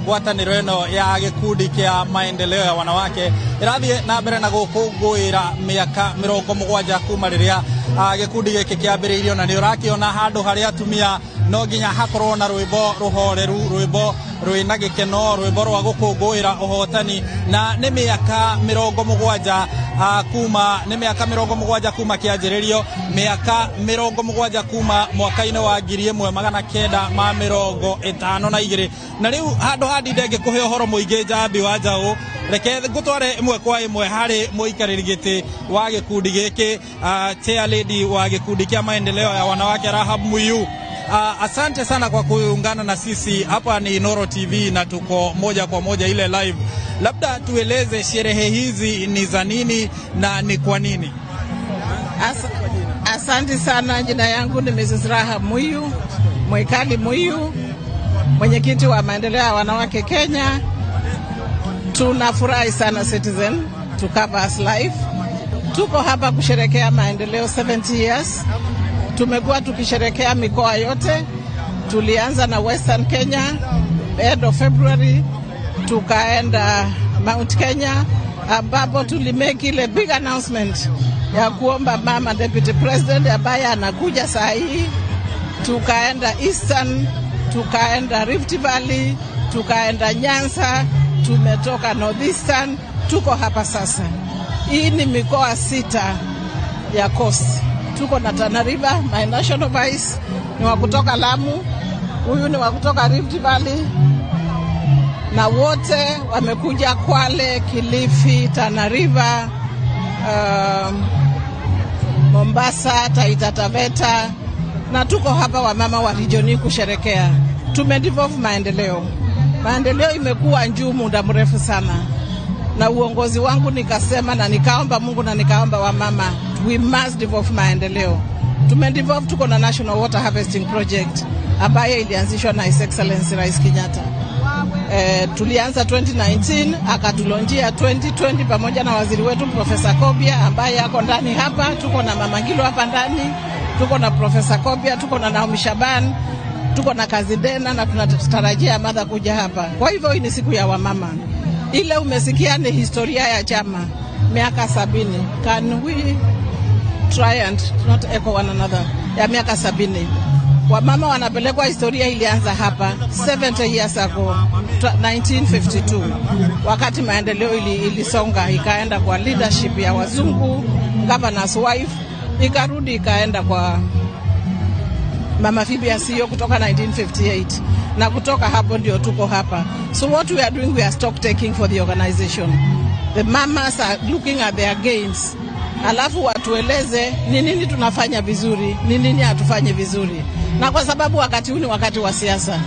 ngwatanĩro ĩno ya gĩkundi kĩa maendeleo ya wanawake ĩrathiĩ na mbere na gũkũngũĩra mĩaka 70 kuma rĩrĩa gĩkundi gĩkĩ kĩambĩrĩirio. Na nĩ ũrakĩona handũ harĩa atumia no nginya hakorwo na rwĩmbo rũhoreru, rwĩmbo rwĩna gĩkeno, rwĩmbo rwa gũkũngũĩra ũhotani. Na nĩ mĩaka 70 kuma, nĩ mĩaka 70 kuma kĩanjĩrĩrio, mĩaka 70 kuma mwaka-inĩ wa 1952. Na rĩu handũ ha ndinde ngĩkũhe ũhoro mũingĩ, Njambi wa Njaũ, reke ngũtware ĩmwe kwa ĩmwe harĩ mũikarĩri gĩtĩ wa gĩkundi gĩkĩ, chair lady wa gĩkundi kĩa maendeleo ya wanawake, Rahab Muyu. Asante sana kwa kuungana na sisi hapa. Ni Inoro TV na tuko moja kwa moja ile live. Labda tueleze sherehe hizi ni za nini na ni kwa nini? Asante sana. Jina yangu ni Mrs. Raha Muyu, Mwikali Muyu, mwenyekiti wa maendeleo ya wanawake Kenya. Tunafurahi sana Citizen to cover us live. Tuko hapa kusherekea maendeleo 70 years. Tumekuwa tukisherekea mikoa yote. Tulianza na Western Kenya end of February, tukaenda Mount Kenya ambapo tulimake ile big announcement ya kuomba mama deputy president ambaye anakuja saa hii. Tukaenda Eastern, tukaenda Rift Valley, tukaenda Nyanza, tumetoka Northeastern, tuko hapa sasa. Hii ni mikoa sita ya Coast. Tuko na Tana River, my national vice ni wa kutoka Lamu, huyu ni wa kutoka Rift Valley, na wote wamekuja Kwale, Kilifi, Tana River, Mombasa, Taita Taveta, na tuko hapa wamama wa region kusherekea. Tumedevolve maendeleo. Maendeleo imekuwa juu muda mrefu sana, na uongozi wangu nikasema na nikaomba Mungu na nikaomba wamama, we must devolve maendeleo. Tumedevolve, tuko na National Water Harvesting Project ambayo ilianzishwa na His Excellency Rais Kenyatta. Tulianza 2019, akatulaunchia 2020 pamoja na waziri wetu Profesa Kobia ambaye ako ndani hapa. Tuko na Mama Ngilo hapa ndani, tuko na Profesa Kobia, tuko na Naomi Shaban, tuko na Kazidena na tunatarajia Martha kuja hapa. Kwa hivyo hii ni siku ya wamama. Ile umesikia ni historia ya chama miaka 70. Can we try and not echo one another? Ya miaka 70. Wamama wanapelekwa, historia ilianza hapa 70 years ago, 1952, wakati maendeleo ilisonga ikaenda kwa leadership ya wazungu, governor's wife, ikarudi ikaenda kwa Mama Phoebe Asiyo kutoka 1958 na kutoka hapo ndio tuko hapa. So what we are doing, we are stock taking for the organization. The mamas are looking at their gains, alafu watueleze ni nini tunafanya vizuri, ni nini hatufanye vizuri. Na kwa sababu wakati huu ni wakati wa siasa,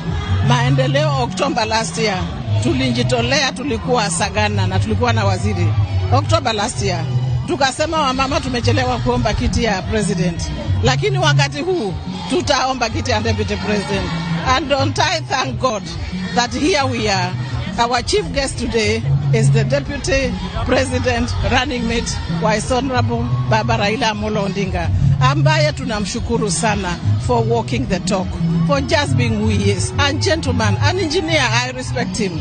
maendeleo October last year tulijitolea, tulikuwa Sagana na tulikuwa na waziri October last year, tukasema wamama tumechelewa kuomba kiti ya president, lakini wakati huu tutaomba kiti ya deputy president. And don't I thank God that here we are. Our chief guest today is the deputy president running mate wa His Honorable Baba Raila Amolo Odinga, ambaye tunamshukuru sana for walking the talk, for just being who he is. And gentleman, an engineer, I respect him.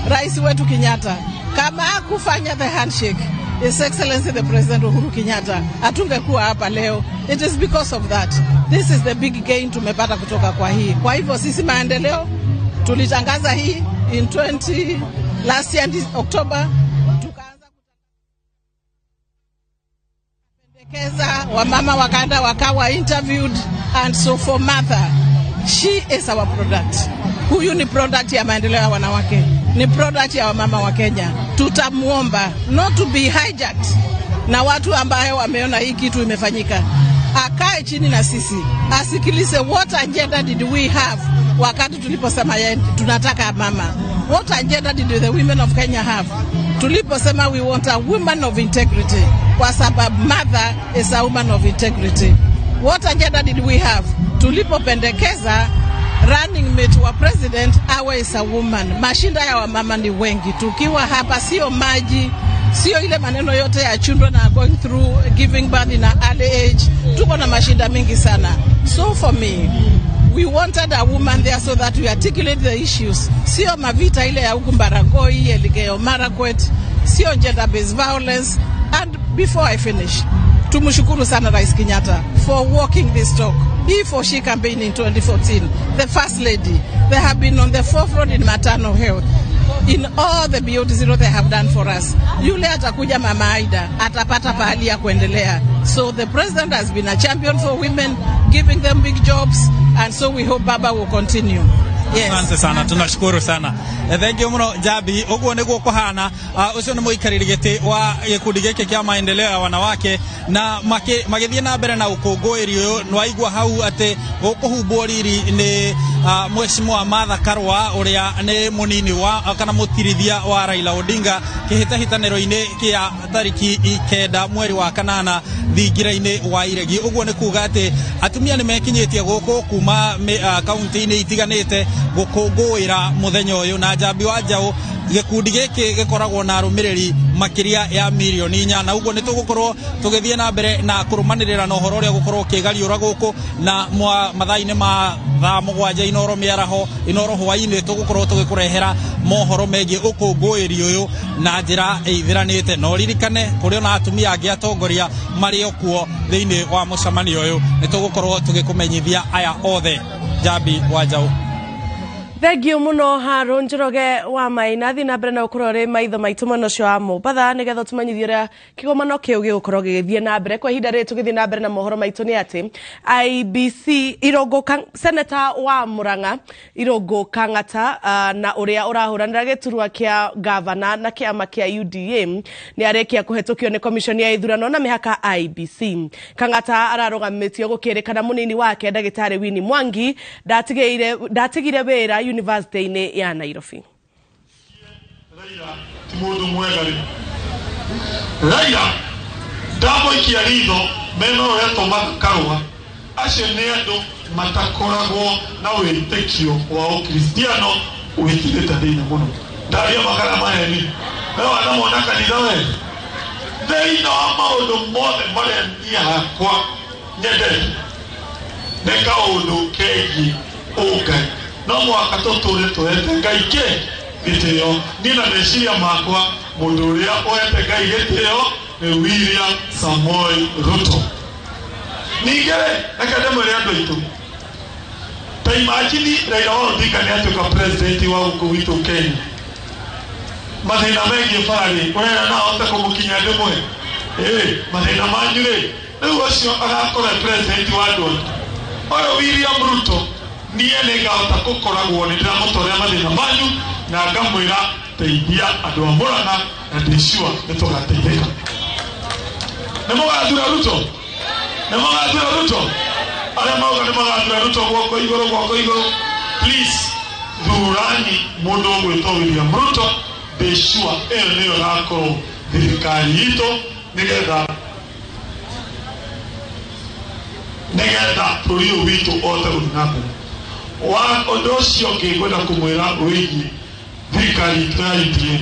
Rais wetu Kenyatta, kama hakufanya the handshake, His Excellency the President Uhuru Kenyatta, hatungekuwa hapa leo. It is because of that. This is the big gain tumepata kutoka kwa hii. Kwa hivyo sisi maendeleo tulitangaza hii in 20 last year October, tukaanza kupendekeza wamama, wakaenda wakawa interviewed, and so for Martha, she is our product. Huyu ni product ya maendeleo ya wanawake, ni product ya wamama wa Kenya. Tutamuomba not to be hijacked na watu ambayo wameona hii kitu imefanyika. Akae chini na sisi, asikilize what agenda did we have wakati tuliposema tunataka mama. What agenda did the women of Kenya have? Tuliposema we want a woman of integrity, kwa sababu Martha is a woman of integrity. What agenda did we have? Tulipopendekeza running mate wa president awe is a woman. Mashinda ya wamama ni wengi. Tukiwa hapa sio maji, sio ile maneno yote ya children are going through giving birth in an early age. Tuko na mashinda mingi sana. So for me, we wanted a woman there so that we articulate the issues. Sio mavita ile ya huku Baragoi, Elgeyo Marakwet, sio gender based violence. And before I finish, tumshukuru sana Rais Kenyatta for walking this talk. He for she campaign in 2014, the first lady, they have been on the forefront in maternal health. In all the BOT zero they have done for us. Yule atakuja Mama Aida, atapata pahali ya kuendelea. So the president has been a champion for women, giving them big jobs, and so we hope Baba will continue. Yes. Asante sana, tunashukuru sana. Thank you muno Jabi. Uguo niguo kuhana. Ucio ni muikariri giti wa gikundi giki kia maendeleo ya wanawake na magithie na mbere na ukunguiri uyu. Nwaigua hau ati gukuhumbwo riri ni Mheshimiwa Martha Karua uria ni munini wa kana mutirithia wa Raila Odinga kihitahitaniroini kia tariki 9 mweri wa 8 thingira-ini wa Iregi. Uguo ni kuga ati atumia ni mekinyitie guku kuma kaunti-ini itiganite gukungũĩra muthenya uyu. Na Njambi wa Njaũ, gikundi giki gikoragwo na arumiriri makiria ya mirioni 4, na uguo ni tugukorwo tugithie na mbere na kurumanirira na uhoro uria gukorwo ukigariura guku na mathaa-ini ma thaa 7 Inoro miaraho Inoro hwaini tugukorwo tugikurehera mohoro megie ukungũĩri uyu na njira ĩithiranĩte. No ririkane kuri ona atumia angi atongoria marĩ o kuo thiini wa mucemanio uyu, ni tugukorwo tugikumenyithia aya othe. Njambi wa Njaũ. Thank you muno Haron Njoroge wa Maina. Thiĩ na mbere na gũkorwo ũrĩ maitho maitũ mwena ũcio wa Mombatha nĩgetha ũtũmenyithie ũrĩa kĩgomano kĩu gĩgũkorwo gĩgĩthiĩ na mbere. Kwa ihinda rĩrĩ tũgĩthiĩ na mbere na mohoro maitũ nĩ atĩ IBC Irũngũ, Seneta wa Murang'a Irũngũ Kang'ata na ũrĩa ũrahũranĩra gĩturwa kĩa gavana na kĩama kĩa UDA nĩ arĩkia kũhetũkio nĩ komishoni ya ithurano na mĩhaka IBC. Kang'ata ararũgamĩtio gũkĩrĩkana mũnini wake ndagĩtarĩ Winnie Mwangi ndatigire wĩra University ya Nairobi. Raila ti mundu mwega ri. Raila ndamoikia ritho mena uretwo Karua, acio nĩ andũ matakoragwo na wĩtĩkio wa ũkristiano wĩkirĩte thĩinĩ mũno. Ndaria makara maheni we wanamona kanitha we thĩinĩ wa maũndũ mothe marĩa niĩ hakwa nyendete nĩ kaũndũ kegiĩ ũngai. No mwaka tũtũre tũhete Ngai kĩ gĩtĩo. Niĩ na meciria makwa mũndũ ũrĩa ũhete Ngai gĩtĩo nĩ William Samoei Ruto. Ningĩ rĩ, reke ndĩmwĩre andũ aitũ, ta imagine Raila Odinga nĩ atuĩka president wa gũkũ gwitũ Kenya, mathĩna megiĩ bara rĩ, ũrera no ahote kũmũkinyia ndĩmwe mathĩna manyu rĩ, rĩu ũcio agakorwo president wa andũ aitũ. Ũyũ William Ruto niĩ nĩngahota gũkoragwo nĩ ndĩramũtwarĩra mathĩna manyu na ngamwĩra teithia andũ a Murang'a na ndĩ sure nĩ tũgateithĩka. Nĩ mũgathura Ruto? Nĩ mũgathura Ruto? Arĩa mauga nĩ magathura Ruto, guoko igũrũ, guoko igũrũ. Please, thurani mũndũ ũgwĩtwo William Ruto. Ndĩ sure ĩyo nĩyo ĩgakorwo thirikari itũ nĩgetha bũrũri ũyũ witũ ũhote gũthiĩ na mbere. Wa ũndũ ũcio ũngĩ ngwenda kũmwĩra wĩgiĩ thirikari itũ ya UDA,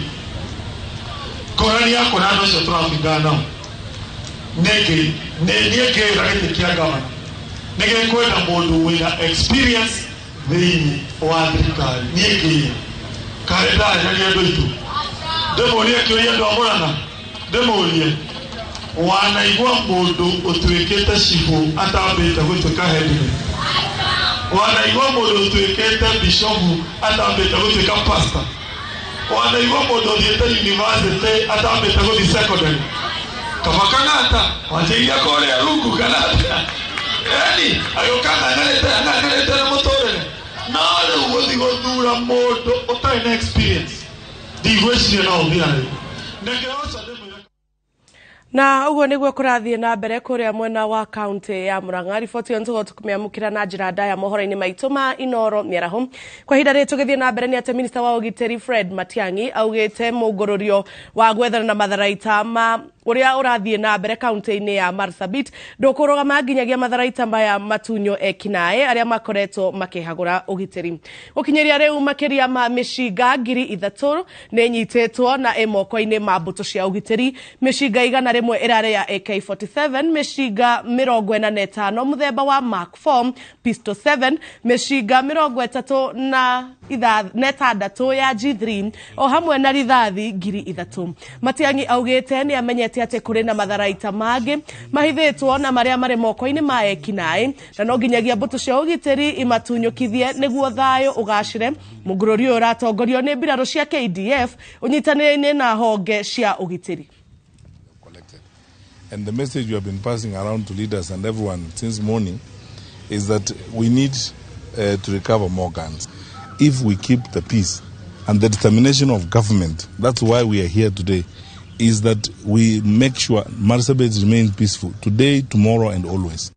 ngũrani yakwa na andũ acio tũrabingana nao nĩngĩ nĩ niĩ ngĩra gĩtĩ kĩa gavana nĩgĩkwenda mũndũ wĩna experience thĩinĩ wa thirikari. Niĩ ngĩra karĩ ndaracaria andũ aitũ, ndĩmũrie kĩũria, andũ a Murang'a, ndĩmũrie, wanaigua mũndũ ũtuĩkĩte cibũ atambĩte gũtuĩka headman? Wanaigua mũndũ ũtuĩkĩte bishopu atambĩte gũtuĩka pastor? Wanaigua mũndũ ũthiĩte university atambĩte gũthiĩ secondary? Kaba Kang'ata wanjĩirie kũrĩa rungu kana atĩa, yani agĩũka ng'ang'anĩte ang'ang'anĩte na mũtũrĩre. No rĩu gũthiĩ gũthura mũndũ ũtarĩ na experience, ndigwĩciria no ũthirare nĩkĩo ũcio ndĩmwĩra. Na ũguo nĩguo kũrathiĩ na mbere kũrĩa mwena wa kaunti ya Murang'a. Riboti ĩyo nĩtũgũkorwo tũkĩmĩamũkĩra na njĩra ndaya mohoro-inĩ maitũ ma Inoro mĩaraho. Kwa ihinda rĩrĩ tũgĩthiĩ na mbere nĩ atĩ minista wa ũgitĩri Fred Matiang'i augĩte mũngũrũrio wa gwethana na matharaita ma ũrĩa ũrathiĩ na mbere kaunti-inĩ ya Marsabit ndũkũrũgama nginyagia matharaita maya matunyo ekinaĩ arĩa makoretwo makĩhagũra ũgitĩri. Gũkinyĩria rĩu makĩria ma mĩcinga 3,000 nĩ ĩnyitĩtwo na ĩ moko-inĩ ma mbũtũ cia ũgitĩri. Mĩcinga 100 ĩrarĩ ya AK47, mĩcinga 45 mũthemba wa Mark 4, pistol 7, mĩcinga 36 ya G3 o hamwe na rithathi 3,000. Matiang'i augĩte nĩ amenyete atĩ kũrĩ na matharaita mangĩ mahithĩtwo na marĩa marĩ moko-inĩ ma ekinaĩ na no nginyagia mbũtũ cia ũgitĩri imatunyũkithie nĩguo thayũ ũgacĩre. Mũngũrũri ũyũ ũratongorio nĩ mbirarũ cia KDF ũnyitanĩire na honge cia ũgitĩri. And the message we have been passing around to leaders and everyone since morning is that we need to recover more guns. If we keep the peace and the determination of government, that's why we are here today, is that we make sure Marsabit remains peaceful today, tomorrow, and always.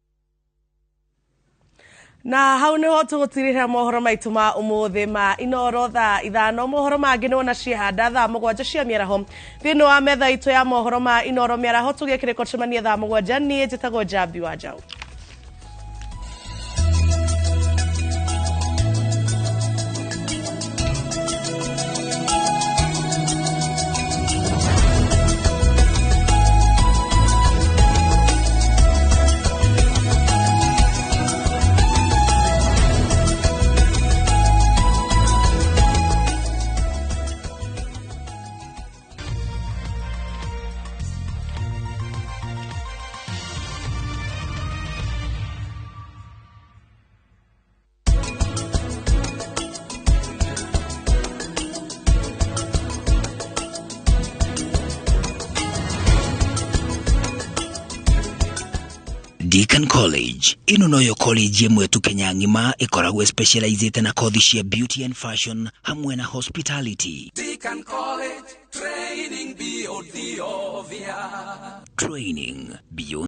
Na hau niho tũgũtirĩra mohoro maitũ ma ũmũthĩ ma Inoro thaa 5. Mohoro mangĩ nĩ wona ciehanda thaa 7 cia mĩaraho thĩinĩ wa metha itũ ya mohoro ma Inoro mĩaraho. Tũgĩe kĩrĩko tũcemanie thaa 7. Niĩ njĩtagwo Njambi wa Njaũ. Deacon College ĩno noyo college ĩmwe tu Kenya ng'ima ĩkoragwo specializĩte na kothi cia beauty and fashion hamwe na hospitality. Deacon College, training beyond the obvious. Training beyond